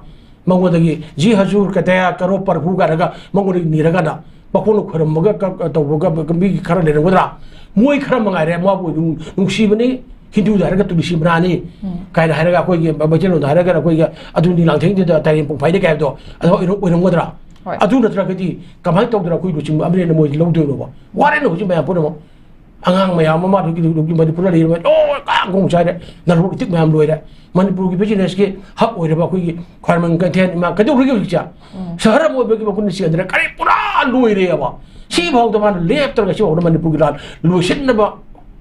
ꯃꯉꯣꯟꯗꯒꯤ "ꯖꯤ ꯍꯖꯨꯔ ꯀꯗꯌꯥ ꯀꯔꯣ ꯄ꯭ꯔꯚꯨ" ꯀꯥꯏꯅꯒ ꯃꯉꯣꯟꯗꯒꯤ ꯅꯤꯔꯒꯅ ꯃꯈꯣꯏꯅ ꯈꯣꯏꯔꯝꯃꯒ ꯀ-, ꯀ-, ꯇꯧꯕꯒ ꯃꯤ ꯈꯔ ꯂꯩꯔꯝꯒꯗ꯭ꯔꯥ? ꯃꯣꯏ ꯈꯔ ꯃꯉꯥꯏꯔꯦ ꯃꯥꯕꯨ ꯅꯨꯡ-, ꯅꯨꯡꯁꯤꯕꯅꯤ, ꯍꯤꯟꯗꯨꯗ ꯍꯥꯏꯔꯒ ꯇꯨꯂꯁꯤ ꯃꯅꯥꯅꯤ ꯎꯝ꯫ ꯀꯥꯏꯅ ꯍꯥꯏꯔꯒ ꯑꯩꯈꯣꯏꯒꯤ ꯃꯩꯇꯩꯂꯣꯟꯗ ꯍꯥꯏꯔꯒꯅ ꯑꯩꯈꯣꯏꯒꯤ "ꯑꯗꯨꯅꯤ ꯂꯥꯡꯊꯦꯡꯗꯨꯗ ꯇꯥꯏꯔꯦꯟ ꯄꯨꯡꯐꯥꯏꯅꯤ" ꯀꯥꯏ ꯍꯥꯏꯕꯗꯣ ꯑꯗꯨ ꯑꯣꯏꯔꯝ-, ꯑꯣꯏꯔꯝꯒꯗ꯭ꯔꯥ? ꯍꯣꯏ꯫ ꯑꯗꯨ ꯅꯠꯇ꯭ꯔꯒꯗꯤ ꯀꯃꯥꯏꯅ ꯇꯧꯗꯅ ꯑꯩꯈꯣꯏ ꯂꯨꯆꯤꯡꯕ ꯑꯃꯅꯦꯅ ꯃꯣꯏ ꯂꯧꯗꯣꯏꯅꯣꯕ? ꯋꯥꯔꯦꯅ ꯍꯧꯖꯤꯛ ꯃꯌꯥꯝ ꯄꯨꯝꯅꯃꯛ꯫ ꯑꯉꯥꯡ ꯃꯌꯥꯝ ꯑꯃ ꯑꯗꯨꯒꯤ, ꯑꯗꯨꯒꯤ ꯃꯅꯤꯄꯨꯔꯗ ꯂꯩꯔꯤꯕ ꯂꯣꯏ ꯀꯥꯡ ꯈꯣꯡ ꯆꯥꯏꯔꯦ꯫ ꯅꯔꯣꯛ ꯏꯇꯤꯛ ꯃꯌꯥꯝ ꯂꯣꯏꯔꯦ꯫ ꯃꯅꯤꯄꯨꯔꯒꯤ business ꯀꯤ hub ꯑꯣꯏꯔꯕ ꯑꯩꯈꯣꯏꯒꯤ ꯈ꯭ꯋꯥꯏꯔꯝꯕꯟ ꯀꯩꯊꯦꯜ ꯏꯃꯥ ꯀꯩꯗꯧꯔꯤꯒꯦ ꯍꯧꯖꯤꯛꯁꯦ? ꯎꯝ꯫ ꯁꯍꯔ ꯑꯃ ꯑꯣꯏꯕꯒꯤ ꯃꯒꯨꯟ ꯆꯦꯟꯗ꯭ꯔꯦ꯫ ꯀꯔꯤ ꯄꯨꯔꯥ ꯂꯣꯏꯔꯦꯕ꯫ ꯁꯤ ꯐꯥꯎꯗ ꯃꯥꯅ ꯂꯦꯞꯇ꯭ꯔꯒ ꯁꯤ ꯐꯥꯎꯗ ꯃꯅꯤꯄꯨꯔꯒꯤ ꯂꯥꯟ ꯂꯣꯏꯁꯤꯟꯅꯕ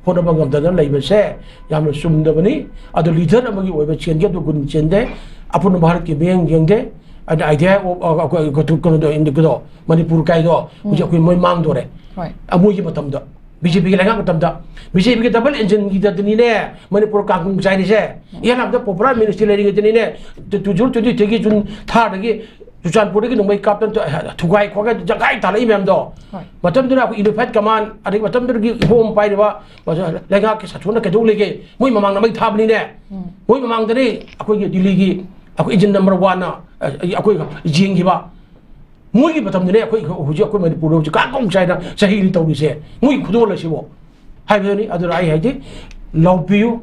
ꯍꯣꯠꯅꯕ ꯉꯝꯗꯅ ꯂꯩꯕꯁꯦ ꯌꯥꯝꯅ ꯆꯨꯝꯗꯕꯅꯤ꯫ ꯑꯗꯣ leader ꯑꯃꯒꯤ ꯑꯣꯏꯕ ꯆꯦꯟꯒꯦ ꯑꯗꯨ ꯒꯨꯟ ꯆꯦꯟꯗꯦ꯫ ꯑꯄꯨꯟꯕ ꯚꯥꯔꯠꯀꯤ ꯃꯤꯠꯌꯦꯡ ꯌꯦꯡꯗꯦ꯫ ꯑꯗ idea of, ꯑ, ꯑꯩꯈꯣꯏ ꯀꯩꯅꯣꯗꯣ, ꯏꯟꯗꯤꯒꯗꯣ, ꯃꯅꯤꯄꯨꯔ ꯀꯥꯏꯗꯣ ꯍꯧꯖꯤꯛ ꯎꯝ꯫ ꯑꯩꯈꯣꯏ ꯃꯣꯏ ꯃꯥꯡꯗꯣꯔꯦ꯫ ꯍꯣꯏ꯫ ꯑ, ꯃꯣꯏꯒꯤ ꯃꯇꯝꯗ, BJP ꯒꯤ ꯂꯩꯉꯥꯛ ꯃꯇꯝꯗ, BJP ꯒꯤ double engine ꯒꯤꯗꯗꯅꯤꯅꯦ ꯃꯅꯤꯄꯨꯔ ꯀꯥꯡꯈꯣꯡ ꯆꯥꯏꯔꯤꯁꯦ꯫ ꯎꯝ꯫ ꯏꯍꯥꯟ ꯍꯥꯟꯕꯗ popular ministry ꯂꯩꯔꯤꯉꯩꯗꯅꯤꯅꯦ, two thousand twenty three ꯒꯤ June ꯊꯥꯗꯒꯤ ꯆꯨꯔꯆꯥꯟꯄꯨꯔꯗꯒꯤ ꯅꯣꯡꯃꯩ ꯀꯥꯞꯇꯅ ꯊꯨꯒꯥꯏ ꯈꯣꯠꯀꯥꯏ ꯖꯒꯥꯏ ꯇꯥꯜꯂꯛꯏ ꯃꯌꯥꯝꯗꯣ꯫ ꯍꯣꯏ꯫ ꯃꯇꯝꯗꯨꯗ ꯑꯩꯈꯣꯏ unified command, ꯑꯗꯒꯤ ꯃꯇꯝꯗꯨꯗꯒꯤ ꯏꯍꯣꯝ ꯄꯥꯏꯔꯤꯕ ꯂꯩꯉꯥꯛꯀꯤ ꯁꯥꯁꯣꯟꯅ ꯀꯩꯗꯧ ꯂꯩꯒꯦ? ꯃꯣꯏ ꯃꯃꯥꯡꯗ ꯃꯩ ꯊꯥꯕꯅꯤꯅꯦ꯫ ꯎꯝ꯫ ꯃꯣꯏ ꯃꯃꯥꯡꯗꯅꯤ ꯑꯩꯈꯣꯏꯒꯤ ꯗꯤꯜꯂꯤꯒꯤ ꯑꯩꯈꯣꯏ engine number one ꯅ, ꯑ, ꯑꯩꯈꯣꯏ ꯌꯦꯡꯈꯤꯕ꯫ ꯃꯣꯏꯒꯤ ꯃꯇꯝꯗꯅꯦ ꯑꯩꯈꯣꯏ ꯍꯧꯖꯤꯛ ꯑꯩꯈꯣꯏ ꯃꯅꯤꯄꯨꯔꯗ ꯍꯧꯖꯤꯛ ꯀꯥꯡꯈꯣꯡ ꯆꯥꯏꯅ ꯆꯍꯤ ꯑꯅꯤ ꯇꯧꯔꯤꯁꯦ꯫ ꯃꯣꯏꯒꯤ ꯈꯨꯗꯣꯜ ꯑꯁꯤꯕꯨ ꯍꯥꯏꯕꯗꯨꯅꯤ꯫ ꯑꯗꯨꯅ ꯑꯩ ꯍꯥꯏꯗꯤ ꯂꯧꯕꯤꯌꯨ,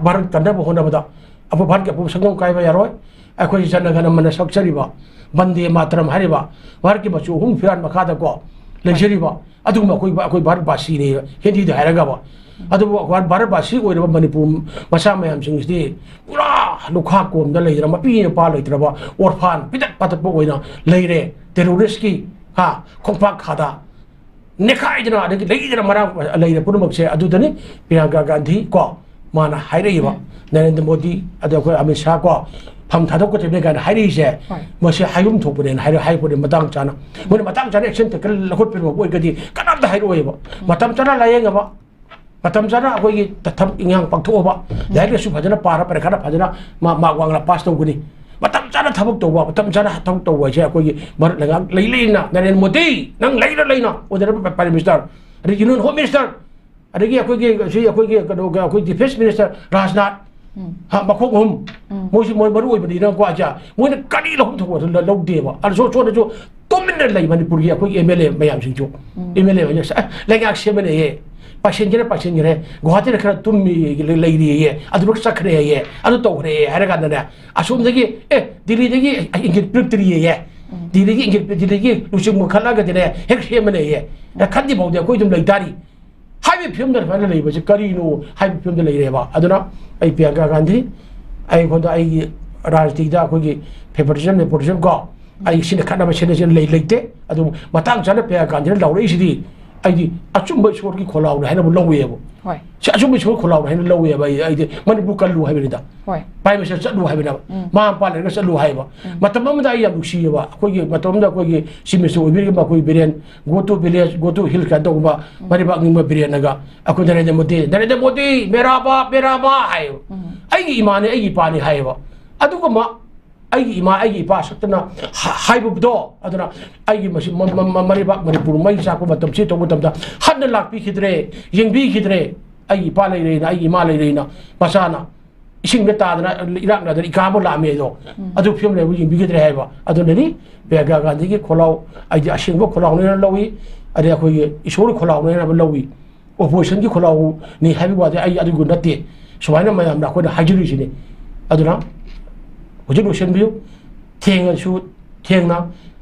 ꯚꯥꯔꯠ ꯀꯟꯅꯕ ꯍꯣꯠꯅꯕꯗ ꯑꯩꯈꯣꯏ ꯚꯥꯔꯠꯀꯤ ꯑꯄꯨꯟꯕ ꯁꯛꯇꯝ ꯀꯥꯏꯕ ꯌꯥꯔꯣꯏ꯫ ꯑꯩꯈꯣꯏ ꯖꯅ ꯒꯅ ꯃꯅ ꯁꯛꯆꯔꯤꯕ, ꯕꯟꯗꯦ ꯃꯥꯇꯔꯝ ꯍꯥꯏꯔꯤꯕ, ꯚꯥꯔꯠꯀꯤ ꯃꯆꯨ ꯑꯍꯨꯝ ꯐꯤꯔꯥꯟ ꯃꯈꯥꯗꯀꯣ ꯂꯩꯖꯔꯤꯕ, ꯑꯗꯨꯒꯨꯝꯕ ꯑꯩꯈꯣꯏ, ꯑꯩꯈꯣꯏ ꯚꯥꯔꯠ ꯕꯥꯁꯤꯅꯦ, ꯍꯤꯟꯗꯤꯗ ꯍꯥꯏꯔꯒꯕ꯫ ꯑꯗꯨꯕꯨ ꯑꯩꯈꯣꯏ ꯚꯥꯔꯠ ꯕꯥꯁꯤ ꯑꯣꯏꯔꯤꯕ ꯃꯅꯤꯄꯨꯔ ꯃꯆꯥ ꯃꯌꯥꯝꯁꯤꯡꯁꯤꯗꯤ ꯄꯨꯔꯥ ꯂꯨꯈꯥ ꯀꯣꯝꯗ ꯂꯩꯗꯅ, ꯃꯄꯤ ꯃꯄꯥ ꯂꯩꯇ꯭ꯔꯕ, orphan, ꯄꯤꯇꯠ ꯄꯥꯇꯠꯄ ꯑꯣꯏꯅ ꯂꯩꯔꯦ꯫ Terrorist ꯀꯤ, ꯍꯥ, ꯈꯣꯡꯄꯥꯛ ꯈꯥꯗ ꯅꯦꯈꯥꯏꯗꯅ, ꯑꯗꯒꯤ ꯂꯩꯗꯅ ꯃꯔꯥꯡ ꯂꯩꯔꯦ ꯄꯨꯝꯅꯃꯛꯁꯦ꯫ ꯑꯗꯨꯗꯅꯤ ꯄ꯭ꯔꯤꯌꯥꯡꯀꯥ ꯒꯥꯟꯙꯤ ꯀꯣ, ꯃꯥꯅ ꯍꯥꯏꯔꯛꯏꯕ, ꯎꯝ꯫ ꯅꯔꯦꯟꯗ꯭ꯔ ꯃꯣꯗꯤ, ꯑꯗ ꯑꯩꯈꯣꯏ ꯑꯃꯤꯠ ꯁꯥꯍ ꯀꯣ, ꯐꯝ ꯊꯥꯗꯣꯛꯀꯗꯕꯅꯤ ꯀꯥꯏꯅ ꯍꯥꯏꯔꯛꯏꯁꯦ꯫ ꯍꯣꯏ꯫ ꯃꯁꯤ ꯍꯥꯏꯐꯝ ꯊꯣꯛꯄꯅꯦꯅ ꯍꯥꯏꯔ-, ꯍꯥꯏꯔꯛꯄꯅꯦ꯫ ꯃꯇꯥꯡ ꯆꯥꯅ ꯃꯣꯏꯅ ꯃꯇꯥꯡ ꯆꯥꯅ action ꯇꯦꯛꯀꯜ ꯂꯧꯈꯠꯄꯤꯔꯝꯕ ꯑꯣꯏꯔꯒꯗꯤ ꯀꯅꯥꯝꯇ ꯍꯥꯏꯔꯛꯑꯣꯏꯕ꯫ ꯃꯇꯝ ꯆꯥꯅ ꯂꯥꯏꯌꯦꯡꯉꯕ, ꯃꯇꯝ ꯆꯥꯅ ꯑꯩꯈꯣꯏꯒꯤ ꯊꯕꯛ ꯏꯟꯈꯥꯡ ꯄꯥꯡꯊꯣꯛꯑꯕ, ꯂꯥꯏꯔꯤꯛ ꯂꯥꯏꯁꯨ ꯐꯖꯅ ꯄꯥꯔ ꯄꯔꯤꯈꯥꯗ ꯐꯖꯅ ꯃꯥ-, ꯃꯥꯔꯛ ꯋꯥꯡꯅ ꯄꯥꯁ ꯇꯧꯒꯅꯤ꯫ ꯃꯇꯝ ꯆꯥꯅ ꯊꯕꯛ ꯇꯧꯕ, ꯃꯇꯝ ꯆꯥꯅ ꯊꯕꯛ ꯇꯧꯕ ꯍꯥꯏꯁꯦ ꯑꯩꯈꯣꯏꯒꯤ ꯃꯔꯨꯞ ꯂꯩꯉꯥꯛ ꯂꯩ ꯂꯩꯅ ꯅꯔꯦꯟꯗ꯭ꯔ ꯃꯣꯗꯤ, ꯅꯪ ꯂꯩꯅ ꯂꯩꯅ ꯑꯣꯅꯔꯦꯕꯜ Prime Minister, ꯑꯗꯒꯤ Union Home Minister, ꯑꯗꯒꯤ ꯑꯩꯈꯣꯏꯒꯤ ꯁꯤ ꯑꯩꯈꯣꯏꯒꯤ ꯀꯩꯅꯣꯒ ꯑꯩꯈꯣꯏ Defence Minister ꯔꯥꯖꯅꯥꯊ, ꯎꯝ꯫ ꯍꯥ, ꯃꯈꯣꯡ ꯑꯍꯨꯝ꯫ ꯎꯝ꯫ ꯃꯣꯏꯁꯤ ꯃꯣꯏ ꯃꯔꯨ ꯑꯣꯏꯕꯅꯤꯅꯀꯣ, ꯑꯁꯦ ꯃꯣꯏꯅ ꯀꯔꯤ ꯂꯧꯐꯝ ꯊꯣꯛꯄ ꯂꯧꯗꯦꯕ꯫ ꯑꯗꯣ ꯁꯣ-, ꯁꯣꯝꯗꯁꯨ ꯇꯨꯃꯤꯟꯅ ꯂꯩ ꯃꯅꯤꯄꯨꯔꯒꯤ ꯑꯩꯈꯣꯏꯒꯤ MLA ꯃꯌꯥꯝꯁꯤꯡꯁꯨ꯫ ꯎꯝ꯫ MLA ꯃꯌꯥꯝꯁꯦ, "ꯑꯦ, ꯂꯩꯉꯥꯛ ꯁꯦꯝꯃꯅꯦꯌꯦ, ꯄꯥꯏꯁꯤꯟꯈ꯭ꯔꯦ, ꯄꯥꯏꯁꯤꯟꯈ꯭ꯔꯦ, ꯒꯨꯋꯥꯍꯥꯇꯤꯗ ꯈꯔ ꯇꯨꯝꯃꯤ ꯂꯩꯔꯤꯌꯦ, ꯑꯗꯨꯗ ꯆꯠꯈ꯭ꯔꯦꯌꯦ, ꯑꯗꯨ ꯇꯧꯈ꯭ꯔꯦꯌꯦ" ꯍꯥꯏꯔ ꯀꯥꯟꯗꯅꯦ, ꯑꯁꯣꯝꯗꯒꯤ, "ꯑꯦ, ꯗꯤꯜꯂꯤꯗꯒꯤ ꯏꯪꯒꯤꯠ ꯄꯤꯔꯛꯇ꯭ꯔꯤꯌꯦ, ꯎꯝ꯫ ꯗꯤꯜꯂꯤꯒꯤ ꯏꯪꯒꯤꯠ, ꯗꯤꯜꯂꯤꯒꯤ ꯂꯨꯆꯤꯡꯕ ꯈꯜꯂꯛꯑꯒꯗꯤꯅꯦ ꯍꯦꯛ ꯁꯦꯝꯃꯅꯦꯌꯦ꯫ ꯑꯦ, ꯈꯟꯗ꯭ꯔꯤ ꯐꯥꯎꯗꯤ ꯑꯩꯈꯣꯏ ꯑꯗꯨꯝ ꯂꯩꯇꯥꯔꯤ" ꯍꯥꯏꯕꯒꯤ ꯐꯤꯕꯝꯗ ꯁꯨꯃꯥꯏꯅ ꯂꯩꯕꯁꯦ ꯀꯔꯤꯅꯣ ꯍꯥꯏꯕꯒꯤ ꯐꯤꯕꯝꯗ ꯂꯩꯔꯦꯕ꯫ ꯑꯗꯨꯅ ꯑꯩ ꯄ꯭ꯔꯤꯌꯥꯡꯀꯥ ꯒꯥꯟꯙꯤ, ꯑꯩꯉꯣꯟꯗ ꯑꯩꯒꯤ ꯔꯥꯖꯅꯤꯇꯤꯗ ꯑꯩꯈꯣꯏꯒꯤ favoritism, nepotism ꯀꯣ, ꯑꯩ ꯁꯤꯅ ꯈꯠꯅꯕ ꯁꯤꯅ ꯁꯤꯅ ꯂꯩ ꯂꯩꯇꯦ꯫ ꯑꯗꯨꯕꯨ ꯃꯇꯥꯡ ꯆꯥꯅ ꯄ꯭ꯔꯤꯌꯥꯡꯀꯥ ꯒꯥꯟꯙꯤꯅ ꯂꯥꯎꯔꯛꯏꯁꯤꯗꯤ ꯑꯩꯗꯤ ꯑꯆꯨꯝꯕ ꯏꯁꯣꯔꯒꯤ ꯈꯣꯜꯂꯥꯎꯅ ꯍꯥꯏꯅꯕ ꯂꯧꯋꯦꯕ꯫ ꯍꯣꯏ꯫ ꯁꯤ ꯑꯆꯨꯝꯕ ꯏꯁꯣꯔꯒꯤ ꯈꯣꯜꯂꯥꯎꯅ ꯍꯥꯏꯅ ꯂꯧꯋꯦꯕ꯫ ꯑꯩ, ꯑꯩꯗꯤ ꯃꯅꯤꯄꯨꯔ ꯀꯜꯂꯨ ꯍꯥꯏꯕꯅꯤꯗ꯫ ꯍꯣꯏ꯫ Prime Minister ꯆꯠꯂꯨ ꯍꯥꯏꯕꯅꯦꯕ꯫ ꯎꯝ꯫ ꯃꯃꯥ ꯃꯄꯥ ꯂꯩꯔꯒ ꯆꯠꯂꯨ ꯍꯥꯏꯕ꯫ ꯎꯝ꯫ ꯃꯇꯝ ꯑꯃꯗ ꯑꯩ ꯌꯥꯝ ꯅꯨꯡꯁꯤꯌꯦꯕ꯫ ꯑꯩꯈꯣꯏꯒꯤ ꯃꯇꯝ ꯑꯃꯗ ꯑꯩꯈꯣꯏꯒꯤ Chief Minister ꯑꯣꯏꯕꯤꯔꯤꯕ ꯑꯩꯈꯣꯏ Biren, "Go to village, go to hill" ꯀꯥꯏꯅ ꯇꯧꯕ ꯎꯝ꯫ ꯃꯔꯩꯕꯥꯛ ꯅꯤꯡꯕ ꯕꯤꯔꯦꯟꯅꯒ ꯑꯩꯈꯣꯏ ꯅꯔꯦꯟꯗ꯭ꯔ ꯃꯣꯗꯤ, "ꯅꯔꯦꯟꯗ꯭ꯔ ꯃꯣꯗꯤ, ꯃꯦꯔꯥ ꯕꯥꯞ, ꯃꯦꯔꯥ ꯃꯥ" ꯍꯥꯏꯌꯦꯕ꯫ ꯎꯝ꯫ "ꯑꯩꯒꯤ ꯏꯃꯥꯅꯤ, ꯑꯩꯒꯤ ꯏꯄꯥꯅꯤ" ꯍꯥꯏꯌꯦꯕ꯫ ꯑꯗꯨꯒꯨꯝꯕ ꯑꯩꯒꯤ ꯏꯃꯥ, ꯑꯩꯒꯤ ꯏꯄꯥ ꯁꯛꯇꯅ ꯍꯥ-, ꯍꯥꯏꯕꯗꯣ, ꯑꯗꯨꯅ ꯑꯩꯒꯤ ꯃꯁꯤ ꯃ-, ꯃ-, ꯃ-, ꯃꯔꯩꯕꯥꯛ ꯃꯅꯤꯄꯨꯔ ꯃꯩ ꯆꯥꯛꯄ ꯃꯇꯝꯁꯤ ꯇꯧꯕ ꯃꯇꯝꯗ ꯍꯟꯅ ꯂꯥꯛꯄꯤꯈꯤꯗ꯭ꯔꯦ, ꯌꯦꯡꯕꯤꯈꯤꯗ꯭ꯔꯦ꯫ ꯑꯩꯒꯤ ꯏꯄꯥ ꯂꯩꯔꯦꯅ, ꯑꯩꯒꯤ ꯏꯃꯥ ꯂꯩꯔꯦꯅ ꯃꯆꯥꯅ ꯏꯁꯤꯡꯗ ꯇꯥꯗꯅ, ꯏꯔꯥꯛꯅꯗꯅ ꯏꯀꯥꯕ ꯂꯥꯛꯑꯝꯃꯦ ꯑꯗꯣ꯫ ꯎꯝ꯫ ꯑꯗꯨ ꯐꯤꯕꯝ ꯂꯩꯕ ꯌꯦꯡꯕꯤꯈꯤꯗ꯭ꯔꯦ ꯍꯥꯏꯕ꯫ ꯑꯗꯨꯅꯅꯤ ꯄ꯭ꯔꯤꯌꯥꯡꯀꯥ ꯒꯥꯟꯙꯤꯒꯤ ꯈꯣꯜꯂꯥꯎ, ꯑꯩꯗꯤ ꯑꯁꯦꯡꯕ ꯈꯣꯜꯂꯥꯎꯅꯦꯅ ꯂꯧꯏ, ꯑꯗꯩ ꯑꯩꯈꯣꯏꯒꯤ ꯏꯁꯣꯔꯒꯤ ꯈꯣꯜꯂꯥꯎꯅꯦꯅ ꯂꯧꯏ꯫ Opposition ꯒꯤ ꯈꯣꯜꯂꯥꯎꯅꯤ ꯍꯥꯏꯕꯒꯤ ꯋꯥꯗꯤ ꯑꯩ ꯑꯗꯨꯒꯤ ꯅꯠꯇꯦ꯫ ꯁꯨꯃꯥꯏꯅ ꯃꯌꯥꯝꯅ ꯑꯩꯈꯣꯏꯅ ꯍꯥꯏꯖꯔꯤꯁꯤꯅꯤ꯫ ꯑꯗꯨꯅ ꯍꯧꯖꯤꯛ ꯂꯣꯏꯁꯤꯟꯕꯤꯌꯨ꯫ ꯊꯦꯡꯉꯁꯨ ꯊꯦꯡꯅ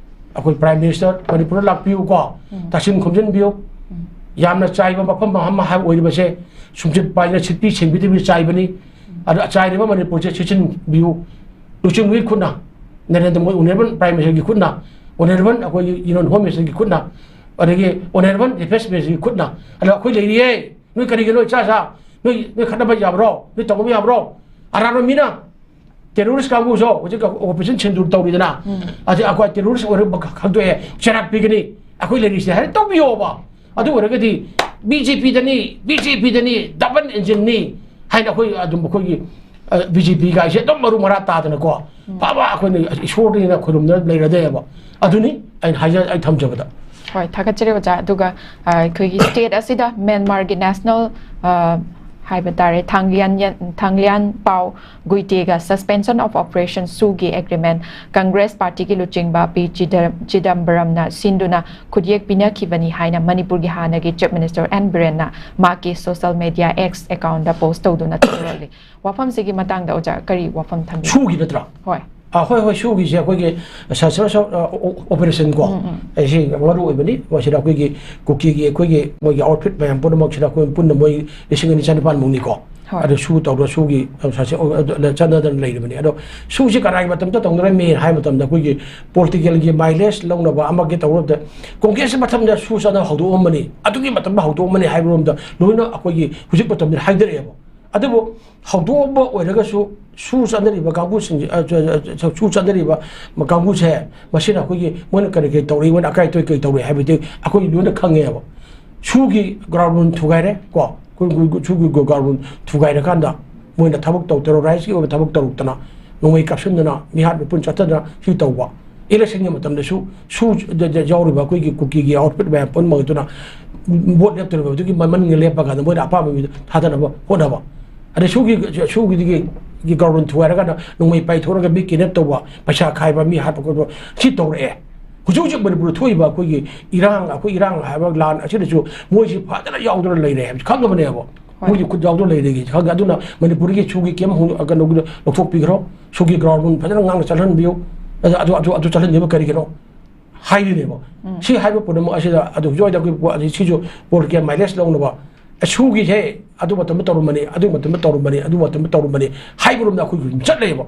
ꯑꯩꯈꯣꯏ Prime Minister ꯃꯅꯤꯄꯨꯔꯗ ꯂꯥꯛꯄꯤꯌꯨꯀꯣ꯫ ꯎꯝ꯫ ꯇꯥꯁꯤꯟ ꯈꯣꯝꯖꯤꯟꯕꯤꯌꯨ꯫ ꯎꯝ꯫ ꯌꯥꯝꯅ ꯆꯥꯏꯕ ꯃꯐꯝ ꯑꯃ ꯍꯥꯏꯕ ꯑꯣꯏꯔꯤꯕꯁꯦ, ꯁꯨꯝꯆꯤꯠ ꯄꯥꯏꯗꯅ ꯁꯤꯠꯄꯤ ꯁꯦꯡꯕꯤꯗꯕꯤ ꯆꯥꯏꯕꯅꯤ꯫ ꯑꯗꯣ ꯆꯥꯏꯔꯤꯕ ꯃꯅꯤꯄꯨꯔꯁꯦ ꯁꯤꯠꯆꯤꯟꯕꯤꯌꯨ꯫ ꯂꯨꯆꯤꯡꯕꯒꯤ ꯈꯨꯠꯅ, Narendra Modi Honourable Prime Minister ꯒꯤ ꯈꯨꯠꯅ, Honourable ꯑꯩꯈꯣꯏꯒꯤ Union Home Minister ꯒꯤ ꯈꯨꯠꯅ, ꯑꯗꯒꯤ Honourable Defence Minister ꯒꯤ ꯈꯨꯠꯅ, ꯑꯗꯣ ꯑꯩꯈꯣꯏ ꯂꯩꯔꯤꯌꯦ꯫ ꯅꯣꯏ ꯀꯔꯤꯒꯤꯅꯣ ꯏꯆꯥ ꯏꯆꯥ? ꯅꯣꯏ, ꯅꯣꯏ ꯈꯠꯅꯕ ꯌꯥꯕ꯭ꯔꯣ? ꯅꯣꯏ ꯇꯧꯅꯕ ꯌꯥꯕ꯭ꯔꯣ? ꯑꯔꯥꯟꯕ ꯃꯤꯅ ꯇꯦꯔꯣꯔꯤꯁ ꯀꯥꯡꯕꯨꯁꯨ ꯍꯧꯖꯤꯛ ꯑꯣꯄꯔꯦꯁꯟ ꯁꯤꯟꯗꯨꯔ ꯇꯧꯔꯤꯗꯅ, ꯑꯗꯨ ꯑꯩꯈꯣꯏ ꯇꯦꯔꯣꯔꯤꯁ ꯑꯣꯏꯔꯛꯄ ꯈꯪꯗꯣꯛꯑꯦ, ꯆꯩꯔꯥꯛ ꯄꯤꯒꯅꯤ, ꯑꯩꯈꯣꯏ ꯂꯩꯔꯤꯁꯦ ꯍꯥꯏꯅ ꯇꯧꯕꯤꯌꯣꯕ꯫ ꯑꯗꯨ ꯑꯣꯏꯔꯒꯗꯤ ꯕꯤ ꯖꯦ ꯄꯤꯗꯅꯤ, ꯕꯤ ꯖꯦ ꯄꯤꯗꯅꯤ, ꯗꯕꯜ ꯏꯟꯖꯤꯟꯅꯤ ꯍꯥꯏꯅ ꯑꯩꯈꯣꯏ ꯑꯗꯨꯝ ꯑꯩꯈꯣꯏꯒꯤ ꯕꯤ ꯖꯦ ꯄꯤ ꯒꯥꯏꯁꯦ ꯑꯗꯨꯝ ꯃꯔꯨ ꯃꯔꯥꯡ ꯇꯥꯗꯅꯀꯣ, ꯐꯕ ꯑꯩꯈꯣꯏꯅ ꯏꯁꯣꯔꯗ ꯍꯦꯟꯅ ꯈꯨꯔꯨꯝꯗꯅ ꯂꯩꯔꯗꯦꯕ꯫ ꯑꯗꯨꯅꯤ ꯑꯩꯅ ꯍꯥꯏꯖ-, ꯑꯩ ꯊꯝꯖꯕꯗ꯫ ꯍꯣꯏ, ꯊꯥꯒꯠꯆꯔꯤ ꯑꯣꯖꯥ꯫ ꯑꯗꯨꯒ, ꯑ, ꯑꯩꯈꯣꯏꯒꯤ ꯁ꯭ꯇꯦꯠ ꯑꯁꯤꯗ ꯃ꯭ꯌꯥꯟꯃꯥꯔꯒꯤ ꯅꯦꯁꯅꯦꯜ, ꯑ, ꯍꯥꯏꯕ ꯇꯥꯔꯦ, ꯊꯥꯡꯂꯤꯌꯥꯟ ꯌꯦꯟ-, ꯊꯥꯡꯂꯤꯌꯥꯟ ꯄꯥꯎ ꯒꯨꯏꯇꯦꯒ Suspension of Operation ꯁꯨꯒꯤ ꯑꯦꯒ꯭ꯔꯤꯃꯦꯟ ꯀꯪꯒ꯭ꯔꯦꯁ ꯄꯥꯔꯇꯤꯒꯤ ꯂꯨꯆꯤꯡꯕ ꯄꯤ ꯆꯤꯗ-, ꯆꯤꯗꯝꯕꯔꯝꯅ ꯁꯤꯟꯗꯨꯅ ꯈꯨꯠꯌꯦꯛ ꯄꯤꯅꯈꯤꯕꯅꯤ ꯍꯥꯏꯅ ꯃꯅꯤꯄꯨꯔꯒꯤ ꯍꯥꯟꯅꯒꯤ ꯆꯤꯐ ꯃꯤꯅꯤꯁꯇꯔ ꯑꯦꯟ ꯕꯤꯔꯦꯟꯅ ꯃꯍꯥꯛꯀꯤ ꯁꯣꯁꯤꯌꯦꯜ ꯃꯦꯗꯤꯌꯥ X ꯑꯦꯀꯥꯎꯟꯗ ꯄꯣꯁ ꯇꯧꯗꯨꯅ ꯊꯥꯒꯠꯂꯤ꯫ ꯋꯥꯐꯝꯁꯤꯒꯤ ꯃꯇꯥꯡꯗ ꯑꯣꯖꯥ ꯀꯔꯤ ꯋꯥꯐꯝ ꯊꯝꯕꯤꯕ? ꯁꯨꯒꯤ ꯅꯠꯇ꯭ꯔꯥ? ꯍꯣꯏ꯫ ꯑ, ꯍꯣꯏ, ꯍꯣꯏ, ꯁꯨꯒꯤꯁꯦ ꯑꯩꯈꯣꯏꯒꯤ ꯁ-, ꯁ-, ꯁ-, ꯑ, ꯑꯣ-, ꯑꯣꯄꯔꯦꯁꯟ ꯀꯣ, ꯎꯝ, ꯎꯝ꯫ ꯑꯩꯁꯤ ꯌꯥꯝ ꯃꯔꯨ ꯑꯣꯏꯕꯅꯤ꯫ ꯃꯁꯤꯗ ꯑꯩꯈꯣꯏꯒꯤ ꯀꯨꯀꯤꯒꯤ ꯑꯩꯈꯣꯏꯒꯤ ꯃꯣꯏꯒꯤ ꯑꯥꯎꯠꯐꯤꯠ ꯃꯌꯥꯝ ꯄꯨꯝꯅꯃꯛꯁꯤꯗ ꯑꯩꯈꯣꯏ ꯄꯨꯟꯅ ꯃꯣꯏ ꯂꯤꯁꯤꯡ ꯑꯅꯤ ꯆꯅꯤꯄꯥꯟ ꯃꯨꯛꯅꯤꯀꯣ꯫ ꯍꯣꯏ꯫ ꯑꯗꯨ ꯁꯨ ꯇꯧꯔ ꯁꯨꯒꯤ, ꯑ, ꯁ-, ꯁ-, ꯑ, ꯑꯗꯨ ꯆꯠꯅꯗꯅ ꯂꯩꯔꯤꯕꯅꯤ꯫ ꯑꯗꯣ ꯁꯨꯁꯤ ꯀꯅꯥꯒꯤ ꯃꯇꯝꯗ ꯇꯧꯅꯔꯝꯃꯤ ꯍꯥꯏꯕ ꯃꯇꯝꯗ ꯑꯩꯈꯣꯏꯒꯤ ꯄꯣꯂꯤꯇꯤꯀꯦꯜꯒꯤ ꯃꯥꯏꯂꯦꯖ ꯂꯧꯅꯕ ꯑꯃꯒꯤ ꯇꯧꯔꯕꯗ ꯀꯣꯡꯒ꯭ꯔꯦꯁꯀꯤ ꯃꯇꯝꯗ ꯁꯨ ꯆꯠꯅꯕ ꯍꯧꯗꯣꯛꯑꯝꯕꯅꯤ, ꯑꯗꯨꯒꯤ ꯃꯇꯝꯗ ꯍꯧꯗꯣꯛꯑꯝꯕꯅꯤ ꯍꯥꯏꯕꯔꯣꯝꯗ ꯂꯣꯏꯅ ꯑꯩꯈꯣꯏꯒꯤ ꯍꯧꯖꯤꯛ ꯃꯇꯝꯗ ꯍꯥꯏꯗꯔꯛꯑꯦꯕ꯫ ꯑꯗꯨꯕꯨ ꯍꯧꯗꯣꯛꯑꯝꯕ ꯑꯣꯏꯔꯒꯁꯨ ꯁꯨ ꯆꯠꯅꯔꯤꯕ ꯀꯥꯡꯕꯨꯁꯤꯡ, ꯑ, ꯆ-, ꯆ-, ꯆ-, ꯁꯨ ꯆꯠꯅꯔꯤꯕ ꯀꯥꯡꯕꯨꯁꯦ, ꯃꯁꯤꯅ ꯑꯩꯈꯣꯏꯒꯤ ꯃꯣꯏꯅ ꯀꯔꯤ ꯀꯔꯤ ꯇꯧꯔꯤ, ꯃꯣꯏꯅ ꯑꯀꯥꯏ ꯑꯇꯣꯏ ꯀꯔꯤ ꯇꯧꯔꯤ ꯍꯥꯏꯕꯗꯤ ꯑꯩꯈꯣꯏ ꯂꯣꯏꯅ ꯈꯪꯉꯦꯕ꯫ ꯁꯨꯒꯤ ꯒ꯭ꯔꯥꯎꯟ ꯔꯨꯜ ꯊꯨꯒꯥꯏꯔꯦ ꯀꯣ, ꯑꯩꯈꯣꯏ ꯁꯨꯒꯤ ꯒ꯭ꯔꯥꯎꯟ ꯔꯨꯜ ꯊꯨꯒꯥꯏꯔꯀꯥꯟꯗ ꯃꯣꯏꯅ ꯊꯕꯛ ꯇꯧ, ꯇꯦꯔꯣꯔꯥꯏꯁꯀꯤ ꯑꯣꯏꯕ ꯊꯕꯛ ꯇꯧꯔꯛꯇꯅ, ꯅꯣꯡꯃꯩ ꯀꯥꯞꯁꯤꯟꯗꯅ, ꯃꯤꯍꯥꯠ ꯃꯤꯄꯨꯟ ꯆꯠꯊꯗꯅ ꯁꯤ ꯇꯧꯕ꯫ ꯏꯂꯦꯛꯁꯟꯒꯤ ꯃꯇꯝꯗꯁꯨ ꯁꯨ ꯗ-, ꯗ-, ꯌꯥꯎꯔꯤꯕ ꯑꯩꯈꯣꯏꯒꯤ ꯀꯨꯀꯤꯒꯤ ꯑꯥꯎꯠꯐꯤꯠ ꯃꯌꯥꯝ ꯄꯨꯝꯅꯃꯛ ꯑꯗꯨꯅ ꯚꯣꯠ ꯂꯦꯞꯇꯧꯔꯤꯕ ꯑꯗꯨꯒꯤ ꯃ-, ꯃꯅꯤꯡꯗ ꯂꯦꯞꯄ ꯀꯥꯟꯗ ꯃꯣꯏꯅ ꯑꯄꯥꯝꯕ ꯃꯤꯗꯣ ꯊꯥꯗꯅꯕ ꯍꯣꯠꯅꯕ꯫ ꯑꯗꯩ ꯁꯨꯒꯤ, ꯁꯨꯒꯤꯗꯒꯤ, ꯒꯤ ꯒ꯭ꯔꯥꯎꯟ ꯊꯨꯒꯥꯏꯔꯀꯥꯟꯗ ꯅꯣꯡꯃꯩ ꯄꯥꯏꯊꯣꯛꯑꯒ ꯃꯤ ꯀꯤꯗꯅꯦꯞ ꯇꯧꯕ, ꯄꯩꯁꯥ ꯈꯥꯏꯕ, ꯃꯤ ꯍꯥꯠꯄ ꯈꯣꯠꯄ ꯁꯤ ꯇꯧꯔꯛꯑꯦ꯫ ꯍꯧꯖꯤꯛ ꯍꯧꯖꯤꯛ ꯃꯅꯤꯄꯨꯔꯗ ꯊꯣꯛꯏꯕ ꯑꯩꯈꯣꯏꯒꯤ ꯏꯔꯥꯡ, ꯑꯩꯈꯣꯏ ꯏꯔꯥꯡ ꯍꯥꯏꯕ ꯂꯥꯟ ꯑꯁꯤꯗꯁꯨ ꯃꯣꯏꯁꯤ ꯐꯖꯅ ꯌꯥꯎꯗꯨꯅ ꯂꯩꯔꯦ ꯍꯥꯏꯕꯁꯤ ꯈꯪꯉꯕꯅꯦꯕ꯫ ꯍꯣꯏ꯫ ꯃꯣꯏꯒꯤ ꯈꯨꯠ ꯌꯥꯎꯗꯨꯅ ꯂꯩꯔꯦ ꯈꯪꯉꯦ꯫ ꯑꯗꯨꯅ ꯃꯅꯤꯄꯨꯔꯒꯤ ꯁꯨꯒꯤ ꯀꯦꯝ ꯍꯧ-, ꯀꯩꯅꯣꯒꯤꯗꯣ ꯂꯧꯊꯣꯛꯄꯤꯈ꯭ꯔꯣ, ꯁꯨꯒꯤ ꯒ꯭ꯔꯥꯎꯟ ꯔꯨꯜ ꯐꯖꯅ ꯉꯥꯛꯅ ꯆꯠꯍꯟꯕꯤꯌꯨ꯫ ꯑꯗ ꯑꯗꯨ, ꯑꯗꯨ, ꯑꯗꯨ ꯆꯠꯍꯟꯗꯕ ꯀꯔꯤꯒꯤꯅꯣ? ꯍꯥꯏꯔꯤꯅꯦꯕ꯫ ꯎꯝ꯫ ꯁꯤ ꯍꯥꯏꯕ ꯄꯨꯝꯅꯃꯛ ꯑꯁꯤꯗ ꯑꯗꯨ ꯍꯧꯖꯤꯛ ꯍꯧꯖꯤꯛ ꯑꯩꯈꯣꯏ ꯄꯣ-, ꯑꯁꯤ ꯁꯤꯁꯨ ꯄꯣꯂꯤꯇꯤꯀꯦꯜ ꯃꯥꯏꯂꯦꯖ ꯂꯧꯅꯕ꯫ ꯑꯁꯨꯒꯤꯁꯦ ꯑꯗꯨ ꯃꯇꯝꯗ ꯇꯧꯔꯝꯕꯅꯤ, ꯑꯗꯨ ꯃꯇꯝꯗ ꯇꯧꯔꯝꯕꯅꯤ, ꯑꯗꯨ ꯃꯇꯝꯗ ꯇꯧꯔꯝꯕꯅꯤ ꯍꯥꯏꯕꯔꯣꯝꯗ ꯑꯩꯈꯣꯏ ꯑꯗꯨꯝ ꯆꯠꯂꯦꯕ꯫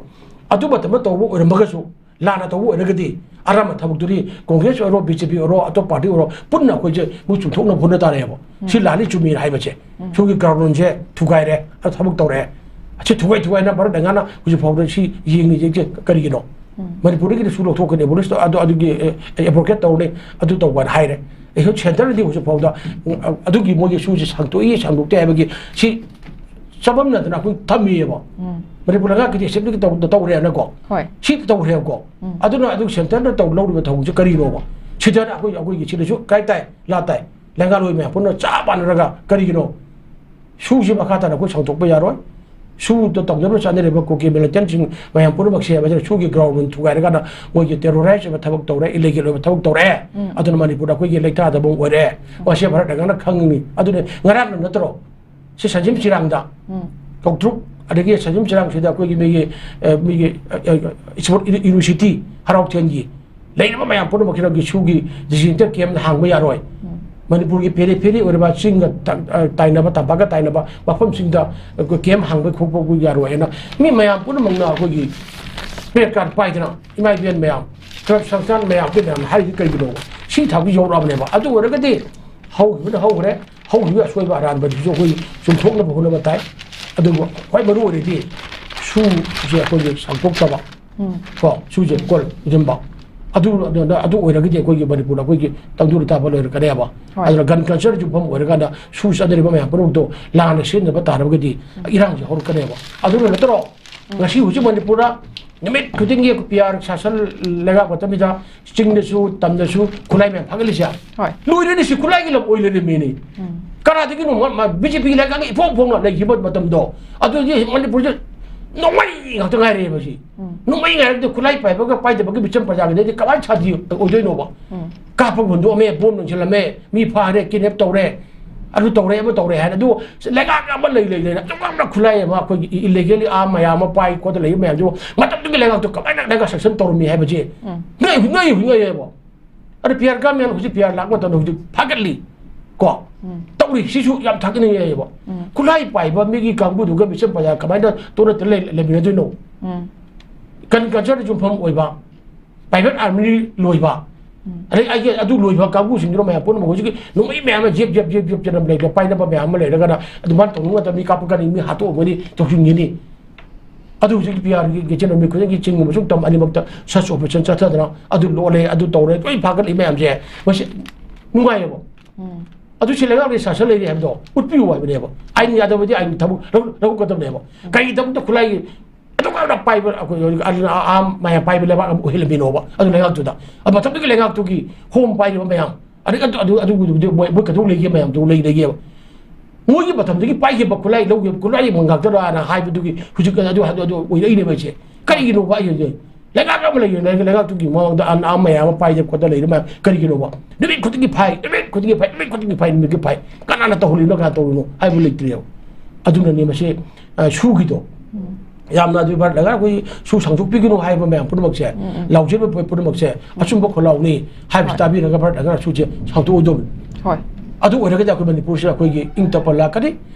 ꯑꯗꯨ ꯃꯇꯝꯗ ꯇꯧꯕ ꯑꯣꯏꯔꯝꯃꯒꯁꯨ, ꯂꯥꯟꯅ ꯇꯧꯕ ꯑꯣꯏꯔꯒꯗꯤ ꯑꯔꯥꯟꯕ ꯊꯕꯛꯇꯨꯗꯤ ꯀꯣꯡꯒ꯭ꯔꯦꯁ ꯑꯣꯏꯔꯣ, ꯕꯤ ꯖꯦ ꯄꯤ ꯑꯣꯏꯔꯣ, ꯑꯇꯣꯞꯄ ꯄꯥꯔꯇꯤ ꯑꯣꯏꯔꯣ, ꯄꯨꯟꯅ ꯑꯩꯈꯣꯏꯁꯦ ꯃꯣꯏ ꯆꯨꯝꯊꯣꯛꯅꯕ ꯍꯣꯠꯅ ꯇꯥꯔꯦꯕ꯫ ꯁꯤ ꯂꯥꯜꯂꯤ ꯆꯨꯝꯃꯤ ꯍꯥꯏꯕꯁꯦ꯫ ꯁꯨꯒꯤ ꯒ꯭ꯔꯥꯎꯟ ꯔꯨꯜꯁꯦ ꯊꯨꯒꯥꯏꯔꯦ, ꯑꯗꯨ ꯊꯕꯛ ꯇꯧꯔꯦ꯫ ꯑꯁꯤ ꯊꯨꯒꯥꯏ ꯊꯨꯒꯥꯏꯅ ꯚꯥꯔꯠ ꯂꯩꯉꯥꯛꯅ ꯍꯧꯖꯤꯛ ꯐꯥꯎꯗ ꯁꯤ ꯌꯦꯡꯉꯤꯁꯦ ꯀꯔꯤꯒꯤꯅꯣ? ꯃꯅꯤꯄꯨꯔꯗꯒꯤꯗꯤ ꯁꯨ ꯂꯧꯊꯣꯛꯀꯅꯤ, ꯑꯦꯕꯣꯂꯤꯁ ꯑꯗꯨ, ꯑꯗꯨꯒꯤ, ꯑꯦ, ꯑꯦ, ꯑꯦꯕ꯭ꯔꯣꯒꯦꯠ ꯇꯧꯔꯅꯤ, ꯑꯗꯨ ꯇꯧꯕ ꯍꯥꯏꯅ ꯍꯥꯏꯔꯦ꯫ ꯑꯩꯈꯣꯏ ꯁꯦꯟꯇꯔꯅꯗꯤ ꯍꯧꯖꯤꯛ ꯐꯥꯎꯗ, ꯎꯝ, ꯑꯗꯨꯒꯤ ꯃꯣꯏꯒꯤ ꯁꯨꯁꯦ ꯁꯥꯡꯗꯣꯛꯏ ꯁꯥꯡꯗꯣꯛꯇꯦ ꯍꯥꯏꯕꯒꯤ ꯁꯤ ꯆꯃꯝꯅꯗꯅ ꯑꯩꯈꯣꯏ ꯊꯝꯃꯤꯑꯕ꯫ ꯎꯝ꯫ ꯃꯅꯤꯄꯨꯔ ꯂꯩꯉꯥꯛꯀꯤꯗꯤ ꯑꯦꯁꯦꯝꯕ꯭ꯂꯤꯒꯤ ꯇꯧ-, ꯇꯧꯔꯦꯅꯀꯣ꯫ ꯍꯣꯏ꯫ ꯁꯤ ꯇꯧꯈ꯭ꯔꯦꯕꯀꯣ꯫ ꯎꯝ꯫ ꯑꯗꯨꯅ ꯑꯗꯨ ꯁꯦꯟꯇꯔꯅ ꯇꯧ ꯂꯧꯔꯤꯕ ꯊꯕꯛꯁꯦ ꯀꯔꯤꯅꯣꯕ? ꯁꯤꯗ ꯑꯩꯈꯣꯏ, ꯑꯩꯈꯣꯏꯒꯤ ꯁꯤꯗꯁꯨ ꯀꯥꯏ ꯇꯥꯏ, ꯂꯥ ꯇꯥꯏ꯫ ꯂꯩꯉꯥꯛꯂꯣꯏ ꯃꯌꯥꯝ ꯄꯨꯟꯅ ꯆꯞ ꯃꯥꯟꯅꯔꯒ ꯀꯔꯤꯒꯤꯅꯣ? ꯁꯨꯁꯤ ꯃꯈꯥ ꯇꯥꯅ ꯑꯩꯈꯣꯏ ꯁꯥꯡꯗꯣꯛꯄ ꯌꯥꯔꯣꯏ꯫ ꯁꯨꯗ ꯇꯧꯖꯕ ꯆꯠꯅꯔꯤꯕ ꯀꯨꯀꯤ ꯃꯤꯂꯤꯇꯦꯟꯁꯤꯡ ꯃꯌꯥꯝ ꯄꯨꯝꯅꯃꯛꯁꯦ ꯃꯁꯤꯗ ꯁꯨꯒꯤ ꯒ꯭ꯔꯥꯎꯟ ꯊꯨꯒꯥꯏꯔꯀꯥꯟꯗ ꯃꯣꯏꯒꯤ ꯇꯦꯔꯣꯔꯥꯏꯁ ꯑꯣꯏꯕ ꯊꯕꯛ ꯇꯧꯔꯦ, ꯏꯂꯤꯒꯦꯜ ꯑꯣꯏꯕ ꯊꯕꯛ ꯇꯧꯔꯦ꯫ ꯎꯝ꯫ ꯑꯗꯨꯅ ꯃꯅꯤꯄꯨꯔꯗ ꯑꯩꯈꯣꯏꯒꯤ ꯂꯩꯇꯥꯗꯕ ꯑꯣꯏꯔꯦ꯫ ꯃꯁꯤ ꯚꯥꯔꯠ ꯂꯩꯉꯥꯛꯅ ꯈꯪꯉꯤ꯫ ꯑꯗꯨꯅ ꯉꯔꯥꯡꯅ ꯅꯠꯇ꯭ꯔꯣ ꯁꯤ ꯁꯟꯖꯤꯝ ꯆꯤꯔꯥꯡꯗ ꯎꯝ꯫ ꯀꯧꯇ꯭ꯔꯨꯛ, ꯑꯗꯒꯤ ꯁꯟꯖꯤꯝ ꯆꯤꯔꯥꯡꯁꯤꯗ ꯑꯩꯈꯣꯏꯒꯤ ꯃꯤꯒꯤ, ꯑ, ꯃꯤꯒꯤ, ꯑ, ꯑ, ꯏꯁꯄꯣꯔꯠ ꯌꯨꯅꯤꯚꯔꯁꯤꯇꯤ ꯍꯔꯥꯎꯊꯦꯟꯒꯤ ꯂꯩꯔꯤꯕ ꯃꯌꯥꯝ ꯄꯨꯝꯅꯃꯛꯁꯤꯗꯒꯤ ꯁꯨꯒꯤ ꯗꯤꯖꯤꯇꯦꯜ ꯀꯦꯝ ꯍꯥꯡꯕ ꯌꯥꯔꯣꯏ꯫ ꯎꯝ꯫ ꯃꯅꯤꯄꯨꯔꯒꯤ ꯄꯦꯔꯤ ꯐꯦꯔꯤ ꯑꯣꯏꯔꯕ ꯆꯤꯡꯒ ꯇ-, ꯑ, ꯇꯥꯏꯅꯕ, ꯇꯝꯄꯥꯛꯀ ꯇꯥꯏꯅꯕ ꯃꯐꯝꯁꯤꯡꯗ ꯑꯩꯈꯣꯏ ꯀꯦꯝ ꯍꯥꯡꯕ ꯈꯣꯠꯄ ꯌꯥꯔꯣꯏ ꯍꯥꯏꯅ ꯃꯤ ꯃꯌꯥꯝ ꯄꯨꯝꯅꯃꯛꯅ ꯑꯩꯈꯣꯏꯒꯤ ꯄ꯭ꯂꯦ ꯀꯥꯔꯗ ꯄꯥꯏꯗꯅ ꯏꯃꯥ ꯏꯕꯦꯟ ꯃꯌꯥꯝ, ꯀ꯭ꯂꯕ ꯁꯪꯁꯊꯥꯟ ꯃꯌꯥꯝ ꯄꯨꯝꯅꯃꯛꯅ ꯍꯥꯏꯔꯤꯁꯤ ꯀꯩꯒꯤꯅꯣ? ꯁꯤ ꯊꯥꯛꯇ ꯌꯧꯔꯛꯑꯕꯅꯦꯕ꯫ ꯑꯗꯨ ꯑꯣꯏꯔꯒꯗꯤ ꯍꯧꯈꯤꯕꯅ ꯍꯧꯈ꯭ꯔꯦ, ꯍꯧꯈꯤꯕ ꯑꯁꯣꯏꯕ ꯑꯔꯥꯟꯕꯗꯨꯁꯨ ꯑꯩꯈꯣꯏ ꯆꯨꯝꯊꯣꯛꯅꯕ ꯍꯣꯠꯅꯕ ꯇꯥꯏ꯫ ꯑꯗꯨꯕꯨ ꯈ꯭ꯋꯥꯏ ꯃꯔꯨ ꯑꯣꯏꯔꯤꯗꯤ ꯁꯨꯁꯦ ꯑꯩꯈꯣꯏꯒꯤ ꯁꯥꯡꯗꯣꯛꯇꯕ, ꯎꯝ꯫ ꯀꯣ, ꯁꯨꯁꯦ ꯀꯣꯜ ꯌꯨꯝꯕ꯫ ꯑꯗꯨ, ꯑꯗꯨ, ꯑꯗꯨ ꯑꯣꯏꯔꯒꯗꯤ ꯑꯩꯈꯣꯏꯒꯤ ꯃꯅꯤꯄꯨꯔꯗ ꯑꯩꯈꯣꯏꯒꯤ ꯇꯪꯗꯨ ꯂꯩꯇꯥꯕ ꯂꯩꯔꯛꯀꯅꯦꯕ꯫ ꯍꯣꯏ꯫ ꯑꯗꯨꯅ ꯒꯟ ꯀꯜꯆꯔꯁꯦ ꯌꯨꯝꯐꯝ ꯑꯣꯏꯔꯀꯥꯟꯗ ꯁꯨ ꯆꯠꯅꯔꯤꯕ ꯃꯌꯥꯝ ꯄꯨꯝꯅꯃꯛꯇꯣ ꯂꯥꯟꯅ ꯁꯤꯖꯤꯟꯅꯕ ꯇꯥꯔꯒꯗꯤ ꯎꯝ꯫ ꯏꯔꯥꯡꯁꯦ ꯍꯧꯔꯛꯀꯅꯦꯕ꯫ ꯑꯗꯨꯅ ꯅꯠꯇ꯭ꯔꯣ ꯎꯝ꯫ ꯉꯁꯤ ꯍꯧꯖꯤꯛ ꯃꯅꯤꯄꯨꯔꯗ ꯅꯨꯃꯤꯠ ꯈꯨꯗꯤꯡꯒꯤ ꯄꯤ ꯑꯥꯔ ꯁꯥꯁꯟ ꯂꯩꯉꯥꯛ ꯃꯇꯝꯁꯤꯗ ꯆꯤꯡꯗꯁꯨ ꯇꯝꯗꯁꯨ ꯈꯨꯠꯂꯥꯏ ꯃꯌꯥꯝ ꯐꯥꯒꯠꯂꯤꯁꯦ꯫ ꯍꯣꯏ꯫ ꯂꯣꯏꯔꯦꯅꯦ, ꯁꯤ ꯈꯨꯠꯂꯥꯏꯒꯤ ꯂꯝ ꯑꯣꯏ ꯂꯩꯔꯝꯃꯤꯅꯦ꯫ ꯎꯝ꯫ ꯀꯅꯥꯗꯒꯤꯅꯣ ꯃ-, ꯃ-, ꯕꯤ ꯖꯦ ꯄꯤ ꯂꯩꯉꯥꯛꯅ ꯏꯐꯣꯡ ꯐꯣꯡꯅ ꯂꯩꯈꯤꯕ ꯃꯇꯝꯗꯣ, ꯑꯗꯨꯗꯤ ꯃꯅꯤꯄꯨꯔꯁꯦ ꯅꯣꯡꯃꯩ ꯉꯥꯛꯇ ꯉꯥꯏꯔꯛꯑꯦꯕ ꯁꯤ꯫ ꯎꯝ꯫ ꯅꯣꯡꯃꯩ ꯉꯥꯏꯔꯛꯇꯦ, ꯈꯨꯠꯂꯥꯏ ꯄꯥꯏꯕꯒ ꯄꯥꯏꯗꯕꯒꯤ ꯃꯤꯆꯝ ꯄ꯭ꯔꯖꯥꯒꯤꯗꯩꯗꯤ ꯀꯃꯥꯏꯅ ꯁꯥꯟꯇꯤ ꯑꯣꯏꯗꯣꯏꯅꯣꯕ? ꯎꯝ꯫ ꯀꯥꯞꯄ ꯍꯨꯟꯗꯣꯛꯑꯝꯃꯦ, ꯕꯣꯝ ꯂꯪꯁꯤꯜꯂꯝꯃꯦ, ꯃꯤ ꯐꯥꯔꯦ, ꯀꯤꯗꯅꯦꯞ ꯇꯧꯔꯦ, ꯑꯗꯨ ꯇꯧꯔꯦ, ꯑꯃ ꯇꯧꯔꯦ ꯍꯥꯏꯅ꯫ ꯑꯗꯨ ꯂꯩꯉꯥꯛ ꯑꯃ ꯂꯩ ꯂꯩ ꯂꯩꯅ ꯑꯗꯨꯛ ꯌꯥꯝꯅ ꯈꯨꯠꯂꯥꯏ ꯑꯃ ꯑꯩꯈꯣꯏꯒꯤ ꯏ-, ꯏꯂꯤꯒꯦꯜꯂꯤ ꯑꯥꯔꯝ ꯃꯌꯥꯝ ꯑꯃ ꯄꯥꯏ ꯈꯣꯠꯇ ꯂꯩꯕ ꯃꯌꯥꯝꯁꯤꯕꯨ ꯃꯇꯝꯗꯨꯒꯤ ꯂꯩꯉꯥꯛꯇꯣ ꯀꯃꯥꯏꯅ ꯂꯩꯉꯥꯛ ꯁꯦꯡꯁꯟ ꯇꯧꯔꯝꯃꯤ ꯍꯥꯏꯕꯁꯦ ꯎꯝ꯫ ꯉꯛꯏ, ꯉꯛꯏ, ꯉꯛꯏꯕ꯫ ꯑꯗ ꯄꯤ ꯑꯥꯔ ꯒꯃꯦꯟ ꯍꯧꯖꯤꯛ ꯄꯤ ꯑꯥꯔ ꯂꯥꯛꯄ ꯃꯇꯝꯗ ꯍꯧꯖꯤꯛ ꯐꯥꯒꯠꯂꯤ ꯀꯣ꯫ ꯎꯝ꯫ ꯇꯧꯔꯤ, ꯁꯤꯁꯨ ꯌꯥꯝ ꯊꯥꯒꯠꯅꯤꯡꯉꯥꯏ ꯑꯣꯏꯕ꯫ ꯎꯝ꯫ ꯈꯨꯠꯂꯥꯏ ꯄꯥꯏꯕ ꯃꯤꯒꯤ ꯀꯥꯡꯕꯨꯗꯨꯒ ꯃꯤꯆꯝ ꯄ꯭ꯔꯖꯥ ꯀꯃꯥꯏꯅ ꯇꯣꯠꯅ ꯇꯠꯅ ꯂꯩ-, ꯂꯩꯃꯤꯟꯅꯗꯣꯏꯅꯣ? ꯎꯝ꯫ ꯒꯟ ꯀꯜꯆꯔꯗ ꯌꯨꯝꯐꯝ ꯑꯣꯏꯕ, ꯄ꯭ꯔꯥꯏꯚꯦꯠ ꯑꯥꯔꯃꯤ ꯂꯣꯏꯕ, ꯑꯗꯩ ꯑꯩꯒꯤ ꯑꯗꯨ ꯂꯣꯏꯕ ꯀꯥꯡꯕꯨꯁꯤꯡꯗꯨꯅ ꯃꯌꯥꯝ ꯄꯨꯝꯅꯃꯛ ꯍꯧꯖꯤꯛꯀꯤ ꯅꯣꯡꯃꯩ ꯃꯌꯥꯝ ꯑꯃ ꯖꯦꯞ ꯖꯦꯞ ꯖꯦꯞ ꯖꯦꯞ ꯆꯦꯟꯅꯕ ꯂꯩ, ꯄꯥꯏꯅꯕ ꯃꯌꯥꯝ ꯑꯃ ꯂꯩꯔꯒꯅ ꯑꯗꯨꯃꯥꯏꯅ ꯇꯧꯅꯤꯡꯕ ꯃꯇꯝꯗ ꯃꯤ ꯀꯥꯞꯄꯛꯀꯅꯤ, ꯃꯤ ꯍꯥꯠꯇꯣꯛꯑꯝꯒꯅꯤ, ꯇꯧꯁꯤꯟꯒꯅꯤ꯫ ꯑꯗꯨ ꯍꯧꯖꯤꯛ ꯄꯤ ꯑꯥꯔꯒꯤ ꯒꯦꯖꯦꯠ ꯅꯨꯃꯤꯠ ꯈꯨꯗꯤꯡꯒꯤ ꯆꯤꯡꯒꯨꯝꯕ ꯁꯨꯝ ꯇꯝ ꯑꯅꯤꯃꯛꯇ ꯁꯔꯆ ꯑꯣꯄꯔꯦꯁꯟ ꯆꯠꯊꯗꯅ ꯑꯗꯨ ꯂꯣꯜꯂꯦ, ꯑꯗꯨ ꯇꯧꯔꯦ, ꯂꯣꯏ ꯐꯥꯒꯠꯂꯤ ꯃꯌꯥꯝꯁꯦ꯫ ꯃꯁꯤ ꯅꯨꯡꯉꯥꯏꯌꯦꯕ꯫ ꯑꯗꯨ ꯁꯤ ꯂꯩꯉꯥꯛꯅ ꯁꯥꯁꯟ ꯂꯩꯔꯤ ꯍꯥꯏꯕꯗꯣ ꯎꯠꯄꯤꯌꯨ ꯍꯥꯏꯕꯅꯦꯕ꯫ ꯑꯥꯏꯟ ꯌꯥꯗꯕꯗꯤ ꯑꯥꯏꯟ ꯊꯕꯛ ꯂꯧ-, ꯂꯧꯒꯗꯕꯅꯦꯕ꯫ ꯀꯔꯤ ꯊꯕꯛꯇ ꯈꯨꯠꯂꯥꯏꯒꯤ ꯑꯗꯨꯛ ꯌꯥꯝꯅ ꯄꯥꯏꯕ ꯑꯩꯈꯣꯏ ꯍꯧꯖꯤꯛ ꯑꯥ, ꯑꯥ, ꯃꯌꯥꯝ ꯄꯥꯏꯕ ꯂꯩꯕꯥꯛ ꯑꯃ ꯑꯣꯏꯍꯜꯂꯝꯃꯤꯅꯣꯕ ꯑꯗꯨ ꯂꯩꯉꯥꯛꯇꯨꯗ? ꯑꯗꯨ ꯃꯊꯛꯇꯒꯤ ꯂꯩꯉꯥꯛꯇꯨꯒꯤ ꯍꯣꯝ ꯄꯥꯏꯔꯤꯕ ꯃꯌꯥꯝ, ꯑꯗꯩ ꯑꯗꯨ, ꯑꯗꯨ, ꯑꯗꯨ, ꯑꯗꯨ, ꯃꯣꯏ, ꯃꯣꯏ ꯀꯩꯗꯧ ꯂꯩꯒꯦ ꯃꯌꯥꯝꯗꯨ ꯂꯩ-, ꯂꯩꯒꯦꯕ꯫ ꯃꯣꯏꯒꯤ ꯃꯇꯝꯗꯒꯤ ꯄꯥꯏꯈꯤꯕ ꯈꯨꯠꯂꯥꯏ ꯂꯧꯈꯤꯕ ꯈꯨꯠꯂꯥꯏ ꯉꯥꯛꯇꯔꯥꯅ ꯍꯥꯏꯕꯗꯨꯒꯤ ꯍꯧꯖꯤꯛ ꯑꯗꯨ, ꯑꯗꯨ, ꯑꯗꯨ ꯑꯣꯏꯔꯛꯏꯅꯦꯕ ꯑꯩꯁꯦ꯫ ꯀꯔꯤꯒꯤꯅꯣꯕ ꯑꯩ ꯍꯧꯖꯤꯛ ꯂꯩꯉꯥꯛ ꯑꯃ ꯂꯩꯔꯤ, ꯂꯩ-, ꯂꯩꯉꯥꯛꯇꯨꯒꯤ ꯃꯃꯥꯡꯗ ꯑ-, ꯑ ꯃꯌꯥꯝ ꯑꯃ ꯄꯥꯏꯗ ꯈꯣꯠꯇ ꯂꯩꯔꯤ ꯃꯌꯥꯝ ꯀꯔꯤꯒꯤꯅꯣꯕ? ꯅꯨꯃꯤꯠ ꯈꯨꯗꯤꯡꯒꯤ ꯐꯥꯏ, ꯅꯨꯃꯤꯠ ꯈꯨꯗꯤꯡꯒꯤ ꯐꯥꯏ, ꯅꯨꯃꯤꯠ ꯈꯨꯗꯤꯡꯒꯤ ꯐꯥꯏ, ꯅꯨꯃꯤꯠꯀꯤ ꯐꯥꯏ꯫ ꯀꯅꯥꯅ ꯇꯧꯍꯜꯂꯤꯅꯣ, ꯀꯅꯥ ꯇꯧꯔꯤꯅꯣ ꯍꯥꯏꯕ ꯂꯩꯇ꯭ꯔꯦꯕ꯫ ꯑꯗꯨꯅꯅꯤ ꯃꯁꯤ, ꯑ, ꯁꯨꯒꯤꯗꯣ꯫ ꯌꯥꯝꯅ ꯑꯗꯨ ꯚꯥꯔꯠ ꯂꯩꯉꯥꯛ ꯑꯩꯈꯣꯏ ꯁꯨ ꯁꯥꯡꯗꯣꯛꯄꯤꯒꯅꯨ ꯍꯥꯏꯕ ꯃꯌꯥꯝ ꯄꯨꯝꯅꯃꯛꯁꯦ, ꯂꯥꯎꯖꯔꯤꯕ ꯄꯨꯝꯅꯃꯛꯁꯦ ꯑꯆꯨꯝꯕ ꯈꯣꯜꯂꯥꯎꯅꯤ ꯍꯥꯏꯕꯁꯤ ꯍꯣꯏ꯫ ꯇꯥꯕꯤꯔꯒ ꯚꯥꯔꯠ ꯂꯩꯉꯥꯛ ꯁꯨꯁꯦ ꯁꯥꯡꯗꯣꯛꯑꯣꯏꯗꯧꯕꯅꯤ꯫ ꯍꯣꯏ꯫ ꯑꯗꯨ ꯑꯣꯏꯔꯒꯗꯤ ꯑꯩꯈꯣꯏ ꯃꯅꯤꯄꯨꯔꯁꯤꯗ ꯑꯩꯈꯣꯏꯒꯤ ꯏꯪ ꯇꯞꯄ ꯂꯥꯛꯀꯅꯤ꯫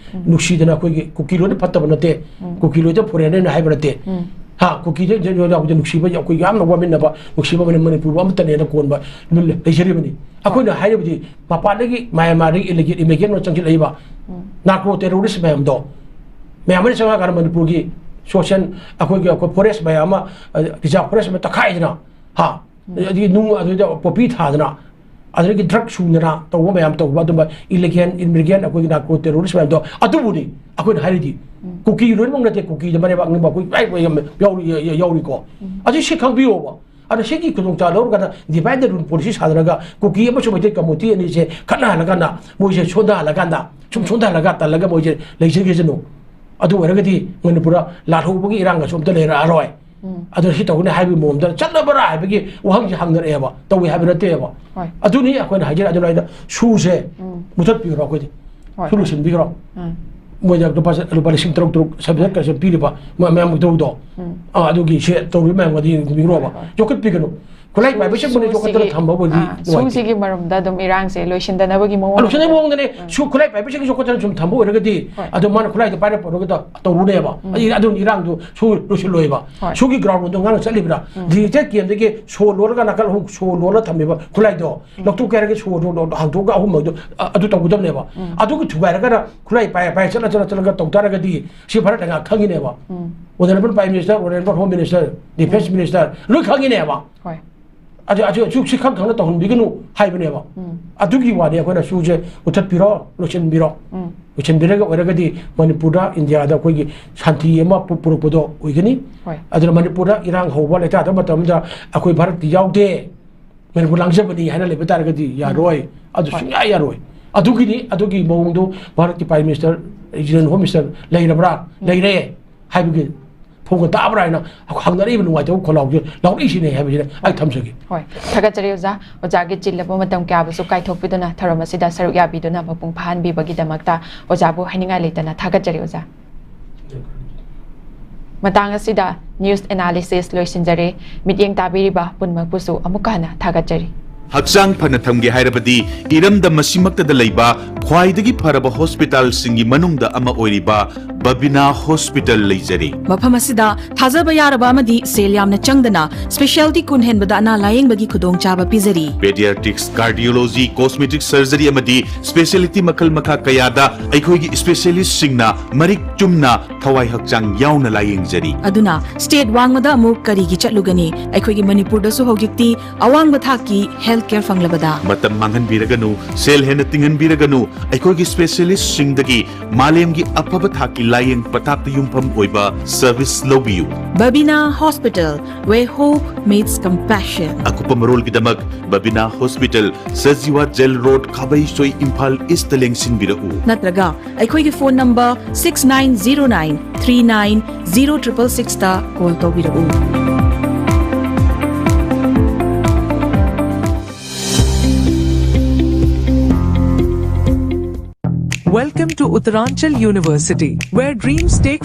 ꯅꯨꯡꯁꯤꯗꯅ ꯑꯩꯈꯣꯏꯒꯤ ꯀꯨꯀꯤ ꯂꯣꯏꯅ ꯐꯠꯇꯕ ꯅꯠꯇꯦ, ꯀꯨꯀꯤ ꯂꯣꯏꯅ ꯐꯣꯔꯦꯟꯅꯔꯅ ꯍꯥꯏꯕ ꯅꯠꯇꯦ꯫ ꯍꯥ, ꯀꯨꯀꯤꯗ ꯌꯥꯎꯕꯗ ꯅꯨꯡꯁꯤꯕ, ꯑꯩꯈꯣꯏ ꯌꯥꯝꯅ ꯋꯥꯃꯤꯟꯅꯕ, ꯅꯨꯡꯁꯤꯕ ꯃꯅꯤ-, ꯃꯅꯤꯄꯨꯔ ꯑꯃꯠꯇꯅꯦꯅ ꯀꯣꯟꯕ ꯂꯩꯖꯔꯤꯕꯅꯤ꯫ ꯑꯩꯈꯣꯏꯅ ꯍꯥꯏꯔꯤꯕꯗꯤ ꯃꯄꯥꯟꯗꯒꯤ ꯃꯌꯥꯟꯃꯥꯔꯗꯒꯤ ꯏꯂꯤꯒꯦꯟ ꯏꯃꯤꯒ꯭ꯔꯦꯟ ꯑꯣꯏꯅ ꯆꯪꯁꯤꯜꯂꯛꯏꯕ ꯅꯥꯔꯀꯣ ꯇꯦꯔꯣꯔꯤꯁ ꯃꯌꯥꯝꯗꯣ, ꯃꯌꯥꯝ ꯑꯃ ꯆꯪꯉꯛꯑꯀꯥꯟꯗ ꯃꯅꯤꯄꯨꯔꯒꯤ ꯁꯣꯁꯦꯜ, ꯑꯩꯈꯣꯏꯒꯤ, ꯑꯩꯈꯣꯏ ꯐꯣꯔꯦꯁ ꯃꯌꯥꯝ ꯑꯃ, ꯑ, ꯔꯤꯖꯥꯔꯚ ꯐꯣꯔꯦꯁ ꯑꯃ ꯇꯛꯈꯥꯏꯗꯅ, ꯍꯥ, ꯑꯗꯒꯤ ꯅꯨꯡ ꯑꯗꯨꯗ ꯄꯣꯄꯤ ꯊꯥꯗꯅ, ꯑꯗꯨꯗꯒꯤ ꯗ꯭ꯔꯒ ꯁꯨꯡꯗꯅ ꯇꯧꯕ ꯃꯌꯥꯝ ꯇꯧꯕ, ꯑꯗꯨꯝꯕ ꯏꯂꯤꯒꯦꯟ ꯏꯃꯤꯒ꯭ꯔꯦꯟ ꯑꯩꯈꯣꯏꯒꯤ ꯅꯥꯔꯀꯣ ꯇꯦꯔꯣꯔꯤꯁ ꯃꯌꯥꯝꯗꯣ ꯑꯗꯨꯕꯨꯅꯤ ꯑꯩꯈꯣꯏꯅ ꯍꯥꯏꯔꯤꯗꯤ꯫ ꯀꯨꯀꯤ ꯂꯣꯏꯅꯃꯛ ꯅꯠꯇꯦ, ꯀꯨꯀꯤꯗ ꯃꯔꯩꯕꯥꯛ ꯅꯤꯡꯕ ꯑꯩꯈꯣꯏ ꯂꯣꯏ ꯌꯥꯝ ꯌꯥꯎꯔꯤ, ꯌꯥꯎꯔꯤꯀꯣ꯫ ꯑꯗꯨ ꯁꯤ ꯈꯪꯕꯤꯌꯣꯕ꯫ ꯑꯗꯣ ꯁꯤꯒꯤ ꯈꯨꯗꯣꯡꯆꯥꯕ ꯂꯧꯔꯀꯥꯟꯗ divide and rule policy ꯁꯥꯗꯅꯒ ꯀꯨꯀꯤ ꯑꯃꯁꯨꯡ ꯃꯩꯇꯩ community ꯑꯅꯤꯁꯦ ꯈꯠꯅꯍꯜꯂꯀꯥꯟꯗ, ꯃꯣꯏꯁꯦ ꯁꯣꯟꯊꯍꯜꯂꯀꯥꯟꯗ, ꯁꯨꯝ ꯁꯣꯟꯊꯍꯜꯂꯒ ꯇꯜꯂꯒ ꯃꯣꯏꯁꯦ ꯂꯩꯖꯈꯤꯁꯅꯨ꯫ ꯑꯗꯨ ꯑꯣꯏꯔꯒꯗꯤ ꯃꯅꯤꯄꯨꯔꯗ ꯂꯥꯜꯍꯧꯕꯒꯤ ꯏꯔꯥꯡꯒꯁꯨ ꯑꯝꯇ ꯂꯩꯔꯛꯑꯔꯣꯏ꯫ ꯑꯗꯨꯅ ꯁꯤ ꯇꯧꯒꯅꯤ ꯍꯥꯏꯕꯒꯤ ꯃꯑꯣꯡꯗ ꯆꯠꯅꯕ꯭ꯔꯥ ꯍꯥꯏꯕꯒꯤ ꯋꯥꯍꯪꯁꯤ ꯍꯪꯅꯔꯛꯑꯦꯕ, ꯇꯧꯏ ꯍꯥꯏꯕ ꯅꯠꯇꯦꯕ꯫ ꯍꯣꯏ꯫ ꯑꯗꯨꯅꯤ ꯑꯩꯈꯣꯏꯅ ꯍꯥꯏꯖꯔꯤ꯫ ꯑꯗꯨꯅ ꯑꯩꯅ ꯁꯨꯁꯦ ꯃꯨꯊꯠꯄꯤꯈ꯭ꯔꯣ ꯑꯩꯈꯣꯏꯗꯤ꯫ ꯍꯣꯏ꯫ ꯁꯨ ꯂꯣꯏꯁꯤꯟꯕꯤꯈ꯭ꯔꯣ꯫ ꯃꯣꯏꯗ ꯂꯨꯄꯥ, ꯂꯨꯄꯥ ꯂꯤꯁꯤꯡ ꯇꯔꯨꯛ ꯇꯔꯨꯛ ꯁꯕꯖꯦꯛ ꯀꯩꯁꯨ ꯄꯤꯔꯤꯕ ꯃ-, ꯃꯌꯥꯝ ꯇꯧꯗꯣ꯫ ꯑꯥ, ꯑꯗꯨꯒꯤ ꯁꯦ ꯇꯧꯔꯤꯕ ꯃꯌꯥꯝꯒꯗꯤ ꯌꯦꯡꯕꯤꯈ꯭ꯔꯣꯕ꯫ ꯍꯣꯏ꯫ ꯌꯣꯛꯈꯠꯄꯤꯒꯅꯨ꯫ ꯈꯨꯠꯂꯥꯏ ꯄꯥꯏꯕꯁꯤꯡꯕꯨꯅ ꯁꯨ-, ꯌꯣꯛꯈꯠꯇꯅ ꯁꯤꯒꯤ, ꯊꯝꯕꯕꯨꯗꯤ ꯑꯥ, ꯅꯨꯡꯉꯥꯏꯇꯦ꯫ ꯁꯨꯁꯤꯒꯤ ꯃꯔꯝꯗ ꯑꯗꯨꯝ ꯏꯔꯥꯡꯁꯦ ꯂꯣꯏꯁꯤꯟꯗꯅꯕꯒꯤ ꯃꯑꯣꯡ ꯂꯣꯏꯁꯤꯟꯅꯕꯒꯤ ꯃꯑꯣꯡꯗꯅꯦ꯫ ꯎꯝ꯫ ꯁꯨ ꯈꯨꯠꯂꯥꯏ ꯄꯥꯏꯕꯁꯤꯡ ꯌꯣꯛꯈꯠꯇꯅ ꯁꯨꯝ ꯊꯝꯕ ꯑꯣꯏꯔꯒꯗꯤ, ꯍꯣꯏ꯫ ꯑꯗꯣ ꯃꯥꯅ ꯈꯨꯠꯂꯥꯏꯗꯣ ꯄꯥꯏꯔ ꯄꯨꯔꯒ ꯇꯧ-, ꯇꯧꯔꯨꯅꯦꯕ꯫ ꯎꯝ꯫ ꯑꯗꯨ, ꯑꯗꯨꯅ ꯏꯔꯥꯡꯗꯣ ꯁꯨ ꯂꯣꯏꯁꯤꯜꯂꯣꯏꯕ꯫ ꯍꯣꯏ꯫ ꯁꯨꯒꯤ ground ꯗꯣ ꯉꯥꯡꯅ ꯆꯠꯂꯤꯕ꯭ꯔꯥ? ꯎꯝ꯫ Disinfect camp ꯗꯒꯤ ꯁꯣ ꯂꯣꯜꯂꯒ ꯅꯥꯀꯜ ꯑꯍꯨꯝ ꯁꯣ ꯂꯣꯜꯂ ꯊꯝꯃꯤꯕ ꯈꯨꯠꯂꯥꯏꯗꯣ ꯎꯝ꯫ ꯂꯧꯊꯣꯛꯀꯦ ꯍꯥꯏꯔꯒ ꯁꯣꯗꯣ ꯍꯥꯡꯗꯣꯛꯑꯒ ꯑꯍꯨꯝꯃꯛꯗꯣ, ꯑ-, ꯑꯗꯨ ꯇꯧꯒꯗꯕꯅꯦꯕ꯫ ꯎꯝ꯫ ꯑꯗꯨꯒꯤ ꯊꯨꯒꯥꯏꯔꯒꯅ ꯈꯨꯠꯂꯥꯏ ꯄꯥꯏ, ꯄꯥꯏ, ꯆꯠꯂ, ꯆꯠꯂ, ꯆꯠꯂꯒ ꯇꯧ ꯇꯥꯔꯒꯗꯤ ꯁꯤ ꯚꯥꯔꯠ ꯂꯩꯉꯥꯛ ꯈꯪꯉꯤꯅꯦꯕ꯫ ꯎꯝ꯫ Honourable Prime Minister, Honourable Home Minister, Defence ꯎꯝ꯫ Minister ꯂꯣꯏ ꯈꯪꯉꯤꯅꯦꯕ꯫ ꯍꯣꯏ꯫ ꯑꯗꯨ, ꯑꯗꯨ, ꯑꯗꯨ ꯁꯤ ꯈꯪ ꯈꯪꯅ ꯇꯧꯍꯟꯕꯤꯒꯅꯨ ꯍꯥꯏꯕꯅꯦꯕ꯫ ꯎꯝ꯫ ꯑꯗꯨꯒꯤ ꯋꯥꯅꯤ ꯑꯩꯈꯣꯏꯅ ꯁꯨꯁꯦ ꯃꯨꯊꯠꯄꯤꯔꯣ, ꯂꯣꯏꯁꯤꯟꯕꯤꯔꯣ꯫ ꯎꯝ꯫ ꯂꯣꯏꯁꯤꯟꯕꯤꯔꯒ ꯑꯣꯏꯔꯒꯗꯤ ꯃꯅꯤꯄꯨꯔꯗ, ꯏꯟꯗꯤꯌꯥꯗ ꯑꯩꯈꯣꯏꯒꯤ ꯁꯥꯟꯇꯤ ꯑꯃ ꯄꯨ-, ꯄꯨꯔꯛꯄꯗꯣ ꯑꯣꯏꯒꯅꯤ꯫ ꯍꯣꯏ꯫ ꯑꯗꯨꯅ ꯃꯅꯤꯄꯨꯔꯗ ꯏꯔꯥꯡ ꯍꯧꯕ ꯂꯩꯇꯥꯗꯕ ꯃꯇꯝꯗ ꯑꯩꯈꯣꯏ ꯚꯥꯔꯠꯇꯤ ꯌꯥꯎꯗꯦ, ꯃꯅꯤꯄꯨꯔ ꯂꯥꯡꯖꯕꯅꯤ ꯍꯥꯏꯅ ꯂꯩꯕ ꯇꯥꯔꯒꯗꯤ ꯌꯥꯔꯣꯏ꯫ ꯎꯝ꯫ ꯑꯗꯨ ꯍꯣꯏ꯫ ꯁꯨꯡꯌꯥ ꯌꯥꯔꯣꯏ꯫ ꯑꯗꯨꯒꯤꯅꯤ, ꯑꯗꯨꯒꯤ ꯃꯑꯣꯡꯗꯣ ꯚꯥꯔꯠꯀꯤ Prime Minister, Union Home Minister ꯂꯩꯔꯕ꯭ꯔꯥ? ꯎꯝ꯫ ꯂꯩꯔꯦ ꯍꯥꯏꯕꯒꯤ ꯐꯣꯡꯕ ꯇꯥꯕ꯭ꯔꯥ ꯍꯥꯏꯅ ꯍꯪꯅꯔꯤꯕ ꯅꯨꯡꯉꯥꯏꯇꯕ ꯈꯣꯜꯂꯥꯎꯁꯦ ꯂꯥꯎꯔꯛꯏꯁꯤꯅꯦ ꯍꯥꯏꯕꯁꯤꯅ ꯑꯩ ꯊꯝꯖꯒꯦ꯫ ꯍꯣꯏ, ꯊꯥꯒꯠꯆꯔꯤ ꯑꯣꯖꯥ꯫ ꯑꯣꯖꯥꯒꯤ ꯆꯤꯜꯂꯕ ꯃꯇꯝ ꯀꯌꯥꯕꯨꯁꯨ ꯀꯥꯏꯊꯣꯛꯄꯤꯗꯨꯅ ꯊꯧꯔꯝ ꯑꯁꯤꯗ ꯁꯔꯨꯛ ꯌꯥꯕꯤꯗꯨꯅ ꯃꯄꯨꯡ ꯐꯥꯍꯟꯕꯤꯕꯒꯤꯗꯃꯛꯇ ꯑꯣꯖꯥꯕꯨ ꯍꯥꯏꯅꯤꯡꯉꯥꯏ ꯂꯩꯇꯅ ꯊꯥꯒꯠꯆꯔꯤ ꯑꯣꯖꯥ꯫ ꯃꯇꯥꯡ ꯑꯁꯤꯗ news analysis ꯂꯣꯏꯁꯤꯟꯖꯔꯦ꯫ ꯃꯤꯠꯌꯦꯡ ꯇꯥꯕꯤꯔꯤꯕ ꯄꯨꯝꯅꯃꯛꯄꯨꯁꯨ ꯑꯃꯨꯛꯀ ꯍꯟꯅ ꯊꯥꯒꯠꯆꯔꯤ꯫ ꯍꯛꯆꯥꯡ ꯐꯅ ꯊꯝꯒꯦ ꯍꯥꯏꯔꯕꯗꯤ ꯏꯔꯝꯗꯝ ꯑꯁꯤꯃꯛꯇꯗ ꯂꯩꯕ ꯈ꯭ꯋꯥꯏꯗꯒꯤ ꯐꯔꯕ ꯍꯣꯁꯄꯤꯇꯥꯜꯁꯤꯡꯒꯤ ꯃꯅꯨꯡꯗ ꯑꯃ ꯑꯣꯏꯔꯤꯕ ꯕꯕꯤꯅꯥ ꯍꯣꯁꯄꯤꯇꯥꯜ ꯂꯩꯖꯔꯤ꯫ ꯃꯐꯝ ꯑꯁꯤꯗ ꯊꯥꯖꯕ ꯌꯥꯔꯕ ꯑꯃꯗꯤ ꯁꯦꯜ ꯌꯥꯝꯅ ꯆꯪꯗꯅ specialty ꯀꯨꯟ ꯍꯦꯟꯕꯗ ꯑꯅꯥ ꯂꯥꯌꯦꯡꯕꯒꯤ ꯈꯨꯗꯣꯡꯆꯥꯕ ꯄꯤꯖꯔꯤ꯫ Pediatrics, cardiology, cosmetic surgery ꯑꯃꯗꯤ specialty ꯃꯈꯜ ꯃꯈꯥ ꯀꯌꯥꯗ ꯑꯩꯈꯣꯏꯒꯤ specialistꯁꯤꯡꯅ ꯃꯔꯤꯛ ꯆꯨꯝꯅ ꯊꯋꯥꯏ ꯍꯛꯆꯥꯡ ꯌꯥꯎꯅ ꯂꯥꯌꯦꯡꯖꯔꯤ꯫ ꯑꯗꯨꯅ state ꯋꯥꯡꯃꯗ ꯑꯃꯨꯛ ꯀꯔꯤꯒꯤ ꯆꯠꯂꯨꯒꯅꯤ? ꯑꯩꯈꯣꯏꯒꯤ ꯃꯅꯤꯄꯨꯔꯗꯁꯨ ꯍꯧꯖꯤꯛꯇꯤ ꯑꯋꯥꯡꯕ ꯊꯥꯛꯀꯤ health care ꯐꯪꯂꯕꯗ꯫ ꯃꯇꯝ ꯃꯥꯡꯍꯟꯕꯤꯔꯒꯅꯨ, ꯁꯦꯜ ꯍꯦꯟꯅ ꯇꯤꯡꯍꯟꯕꯤꯔꯒꯅꯨ, ꯑꯩꯈꯣꯏꯒꯤ specialistꯁꯤꯡꯗꯒꯤ ꯃꯥꯂꯦꯝꯒꯤ ꯑꯐꯕ ꯊꯥꯛꯀꯤ ꯂꯥꯌꯦꯡ ꯄꯊꯥꯞꯇ ꯌꯨꯝꯐꯝ ꯑꯣꯏꯕ service ꯂꯧꯕꯤꯌꯨ꯫ Babina Hospital, where hope meets compassion. ꯑꯀꯨꯞꯄ ꯃꯔꯣꯜꯒꯤꯗꯃꯛ Babina hospital, Sajiwa jail road, Khabeisoi, Imphal east ꯂꯦꯡꯁꯤꯟꯕꯤꯔꯛꯎ꯫ ꯅꯠꯇ꯭ꯔꯒ ꯑꯩꯈꯣꯏꯒꯤ phone number six nine zero nine three nine zero triple sixꯇ call ꯇꯧꯕꯤꯔꯛꯎ꯫ Welcome to Uttaranchal University, where dreams take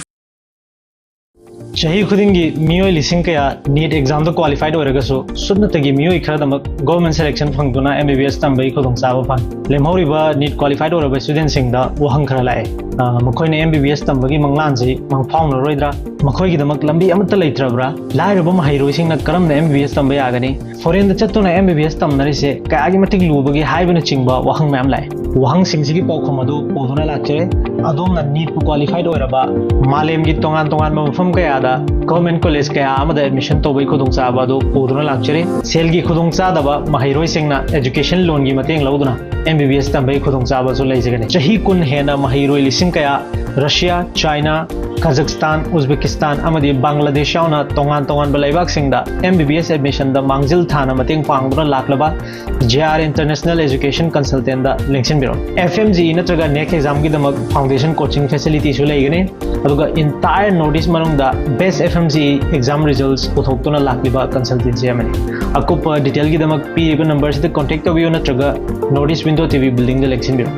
ꯆꯍꯤ ꯈꯨꯗꯤꯡꯒꯤ ꯃꯤꯑꯣꯏ ꯂꯤꯁꯤꯡ ꯀꯌꯥ ꯅꯤꯠ ꯑꯦꯛꯖꯥꯝꯗ ꯀ꯭ꯋꯥꯂꯤꯐꯥꯏꯠ ꯑꯣꯏꯔꯒꯁꯨ ꯁꯨꯞꯅꯇꯒꯤ ꯃꯤꯑꯣꯏ ꯈꯔꯗꯃꯛ ꯒꯣꯔꯃꯦꯟ ꯁꯦꯂꯦꯛꯁꯟ ꯐꯪꯗꯨꯅ ꯑꯦꯝ ꯕꯤ ꯕꯤ ꯑꯦꯁ ꯇꯝꯕꯒꯤ ꯈꯨꯗꯣꯡꯆꯥꯕ ꯐꯪꯏ꯫ ꯂꯦꯝꯍꯧꯔꯤꯕ ꯅꯤꯠ ꯀ꯭ꯋꯥꯂꯤꯐꯥꯏꯠ ꯑꯣꯏꯔꯕ ꯁ꯭ꯇꯨꯗꯦꯟꯁꯤꯡꯗ ꯋꯥꯍꯪ ꯈꯔ ꯂꯥꯛꯑꯦ꯫ ꯑ, ꯃꯈꯣꯏꯅ ꯑꯦꯝ ꯕꯤ ꯕꯤ ꯑꯦꯁ ꯇꯝꯕꯒꯤ ꯃꯪꯂꯥꯟꯁꯤ ꯃꯪꯐꯥꯎꯅꯔꯣꯏꯗ꯭ꯔꯥ? ꯃꯈꯣꯏꯒꯤꯗꯃꯛ ꯂꯝꯕꯤ ꯑꯃꯠꯇ ꯂꯩꯇ꯭ꯔꯕ꯭ꯔꯥ? ꯂꯥꯏꯔꯕ ꯃꯍꯩꯔꯣꯏꯁꯤꯡꯅ ꯀꯔꯝꯅ ꯑꯦꯝ ꯕꯤ ꯕꯤ ꯑꯦꯁ ꯇꯝꯕ ꯌꯥꯒꯅꯤ? ꯐꯣꯔꯦꯟꯗ ꯆꯠꯇꯨꯅ ꯑꯦꯝ ꯕꯤ ꯕꯤ ꯑꯦꯁ ꯇꯝꯅꯔꯤꯁꯦ ꯀꯌꯥꯒꯤ ꯃꯇꯤꯛ ꯂꯨꯕꯒꯦ ꯍꯥꯏꯕꯅꯆꯤꯡꯕ ꯋꯥꯍꯪ ꯃꯌꯥꯝ ꯂꯥꯛꯑꯦ꯫ ꯋꯥꯍꯪꯁꯤꯡꯁꯤꯒꯤ ꯄꯥꯎꯈꯨꯝ ꯑꯗꯨ ꯄꯨꯗꯨꯅ ꯂꯥꯛꯆꯔꯦ꯫ ꯑꯗꯣꯝꯅ ꯅꯤꯠꯄꯨ ꯀ꯭ꯋꯥꯂꯤꯐꯥꯏꯠ ꯑꯣꯏꯔꯕ ꯃꯥꯂꯦꯝꯒꯤ ꯇꯣꯉꯥꯟ ꯇꯣꯉꯥꯟꯕ ꯃꯐꯝ ꯀꯌꯥꯗ ꯒꯣꯔꯃꯦꯟ ꯀꯣꯂꯦꯖ ꯀꯌꯥ ꯑꯃꯗ ꯑꯦꯗꯃꯤꯁꯟ ꯇꯧꯕꯒꯤ ꯈꯨꯗꯣꯡꯆꯥꯕ ꯑꯗꯨ ꯄꯨꯗꯨꯅ ꯂꯥꯛꯆꯔꯦ꯫ ꯁꯦꯜꯒꯤ ꯈꯨꯗꯣꯡꯆꯥꯗꯕ ꯃꯍꯩꯔꯣꯏꯁꯤꯡꯅ ꯑꯦꯖꯨꯀꯦꯁꯟ ꯂꯣꯟꯒꯤ ꯃꯇꯦꯡ ꯂꯧꯗꯨꯅ ꯑꯦꯝ ꯕꯤ ꯕꯤ ꯑꯦꯁ ꯇꯝꯕꯒꯤ ꯈꯨꯗꯣꯡꯆꯥꯕꯁꯨ ꯂꯩꯖꯒꯅꯤ꯫ ꯆꯍꯤ ꯀꯨꯟ ꯍꯦꯟꯅ ꯃꯍꯩꯔꯣꯏ ꯂꯤꯁꯤꯡ ꯀꯌꯥ ꯔꯁꯤꯌꯥ, ꯆꯥꯏꯅꯥ, ꯀꯥꯖꯥꯛꯁꯇꯥꯟ, ꯎꯖꯕꯦꯀꯤꯁꯇꯥꯟ ꯑꯃꯗꯤ ꯕꯪꯒ꯭ꯂꯥꯗꯦꯁ ꯌꯥꯎꯅ ꯇꯣꯉꯥꯟ ꯇꯣꯉꯥꯟꯕ ꯂꯩꯕꯥꯛꯁꯤꯡꯗ ꯑꯦꯝ ꯕꯤ ꯕꯤ ꯑꯦꯁ ꯑꯦꯗꯃꯤꯁꯟꯗ ꯃꯥꯡꯖꯤꯜ ꯊꯥꯅ ꯃꯇꯦꯡ ꯄꯥꯡꯗꯨꯅ ꯂꯥꯛꯂꯕ ꯖꯦ ꯑꯥꯔ ꯏꯟꯇꯔꯅꯦꯁꯅꯦꯜ ꯑꯦꯖꯨꯀꯦꯁꯟ ꯀꯟꯁꯜꯇꯦꯟꯗ ꯂꯦꯡꯁꯤꯟꯕꯤꯔꯣ꯫ ꯑꯦꯐ ꯑꯦꯝ ꯖꯤ ꯏ ꯅꯠꯇ꯭ꯔꯒ ꯅꯦꯛ ꯑꯦꯛꯖꯥꯝꯒꯤꯗꯃꯛ ꯐꯥꯎꯟꯗꯦꯁꯟ ꯀꯣꯆꯤꯡ ꯐꯦꯁꯤꯂꯤꯇꯤꯁꯨ ꯂꯩꯒꯅꯤ꯫ ꯑꯗꯨꯒ entire North East ꯃꯅꯨꯡꯗ best F M G exam results ꯄꯨꯊꯣꯛꯇꯨꯅ ꯂꯥꯛꯂꯤꯕ ꯀꯟꯁꯜꯇꯦꯟꯁꯤ ꯑꯃꯅꯤ꯫ ꯑꯀꯨꯞꯄ ꯗꯤꯇꯦꯜꯒꯤꯗꯃꯛ ꯄꯤꯔꯤꯕ ꯅꯝꯕꯔꯁꯤꯗ ꯀꯣꯟꯇꯦꯛ ꯇꯧꯕꯤꯌꯨ ꯅꯠꯇ꯭ꯔꯒ North East Window T V buildingꯗ ꯂꯦꯡꯁꯤꯟꯕꯤꯔꯣ꯫